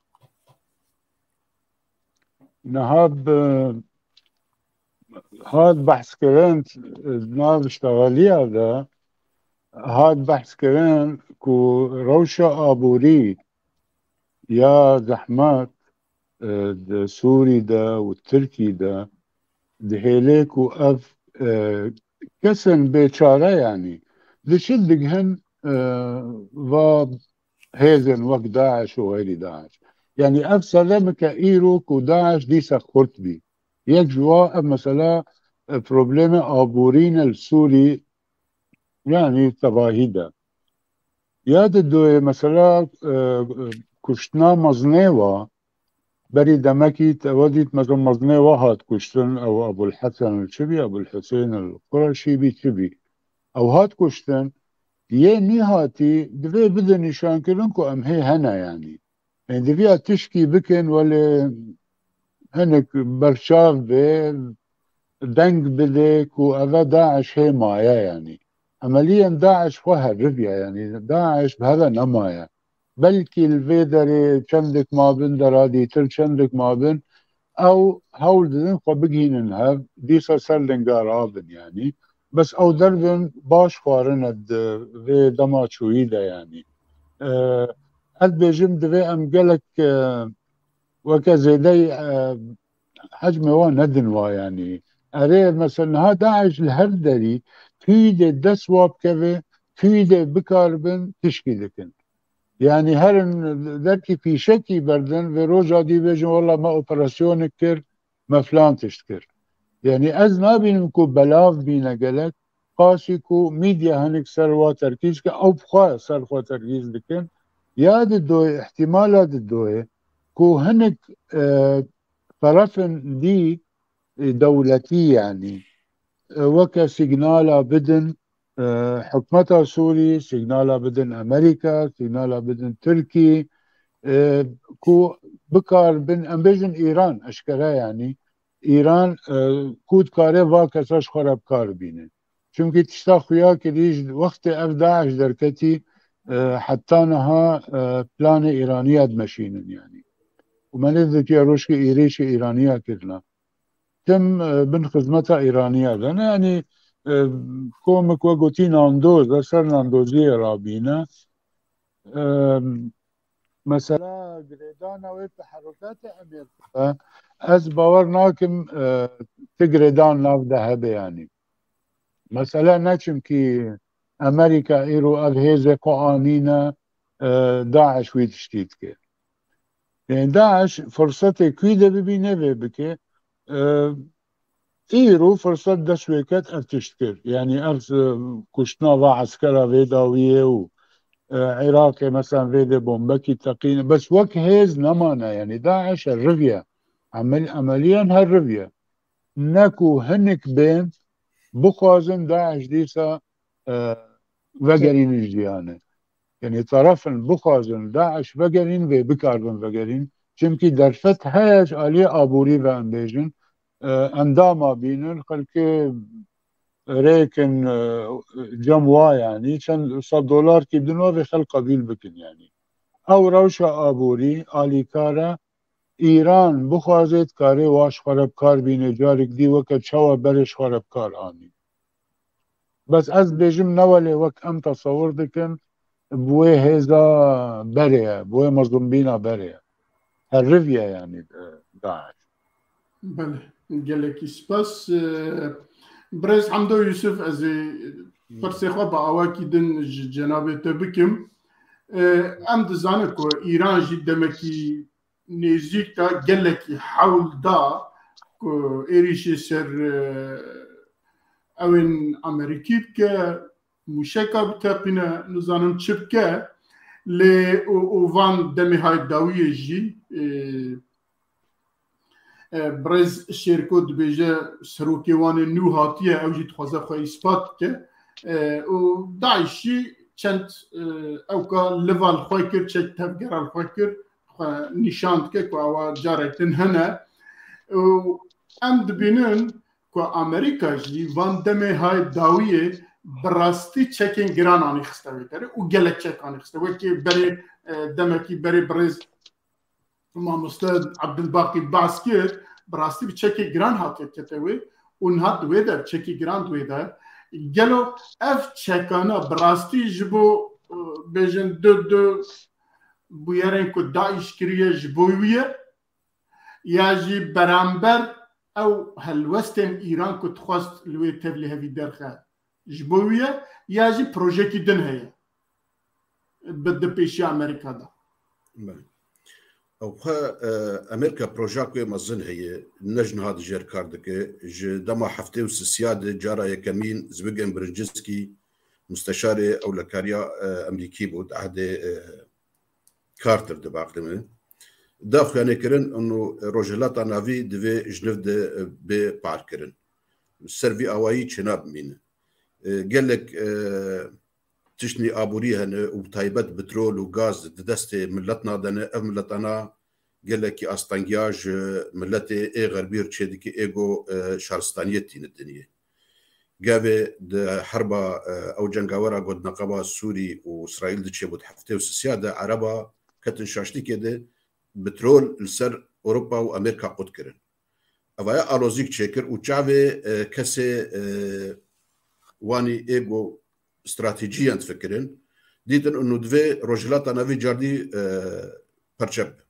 Niha bi, hat behskirin, nav ştexeliya de hat behskirin ku rewşa aborî ya zehmet, e, di Sûrî de û Tirkî de dihêle ku ev, e, kesên bêçare, yanî diçin digihin, e, va hêzên wek DAIŞ û xeyrî DAIŞ. Yanî ev sedemeke îro ku DAIŞ dîsa xurt bî. Yek ji wa ev mesela, e, problemê aborî ne li Sûrî, yanî tevahî de. Ya di doyê mesela, e, e, kuştina mezinê wa, berî demekî te we dît mesela mezinê wa hat kuştin, ew Ebul Hesen el çi bî, Ebul Husên el Qureşî bî, çi bî. Ew hat kuştin, yê nîhatî divê bide nîşankirin ku em hê hene yanî. Em diviya tişkî bikin, welê hinek berçav be, deng bide ku eve DAIŞ hê maye yanî. Emeliyen DAIŞ xwe heriviye yanî. DAIŞ bi heve nemaye. Belkî li vê derê çendek mabin, dera dîtir çendek mabin, ew hewl didin xwe bigihînin hev, dîsa ser linga rabin yanî. Bes ew derbên baş xwarine di vê dema çûyî de yanî. E, ez dibêjim divê em gelek, e, weke zêdeyî, e, hecmê wan nedin wa yanî. Erê mesela niha DAIŞ li her derî tûyî dê dest wa bikeve, tûyî dê bikaribin tişkî dikin. Yanî herin derkî fîşekî berdin, vê roja dî bêjin wela me operasyonek kir, me filan tişt kir. Yanî ez nabînim ku belav bîne gelek, qasî ku mîdya hinek ser wa terkîz ke, ew bi xwe ser xwe terkîz dikin. Ya di doyê, îhtimala di doyê ku hinek, e, terefin dî, e, dewletî yanî, e, weke sîgnala bidin, e, hikûmeta Sûrî, sîgnala bidin Amerîka, sîgnala bidin Tirkî, e, ku bikar bin, em bêjin Îran, eşkere yanî, Îran, e, ku dikare va kesa ji xwe re bi kar bîne. Çimkî tişta xuya kirî ji wextê ev DAIŞ derketî, e, heta niha, e, planê Îraniya dimeşînin yanî. Û me nêdîtiye rojkê êrîşê Îraniya kirina. Tim, e, bin xizmeta Îraniya de ne. Yanî, e, komik we gotî nandoz, e, ser nandoziyê rabîne. E, mesela girêdana wê teherukatê Amerîka, ez bawer nakim, e, ti girêdan nav de hebe yanî. Mesela ne çimkî Amerîka îro ev hêzê xwe anîne, e, DAIŞ wî tiştî dike. Yanî DAIŞ firsetê ku de bibîne vê bike, e, îro firset dest wê ket ev tişt kir. Yanî ev, e, kuştina va eskera vê dawiyê û e, Iraqê, mesela vê de bombekî teqîne. Bes wek hêz nemane, yanî DAIŞ her riviye. Emel-, emeliyan her riviye. Ne ku hinik bên, bixwazin DAIŞ dîsa, e, vegerînin jiyanê. Yanî terefin bixwazin DAIŞ vegerîn, vê bikaribin vegerîn. Çimkî derfet heye ji aliyê aborî ve em bêjin, e, endama bînin, xelkê rêkin, e, cem wa yanî, çend sed dolar kî bidin wa vê xelk qebîl bikin yanî. Ew rewşa aborî alîkar e, Îran bixwaze dikarê wa ji xwe re bi kar bîne, carek dî weke çawa berê ji xwe re bi kar anî. Bes ez dibêjim ne welê wek em tesewir dikin, bi wê hêza berê ye, bi wê mezinbîna berê ye. Her riviye yanî, e, DAIŞ. Belê, gelekî spas. E, Birêz Hemdo Yusuf, ez ê pirsê xwe bi awakî din ji cenabê te bikim. E, Em dizanin ku Îran jî demekî nêzîk de gelekî hewl da ku êrîşê ser, e, ewên Amerîkî bike, mûşeka biteqîne, nizanim çi bike, lê û, û van demê hay dawiyê jî, e, e, Birêz Şêrko dibêje serokê wan ê nû hatiye, ew jî dixwaze xwe îspat bike. E, û DAIŞ jî çend, e, ewka liva li xwe kir, çek tevgera li xwe kir, xwe nîşan dike ku ewa carek din hene. Û em dibînin ku Amerîka jî van demê hay dawiyê bi rastî çekên giran anî xiste wê derê û gelek çek anî xiste. Wekî berê, e, demekî berê birêz mamoste Abdulbaqî behs kir, bi rastî bi çekê giran hatiye kete wê û niha di wê de, bi çekê giran di wê de. Gelo ev çekana bi rastî ji bo, e, bêjin du, du bûyerên ku DAIŞ kiriye ji bo wî ye, ya jî beramber ew helwestên Îran ku dixwest li wê tevlî hevî derxe ji bo wî ye, ya jî projekî din heye bi di pêşiya Amerîka de. Belê. Ew xwe, e, Amerîka proja ku yê mezin heye, ne ji niha dijêr kar dike. Ji dema heftê û sisiya de cara yekemîn Zbigniew Brzezinski, musteşarê ewlekariya, e, Amerîkî bû, di ehdê, e, Carter de baqdime. Da xuyanê kirin, û Rojhilata Navî divê ji niv de, e, bê parkirin. Ser vî awayî çênabimîne. E, gelek, e, tiştnî aborî hene û bi taybet petrol û gaz di destê miletna de ne. Ev miletana gelekî astengiya ji miletê ê xerbî re çêdike, ê go, e, şaristaniyê tîne dinê. Gavê di herba, e, ew cengawera ku di neqeba Sûrî û Îsraîl de çêbû di heftê û sisiya de, Ereba ketin şaştîkê de petrol li ser Ewropa û Amerîka qut kirin. Evaya alozîk çêkir û çavê, e, kesê, e, wanî ê go stratejiyan difikirin, dîtin û divê Rojhilata Navî cardî, e, perçe bibe.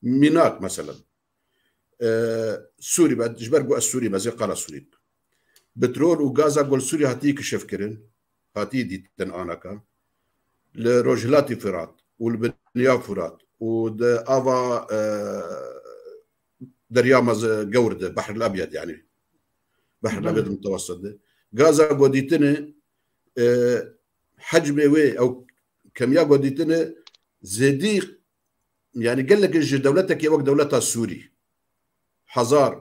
Mînak, mesela, e, Sûrî be, ji ber ku ez Sûrî me, zê qala Sûrî bikim. Petrol û gaza ku li Sûrî hatî kişifkirin, hatî dîtin anaka, li Rojhilatî Firat û li Biniya Furat û di ava, e, Derya Mez-, Gewr de, Behr el Abyad, yanî Behr el Abyad Mutewessit de. Gaza ku dîtine, e, hecmê wê, ew kemiya ku dîtine zêdî, yanî gelek ji dewletekê wek dewleta Sûrî, hezar,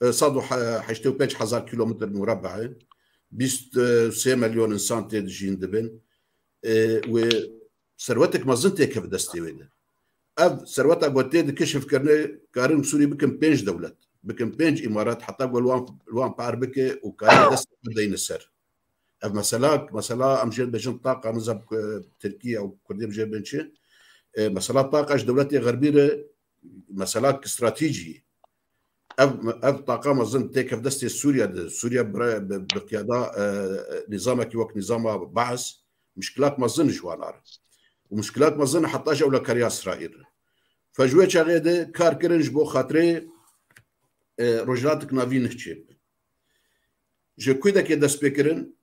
e, sed û heştê û pênc hezar kilometr murabbeî, bîst sê milyon însan tê dijîn dibin. E, wê serwetek mezin têkeve destê wê de. Ev serweta ku tê dikişifkirinê, karin Sûrî bikin pênc dewlet, bikin pênc îmarat, heta ku li wan, li wan par bike û karin dest bideyne ser. Ev mesela, mesela em jê bêjin taqa, niza, e, Tirkiye û Kurdê jê bên çi? E, mesela taqa ji dewletê xerbî re mesela stratejî. Ev, ev taqa mezin têkev destê Sûriye de. Sûriye bi, bi, bi qiyada, e, nîzamekî wek nîzama Baas, muşkilak mezin ji wan re. Û muşkilak mezin heta ji ewlekariya Îsraîl re. Fe ji wê çaxê de kar kirin ji bo xatirê, e, Rojhilatek Navîn çêbe. Ji Kwîdekê dest pê kirin,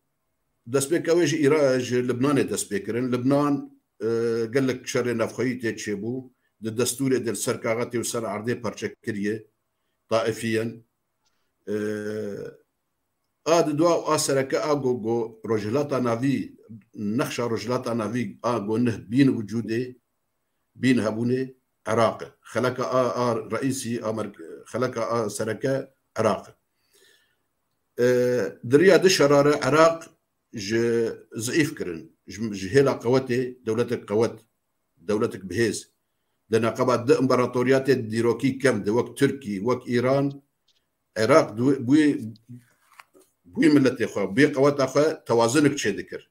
destpêka wê ji Îra-, ji Libnanê dest pê kirin. Libnan, e, gelek şerê navxweyî tê çêbû. Di destûrê de li ser kaxetê û ser erdê parçe kiriye. Taifiyen. E, A di dua û a sereke a go, go Rojhilata Navî, nexşa Rojhilata Navî a go nih bîn wicûdê, bîn hebûnê Iraq e. Xeleka a, a reîsî, a merk-, xeleka a sereke Iraq e. E, di riya di şerare Iraq ji zeîf kirin. Ji, ji hêla qewetê dewletek qewet, dewletek bihêz. Di neqeba di împaratoriyatê dîrokî kem de, wek Tirkî, wek Îran, Iraq du-, bûyê, bûyê miletê xwe, bûyê qeweta xwe tewazinek çêdikir.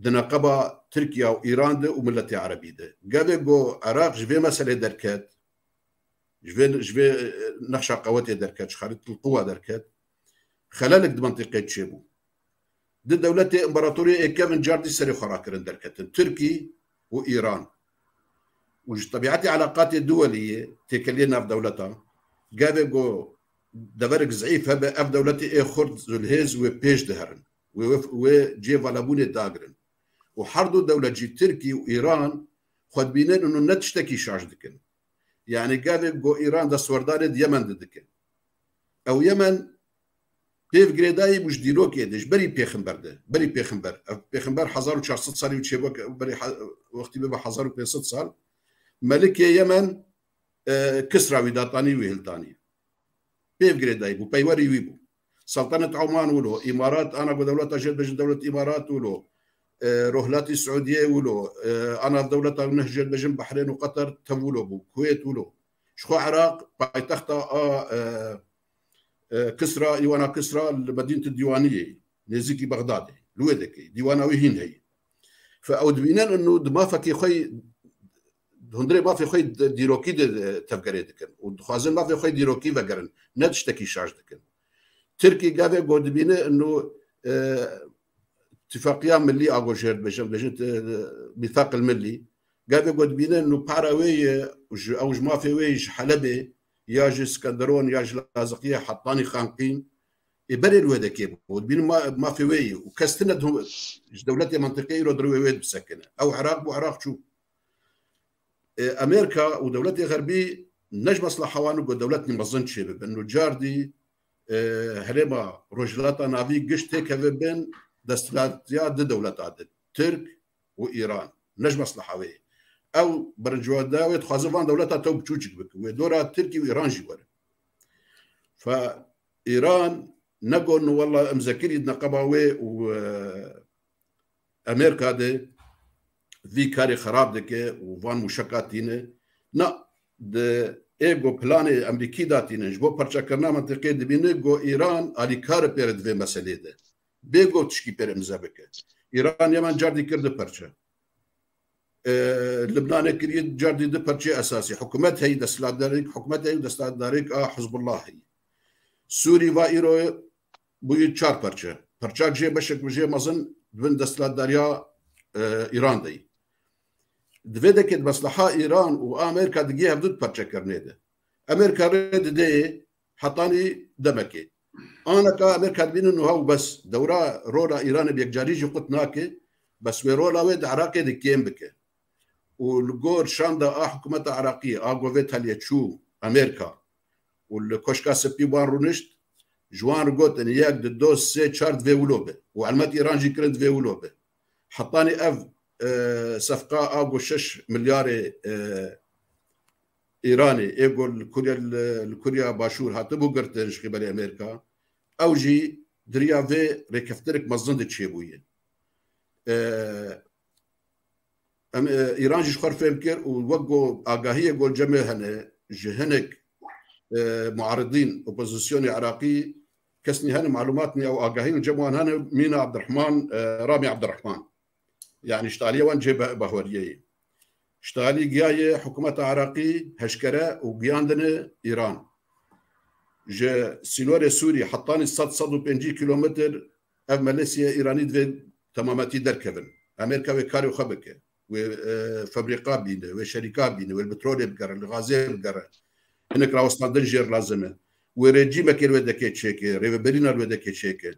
Di neqeba Tirkiye û Îran de û miletê erebî de. Gavê go Iraq ji vê meselê derket, ji vê, ji vê, e, nexşa qewetê derket, ji xaritel quwa derket, xelelek di mentiqê çêbû. Di dewletê împaratoriyê ê kevin cardî serê xwe rakirin derketin. Tirkî û Îran. Û ji tebîetê eleqatê duwelî yê têkeliyê nav dewleta, gavê go deverek zeîf hebe, ev dewletê ê xurt zilhêz wê pêş diherin. Wê, wê, wê cihê valabûnê dagirin. Û her du dewlet jî Tirkî û Îran xwe dibînin û ne tiştekî şaş dikin. Yanî gavê go Îran destwerdanê di Yemen de dike. Ew Yemen pêv girêdayî bû ji dîrokê de, ji berî pêxember de. Berî pêxember. Ev pêxember hezar û çar sed salî û çêbek, berî he-, wextî bibe hezar û pênc sed sal. Melikê Yemen, e, Kisra wî datanî, wî hiltanî. Pêv girêdayî bû, peywerî wî bû. Seltenet Oman wilo, Îmarat, ana go dewleta jêr dibêjin dewlet Îmarat wilo, e, Rohlatî Siûdiyê wilo, e, ana dewleta neh jêr dibêjin Behrên û Qeter tev wilo bû, Kuwêt wilo. Ji xwe Iraq, paytexta a, e, e, Kisra, Îwana Kisra li Medînetê Dîwaniyê, nêzîkî Bexdadê, li wê dekê, dîwana wî hîn heye. Fe ew dibînin û di mafekê xwe, di hundirê mafê xwe di-, dîrokî de, e, tevgerê dikin û dixwazin mafê xwe dîrokî vegerin, ne tiştekî şaş dikin. Tirkî gavê go dibîne û, e, tifaqiya millî a go jêr dibêjin, dibêjin, e, mîthaq el millî. Gavê go dibîne û para wê ye, ji, ew ji mafê wê ye ji Helebê, ya ji Skenderon, ya ji Laziqiyê, Hetanî Xanqîn, ê berê li wê dekê bû. Dibînin ma-, mafê wê ye. Û kes tine di-, ji dewletê mentiqê îro di rûyê wê disekine. Ew Iraq bû, Iraq çû. E, Amerîka û dewletê Xerbî ne ji mesleha wan û ku dewletî mezin çêbibin. Û cardî, e, herêma Rojhilata Navî giş têkeve bin desthilatiya di dewleta de, Tirk û Îran. Ne ji mesleha wê ye. Ew birinciyada wê dixwaze van dewleta tew biçûçik bike. Wê dora Tirkî û Îran jî were. Fe Îran ne got, wela em zekirî di neqeba wê û, e, Amerîka de vî karê xerab dike û van mûşeka tîne. Na, di ê go planê Amerîkî de tîne, ji bo parçekirina mentiqê dibîne go Îran alîkar e pê re di vê meselê de. Bê go tişkî pê re imze bike. Îran Yemen cardî kir du parçe. E, Libnanê kiriye cardî du parçeyê esasî. Hikûmet heyî, desthilatdarêk, hikûmet heyî, desthilatdarêk a Hizbullah heyî. Sûrî va îro bûyî çar parçe. Parçak jê, beşek jê mezin di bin desthilatdariya, e, Îran de yî. Di vê dekê di mesleha Îran û Amerîka digihê hevdu di parçekirinê de. Amerîka rê didê hetanî demekê. Aneka Amerîka dibînin û hew bes dewra rola Îranê bi yekcarî jî qut nake, bes wê rola wê di Iraqê de kêm bike. Û li gor şanda a hikûmeta Iraqî, a govê telye çû Amerîka û li Koşka Spî wan rûnişt, ji wan re gotin, yek, di, do, sê, çar divê wilo be. Û elmet Îran jî kirin divê wilo be. Hetanî ev, e, sefqa a go şeş milyarê, e, Îranê, ê go li Kurya, li, li Kurya Başûr hatibû girtin ji qîbelê Amerîka, ew jî di riya vê rêkeftinek mezin de çêbûye. E, em, e, Îran jî ji xwe re fêm kir û wek go agahiyê go li cem me hene ji hinek, e, muaridîn, opozisyonê Iraqî, kesnî hene malûmat nî ew agahî li cem wan hene, mîna Abdurrahman, e, Ramî Abdurrahman. Yanî ji aliyê wan cê be-, bahweriyê ye. Ji alî giyaye hikûmeta Iraqî heşkere û giyandine Îran. Ji sînorê Sûrî hetanî sed, sed û pêncî kîlometr ev Malesyaya Îranî divê temametî derkevin. Amerîka wê karê xwe bike. Wê, e, febrîqa bîne, wê şerîka bîne, wê li petrolê bigere, li gazê bigere. Hinek rawestandin jê re lazim e. Wê rejîmekê li wê dekê çêke, rêveberîna li wê dekê çêke.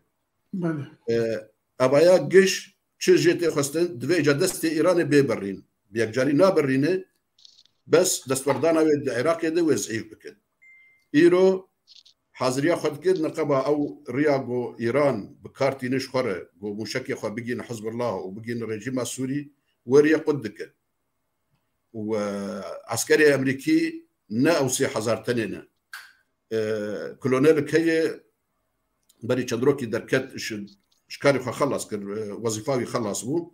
Belê. E, evaya giş çi jê tê xwestin, divê îca destê Îranê bê birîn. Bi yekcarî nabirîne, bes destwerdana wê di Iraqê de wê zîf bike. Îro haziriya xwe dikir, niqeba ew riya ku Îran bi kar tîne ji xwe re, ku mûşekê xwe bigihîne Hizbullah û bigihîne rejîma Sûrî, wê riya qut dike. Û, e, eskerê Emerîkî ne ew sê hezar tenê ne. E, Kolonel Keyê berî çend rokî derket, ji, ji karê xwe xelas kir, e, wezîfa wî xelas bû.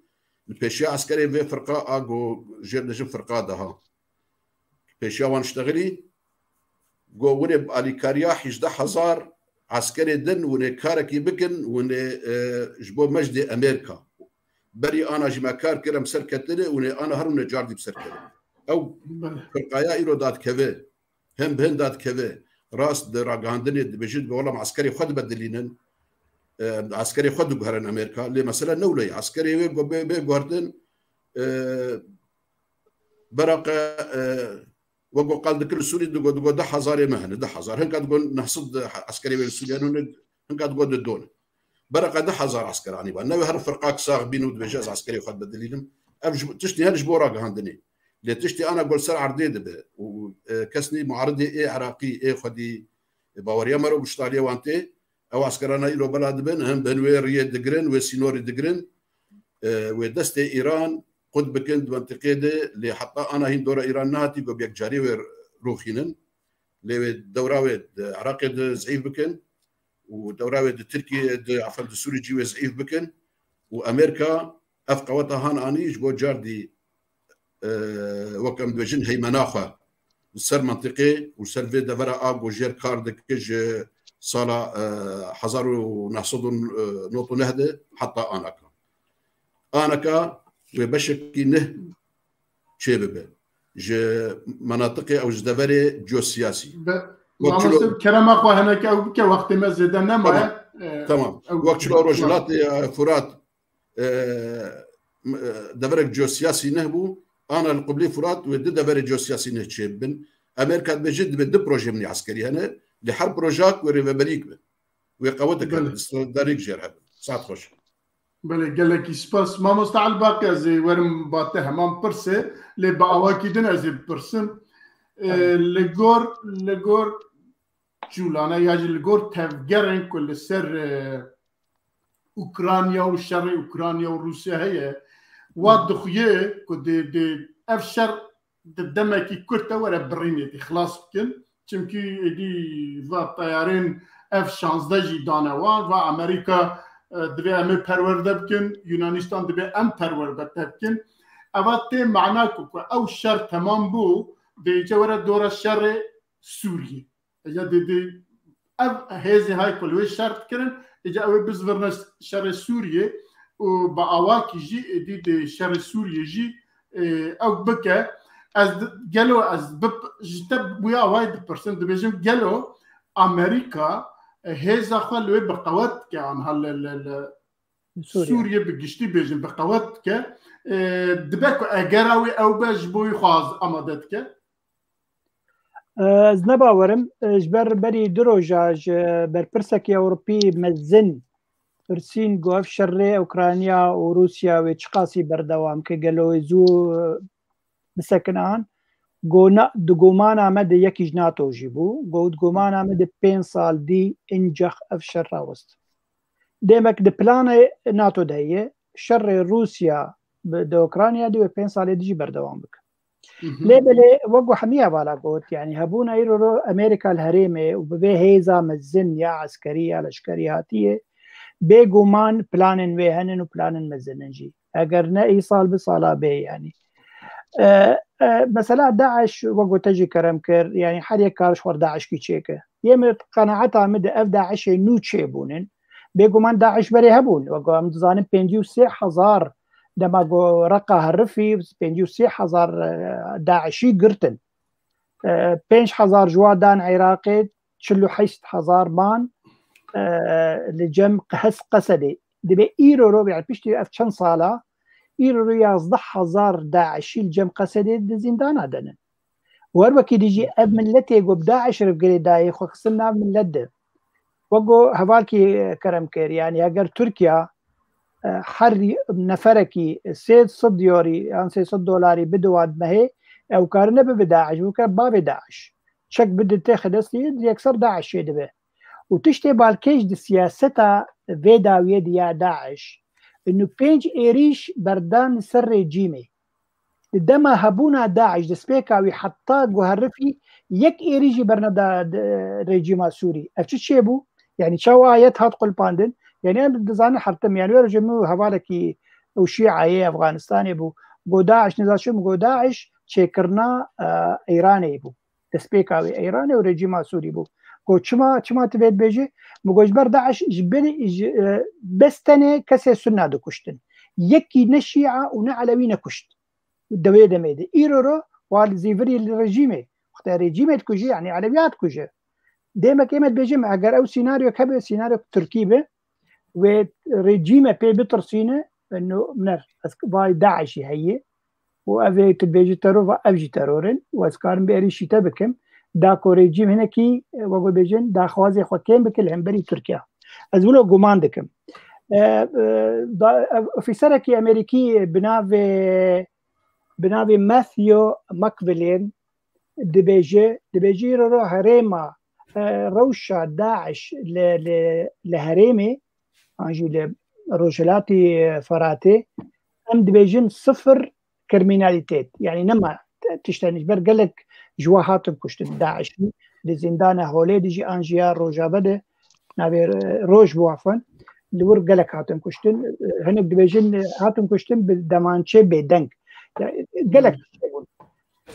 Li pêşiya eskerê vê firqa a ku jêr dijin firqa daha. Pêşiya wan ştexilî, got, hûn ê bi alîkariya hejdeh hezar eskerê din, hûn ê karekî bikin, hûn ê, e, ji bo mejdê Amerîka. Berî ana jî me kar kir, em ser ketine, hûn ê ana her hûn ê cardî bi ser kevin. Ew firqaya îro dadikeve, hin bi hin dadikeve, rast di ragihandinê dibêjin, dibe, wela em eskerê xwe dibedilînin, e, eskerê xwe diguherin Amerîka. Lê mesele ne wile ye. Eskerê wê go bê, bê guhertin, e, beraqe, e, wek ku qal dikir li Sûrî digo, digo deh hezarê me hene, deh hezar. Hinka digo neh sed eskerê wê li Sûrî hene, hinka digo di done. Beraqe deh hezar esker anî ba. Newê her firqak sax bîn û dibêje ez eskerê xwe dibedilînim. Ev ji, tiştî her ji bo ragihandinê. Lê tiştî ana gol ser erdê dibe. Û, e, kesnî muaridê ê Iraqî, ê xwedî, e, baweriya me ro guştariye wan tê. Ew eskerana îro bela dibin, hin bin wê riyê digirin, wê sînorî digirin. E, wê destê Îran qut bikin di mentiqê de, lê heta ana hîn dora Îran nehatî ku bi yekcarî wê rûxînin. Lê wê dewra wê di Iraqê de zîf bikin û dewra wê di Tirkiye, di, efendim, di Sûrî cî wê zîf bikin û Amerîka ev qeweta han anî ji bo cardî, e, wek em dibêjin heymena xwe li ser mentiqê û ser vê devera a ku jêr kar dike ji sala, e, hezar û neh sed û nod û neh de heta anaka. Anaka wê beşekî neh çêbibe ji menatiqê ew ji deverê geosiyasî. Be-, Wek çilo- mamoste, kerema xwe hineke ew bike, wextê me zêde nemaye. Tamam. E, Tamam. ew Wek çilo bike. Rojhilatê, e, Furat, e, m-, e, deverek geosiyasî neh bû, ana li qiblê Furat wê di deverê geosiyasî neh çêbibin. Amerîka dibêje dibe du proje min eskerî hene, lê her projak wê rêveberîk be. Wê qewet dike, Belê. Darîk jêr hebin. Saet xweş. Belê, gelekî spas. Mamoste Elbaqî, ez ê werim ba te heman pirsê, lê bi awakî din ez ê bipirsim. E, Tabii. li gor, li gor cûlane ya jî li gor tevgerên ku li ser, e, Ukrayna û şerê Ukrayna û Rûsya heye, wa Hı. dixuye ku dê, dê ev şer di demekî kurt de were birînê dî xilas bikin. Çimkî êdî va teyarên F şazdeh jî dane wan, va Amerîka, e, divê em ê perwerde bikin, Yunanistan divê em perwerde te bikin. Eva tê mana ku, ku ew şer temam bû, dê îca were dora şerê Sûriyê. Ya dê, dê ev hêzê hay ku li wê şer dikirin, îca ew ê bizvirne şerê Sûriyê û bi awakî jî êdî dê şerê Sûriyê jî, e, ew bike. Ez di-, gelo ez bip-, ji te wî awayî dipirsim, dibêjim gelo Amerîka, e, hêza xwe li wê bi qewet dike, anha li, li, li Sûriye. Sûriye bi giştî bêjin bi qewet dike. E, dibe ku egera wê ew be ji bo wî xwe az-, amade dike. Ez ne bawerim, ji ber berî du roja ji berpirsekî Ewropî mezin pirsîn, got, ev şerê Ukrayna û Rûsya wê çiqasî berdewam ke, gelo wê zû bisekin an? Got, na, di gomana me de yekî ji NATO jî bû. Got, gomana me de pênc sal dî incex ev şer rawest. Demek di planê NATO de heye, şerê Rûsya bi, di Ukrayna de wê pênc salê dijî berdewam bike. Mhm. Lê belê, wek ku hemî hevala got, yanî hebûna îro ro Amerîka li herêmê û bi vê hêza mezin ya eskerî ya leşkerî hatiye, bêguman planên wê henin û planên mezin in jî. Eger ne îsal bi sala bê, yanî. E, e, mesela DAIŞ, wek ku te jî kerem kir, yanî her yek kar ji xwe DAIŞkî çêke. Yê min qenaeta min de ev DAIŞê nû çêbûnin. Bêguman DAIŞ berê hebûn. Wek ku em dizanin pêncî û sê hezar dema ku reqa herifî, pêncî û sê hezar, e, DAIŞî girtin. E, pênc hezar ji wan dan Iraqê, çil û heşt hezar man, e, li cem Hes Qesedê. Dibe îro ro, yani piştî ev çend sala, îro ro yazdeh hezar DAIŞî li cem Qesedê di zîndana de ne. Wer wekî dijî ev milletê ku bi DAIŞ re girêdayê xwe xistin nav millet de. Wek ku hevalkî kerem kir, yani eger Tirkiye, e, her neferekî sê sed diyarî yan sê sed dolarî bide wan mehê, ew kare nebe bi DAIŞ, bike bavê DAIŞ. Çek bidin têxe destê, yekser DAIŞ çê dibe. û tiştê balkêş di siyaseta vê dawiyê de ya DAIŞ, inu pênc êrîş berdan li ser rejîmê. Di dema hebûna DAIŞ, destpêka wî heta guherifî yek êrîş jî berneda di rejîma Sûrî. Ev çi çêbû? Yanî çawa ayet hat qulpandin? Yanî em dizanin hertim, yanî were ji min hevalekî û şîayê Efganistanê bû. Got DAIŞ, nizam çi bû? Got DAIŞ çêkirina, e, Îranê bû. Destpêka wê Îranê û rejîma Sûrî bû. Got çima, çima tu vê dibêjî? Min got ji ber DAIŞ ji ber, ji, e, bes tenê kesê Sunna dikuştin. Yekî ne Şîa û ne Elewî nekuşt. Di wê demê de. Îro ro wa li zîvirî li rejîmê. Wexta rejîmê dikujî, yanî Elewîya dikuje. Dêmek ê me dibêjim, eger ew sînaryok hebe, sînaryok Tirkî be, wê rejîme pê bitirsîne, no, miner, ez vay DAIŞî heye. Û ev ê tu dibêjî teror, va ev jî teror in. Û ez karim bi êrîşî te bikim. Da ku rejîm hinekî, e, wek bêjin, daxwazê xwe kêm bike li hemberî Tirkiye. Ez wilo guman dikim. E, e, da, ev ofîserekî Amerîkî bi navê, bi navê Matthew McFarlane dibêje, dibêje îro ro herêma, e, rewşa DAIŞ li, li, li herêmê, an jî li Rojhilatî Feratê, em dibêjin sifir kriminalîtet. Yanî nema tiştenî ji ber gelek ji we hatin kuştin DAIŞî. Li zîndana Holê de jî an jî ya Rojava de navê, e, Roj bû afan. Li wir gelek hatin kuştin. E, hinek dibêjin, e, hatin kuştin bi demançê bêdeng. Ya, gelek tişt bûn.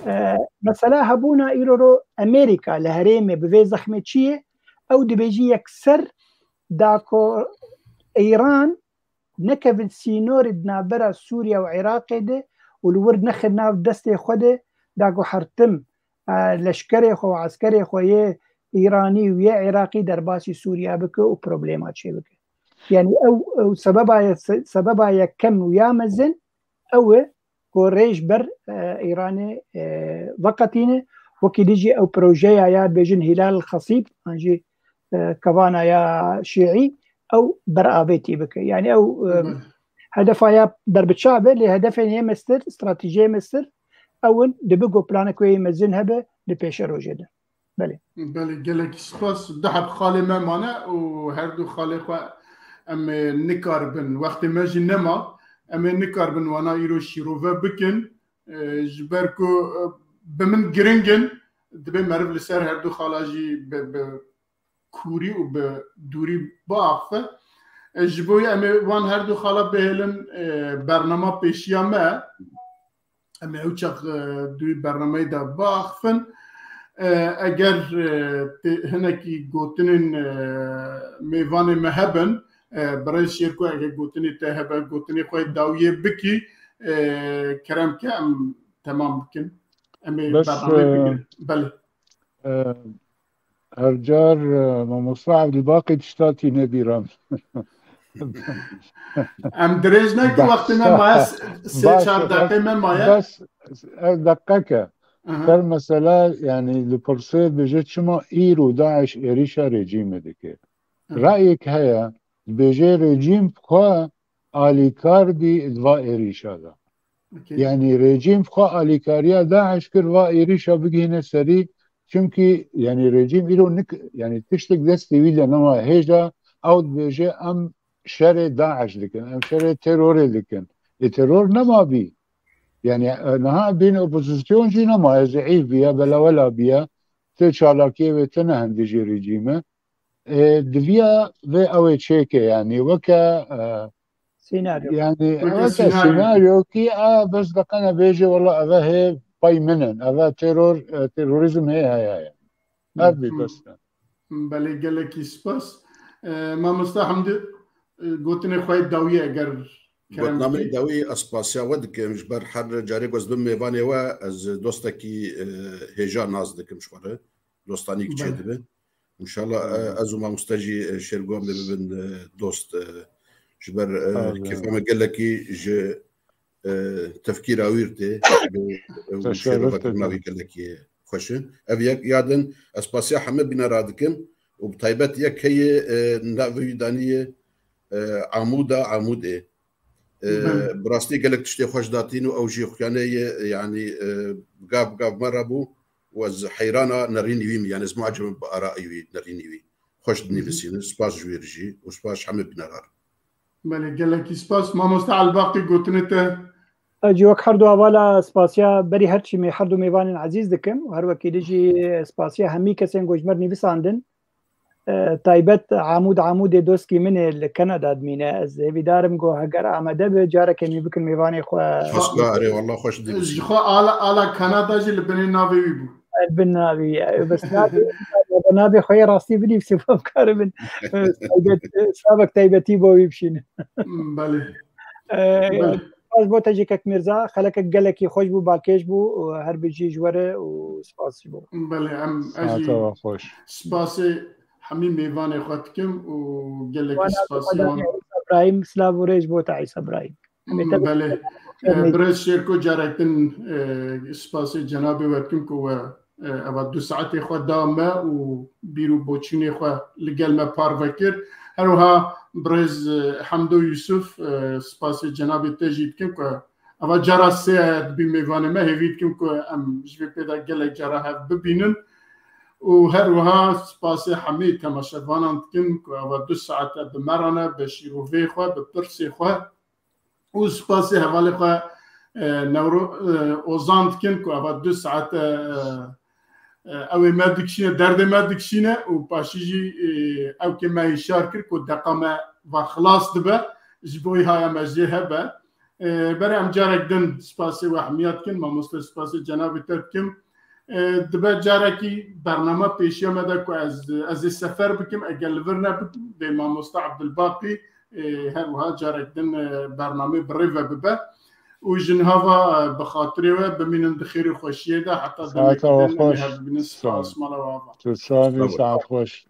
E, mesela hebûna îro ro Amerîka li herêmê bi vê zexmê çi ye? Ew dibêjî yekser da ku Îran nekevin sînorê di navbera Sûriye û Iraqê de û li wir nexin nav destê xwe de, da ku hertim, e, leşkerê xwe û eskerê xwe yê Îranî û yê Iraqî derbasî Sûriye bike û problema çêbike. Yanî ew, ew sebeba ye, se-, sebeba yekem û ya mezin ew e ku rê ji ber, e, Îranê, e, veqetîne. Wekî dî jî ew projeya ya dibêjin Hilal Xesîb, an jî, e, kevana ya Şîî, ew beravêtî bike. Yanî ew, e, Hı. hedefa ya berbiçav be, lê hedefên yê mestir, stratejiyê mestir, ew in dibe ku planek wê yê mezin hebe li pêşerojê de. Belê. Belê, gelekî spas. Du heb xalê me mane û her du xalê xwe em ê nikaribin. Wextê me jî nema. Em ê nikaribin wana îro şîrove bikin. E, ji ber ku, e, bi min giring in, dibê meriv li ser her du xala jî bi, bi kûrî û bi dûrî biaxife. E, ji bo em ê wan her du xala bihêlin, e, bernama pêşiya me. Em ê ew çax, e, di wî bernameyê de biaxifin. E, eger, e, tê-, hinekî gotinên, e, mêvanê me hebin, e, birêz Şêrko, eger gotinê te hebe, gotinê xwe dawiyê bikî, e, kerem ke em temam bikin. Em ê Bes, bernameyê e, bigirin. Belê. E, Her car, e, mamosta Evdîbaqê tişta tîne bîra min. Em dirêj nekin, wextê me maye, s-, sê çar deqê me maye. Bes, ev deqeke. Aha. Ser mesela, yani, li pirsê dibêje çima îro DAIŞ êrîşa rejîmê dike. Aha. Rayek heye, dibêje rejîm xwe alîkar bî di va êrîşa de. Okey. Yani rejîm xwe alîkariya DAIŞ kir va êrîşa bigihîne serî. Çimkî yani rejîm îro nik, yani tiştek destê wî de nema hêja, ew dibêje em şerê DAIŞ dikin, em şerê terorê dikin. Ê teror nema bî. Yani, e, niha bîn opozîsyon jî nema, e, zeîf bîye, belawela bîye. Ti çalakiyê wê tine hin dijî rejîme. E, diviya vê ew ê çêke, yani weke, e, Senaryo. Yani weke senaryo. Senaryo ki, a, bes deqene bêje, wala eve hê pay min in, eve teror, e, terorîzm hê heye ye. Ev bî bes. Belê, gelekî spas. E, Mamosta Hamdi, e, gotinê xwe yê dawiyê eger kerem bikî. Gotinameyê dawî ez spasiya we dikim. Ji ber her carê ku ez bim mêvanê we, ez dostekî, e, hêja nas dikim ji xwe re. Dostanî çêdibe. Înşallah, e, ez û mamoste jî, e, Şêrgo em dê bibin, e, dost, e, ji ber, e, kêfa me gelekî ji, e, tefkîra wî tê, e, û şêrokekirina wî gelekî xweş e. Ev yek, ya din, ez spasiya heme bînera dikim û bi taybet yek heye, e, navê wî danî ye, e, Amûda Amûdê. E, bi rastî gelek tiştê xweş datîn û ew jî xuyanê ye, yanî, e, gav gav me re bû û ez heyrana nerînî wî me, yanî ez muecib im bi arayî wî, nerînî wî. xweş dinivîsînin. Spas ji wî re jî û spas ji hemî binera re. Belê, gelekî spas. Mamoste Elbaqî, gotinê te. Cî wek her du hevala spasiya berî her çî me her du mêvanên ezîz dikim û her wekî dî jî spasiya hemî kesên ku ji me re nivîsandin. E, taybet Amûd Amûdê doskî min ê li Kanada dimîne. Ez hêvîdar im ku heger amade be, carekê min bikin mêvanê xwe. Paska, erê, wallah xweş dî. Ji xwe ala, ala Kanada jî li binê navê wî bû. Li bin navê wî, e, bes navê, navê xwe yê rastî binivîsim, em karibin, e, taybet, e, savek taybetî bo wî bişînin. Belê. E, Belê. Spas bo te jî kek Mîrza, xelekek gelekî xweş bû, balkêş bû û her bijî ji we re û spas ji bo. Belê, em ez jî Saeta we xweş. Spasê hemî mêvanê xwe dikim û gelekî Wana spasê Wana wan. Îsa Îbrahîm, silav û rêz bo te Îsa Îbrahîm. Em ê te Belê. Em ê Birêz Şêrko, carek din, e, spasê cenabê we dikim ku we, e, eva du saetê xwe da me û bîr û boçûnê xwe li gel me parve kir. Her wiha birêz, e, Hemdo Yusuf, e, spasê cenabê te jî dikim ku eva cara sê ye dibî mêvanê me, hêvî dikim ku em ji vê pê de gelek cara hev bibînin. Û her wiha spasê hemî temaşevanan dikim ku eva du saete bi me re ne, bi şîrovê xwe, bi pirsê xwe. Û spasê hevalê xwe, e, Newro, e, Ozan dikin ku eva du saete, e, e, ew ê me dikişîne, derdê me dikişîne û paşî jî, e, ew kê me hişyar kir ku deqa me va xilas dibe, ji bo wî haya me jê hebe. E, berê em carek din spasê we hemiya dikin, mamoste, spasê cenabê te dikim. E, dibe carekî bername pêşiya me de ku ez, ez ê sefer bikim, eger li vir nebim, bê mamoste Abdulbaqî, e, her wiha carek din, e, bernamê bi rê ve bibe. Û ji niha ve, e, bi xatirê we bimînin di xêr û xweşiyê de, heta Saeta demekî we din em ê xweş. Hev bibînin. Spas, mala we ava. Tu sax bî, Sağ ol. Saet xweş.